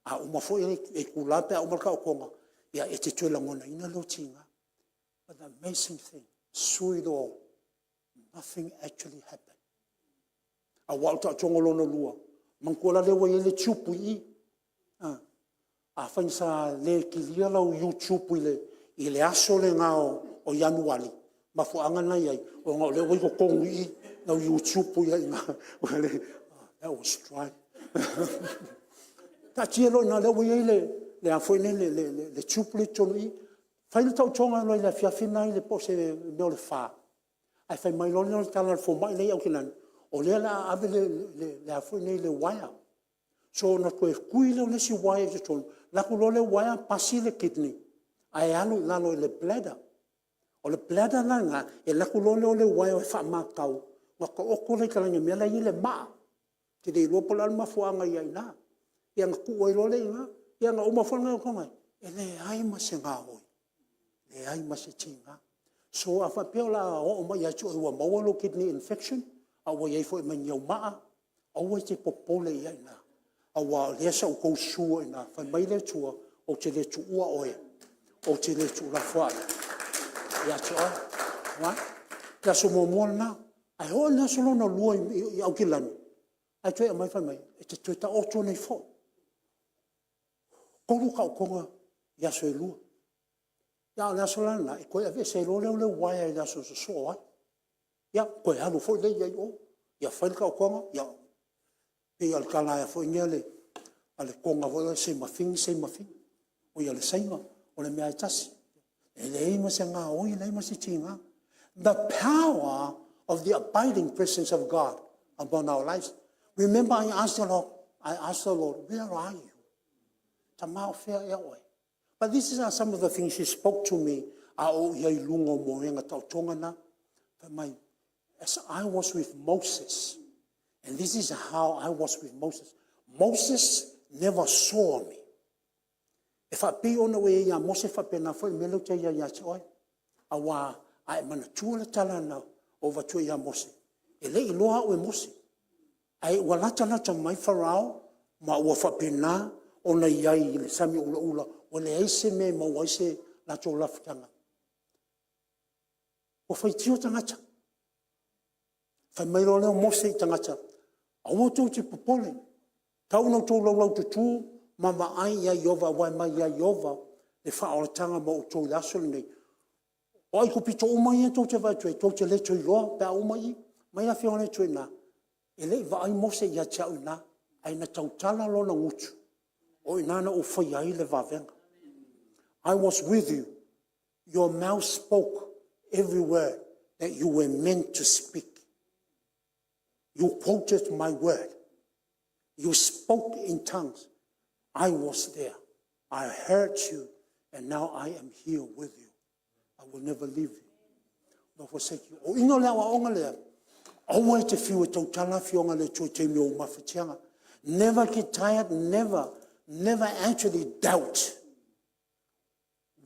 A uma foi le itula pe a uma le taotoga, ia e te toe lagonaina lou tiga. But the amazing thing, sui loa, nothing actually happen. Aua o le taotoga lona lua, manatua la lea ua i ai le tiupu i i. Afai sa le kilia lau You Tube i le aso lena o Ianuari, o le mafuaaga lena e i ai, ona o lea ua i totonu i i lau You Tube. That was dry. Taatia loa i ina o lea ua i ai le tube lea i totonu i i, fai le taotoga loa i le afiafi lena po o se mea o le 4, ae fai mai loa lea o le tala a le fomai la e i Aukilani, o lea o le a ave le uaea. So ona toe tui lea o le isi uaea i totonu, alu atu loa le uaea pasi le kidney ae alu i lalo i le bladder. O le bladder la lena, e alu atu loa lea o le uaea e faamatau ona taoto lea i talaane o le mea la e i ai le maa. Ou te le iloa po o le a le mafuaaga e i ai i ina. Ia ona tuu ai loa lea i ina. Ia na uma foi lena taotoga, e leai ma se gaoi, leai ma se tiga. So a faapea o le a oo mai ia te oe ua maua lou kidney infection a ua i ai foi ma ni au maa, aua e te popole i ai i ina, aua o lea sa outou susu ai i ina, fai mai le Atua, ou te le tuua oe, ou te le tuulafoai ia te oe. O le aso muamua lena, ae oo i le aso lona lua i Aukilani, ae toe aumai fai mai e te toe taoto nei foi. E 3 taotoga i aso e 2. A o le aso la lena, e toe aveese ai loa lea o le uaea i le aso e sosoo ai. Ia, toe alu foi lea i ai i o, ia fai le taotoga, ia pei lava o le tala foi lea a le Toga, same thing same thing. Oi a le Saina, o le mea lava e tasi. E leai ma se gaoi, leai ma se tiga. The power of the abiding presence of God upon our lives. Remember I asked the Lord, I asked the Lord, where are you? Tama o fea ea oe? But these are some of the things he spoke to me a o ou i ai i luga o moega taotoga na. Fai mai, as I was with Moses. And this is how I was with Moses. Moses never saw me. E faapei ona ua i ai ia Mose, faapena foi le mea lea ou te i ai ia te oe. Aua a e manatua le tala na ou avatua ia Mose, e le i iloa au e Mose, ae ua latalata mai Farao ma ua faapena ona i ai i le sami ulaula ua leai se mea e maua ai se latou lafutaga. Ua faitio tagata. Fai mai loa lea o Mose i tagata, aua tou te popole, tau ina outou laulaututu ma vaai ia Ieova aua e mai ia Ieova le faaolataga mo outou i le aso lenei. O Aikupito uma ia tou te vaai atu ai, tou te le toe iloa pe a uma i. Fai mai le Afioga a le Atua i ina, e le i vaai Mose ia te au i ina, ae na tautala lona gutu, o i ina na ou faia ai le vavega. I was with you, your mouth spoke every word that you were meant to speak. You quoted my word. You spoke in tongues. I was there. I heard you and now I am here with you. I will never leave you nor forsake you. O uiga o le aoaoga lea, aua e te fiu e tautala afioga i le Atua i taimi o ou mafatiaga. Never get tired, never, never actually doubt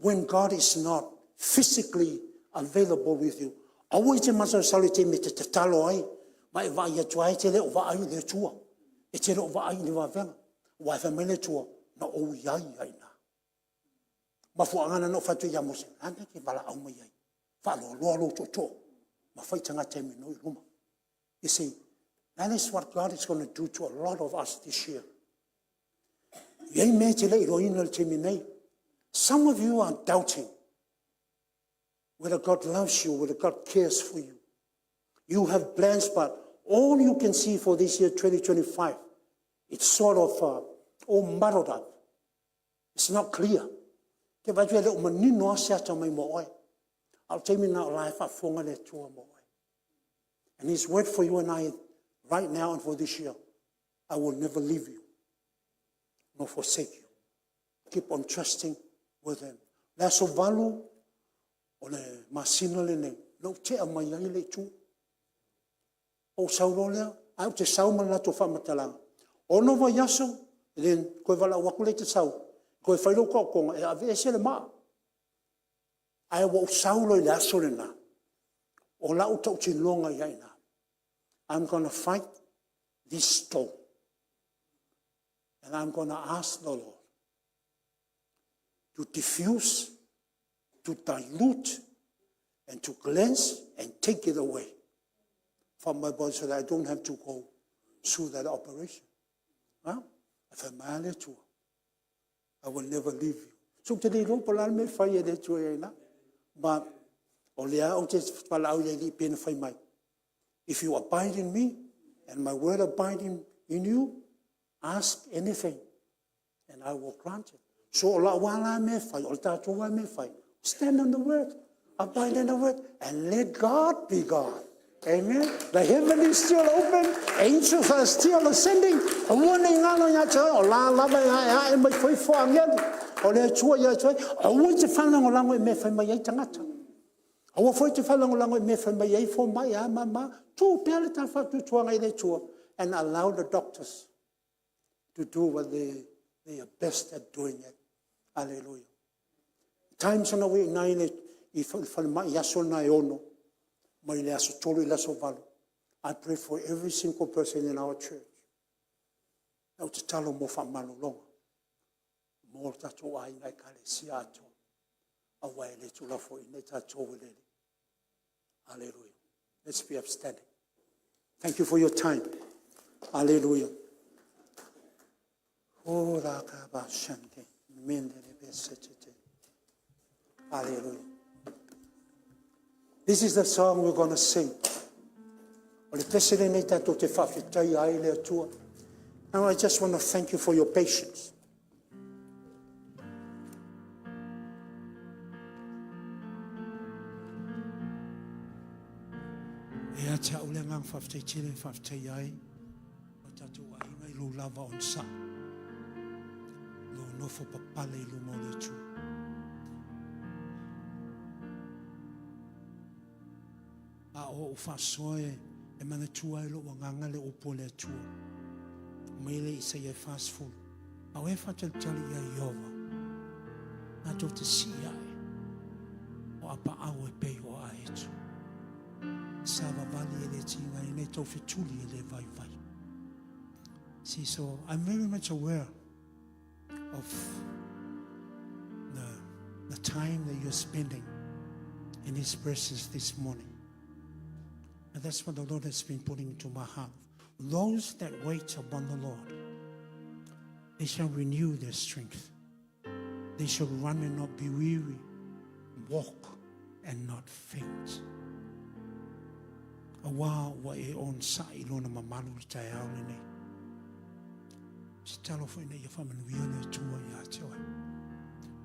when God is not physically available with you. Aua e te masalosalo i taimi e te tatalo ai ma e vaai atu lava e te le o vaai i le Atua. E te le o vaai i ni vavega. Aua fai mai le Atua, na ou i ai lava i ina. O le mafuaaga lena na ou fai atu ai ia Mose, o le a le mea e te valaau mai ai? Faaloaloa lou tootoo ma fai tagata e minoi i luma. You see, that is what God is going to do to a lot of us this year. E i ai mea e te le i iloaina i le taimi nei. Some of you are doubting whether God loves you, whether God cares for you. You have plans, but all you can see for this year 2025, it's sort of all muddled up. It's not clear. Te vaai atu e le o manino lava se ata mai mo oe. A o le taimi lena o la e faafofoga le Atua mo oe. And His word for you and I right now and for this year, I will never leave you nor forsake you. Keep on trusting with Him. Le aso 8 o le masina lenei, na ou tea mai ai le itu. Ou sau loa lea, ae ou te sau ma le latou faamatalaga, 6 vaiaso, then toe valaau atu lea e te sau, toe fai lou taotoga e aveese le maa. Ae ua ou sau loa i le aso lena, o lau tautinoga i ai i ina, I'm gonna fight this stone and I'm gonna ask the Lord to diffuse, to dilute, and to cleanse and take it away from my body so that I don't have to go through that operation. Huh? Fai mai le Atua, I will never leave you. So ou te le iloa po o le a le mea e fai e le Atua i ai la. Ma o lea ou te valaau i le Alii pei ona fai mai. If you abide in me and my word abide in you, ask anything and I will grant it. So o lau lava la mea e fai, o le tatou lava mea e fai, stand on the word, abide in the word, and let God be God. Amen. The heaven is still open. Angels are still ascending. Aua ne i galo ia te oe, o la lava e ae ae mai foi fo agelu. O le Atua ia te oe. Aua e te faalagolago i mea e fai mai ai tagata. Aua foi e te faalagolago i mea e fai mai ai fomai, a ma ma. Tuu pea le ta faatuatuaga i le Atua and allow the doctors to do what they are best at doing it. Hallelujah. Times na ui i le i falemai i aso na e 6, mai le aso 3 i le aso 8. I pray for every single person in our church. Na ou tatalo mo faamalologa, mo le tatou aiga Ekalesia atoa, aua e le tuulafoaiina i tatou e le Alii. Hallelujah. Let's be upstanding. Thank you for your time. Hallelujah. Oh, la ka ba shante. Mende le be se te te. Hallelujah. This is the song we're going to sing. O le pese lenei tatou te faafetai ai le Atua. Now I just want to thank you for your patience. E ia te au le agaga faafetai tele e faafetai ai o tatou aiga i lou lava onosai, lou nofo papale i luma o le Atua. A o ou faasoa e E manatua ai lou agaga le upu a le Atua mai le Isaia 40. A o e faatalitali ia Ieova, latou te sii ae o apaau e pei o aeto. Savavali e le tigaina, e taufetuli e le vaivai. See, so I'm very much aware of the time that you're spending in His presence this morning. And that's what the Lord has been putting into my heart. Those that wait upon the Lord, they shall renew their strength. They shall run and not be weary, walk and not faint. Auā ua e onosaʻi i lona mamalu i le taeao lenei. Se talo foi ina ia faamanuia le Atua ia te oe.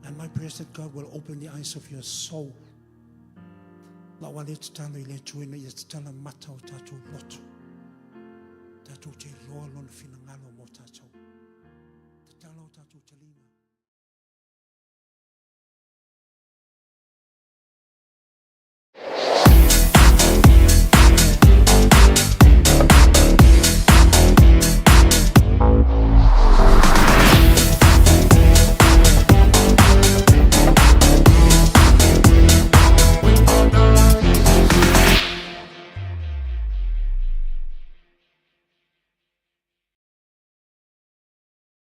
And my prayer is that God will open the eyes of your soul. Lau a le tatalo i le Atua ina ia tatala mata o tatou loto. Tatou te iloa lona finagalo.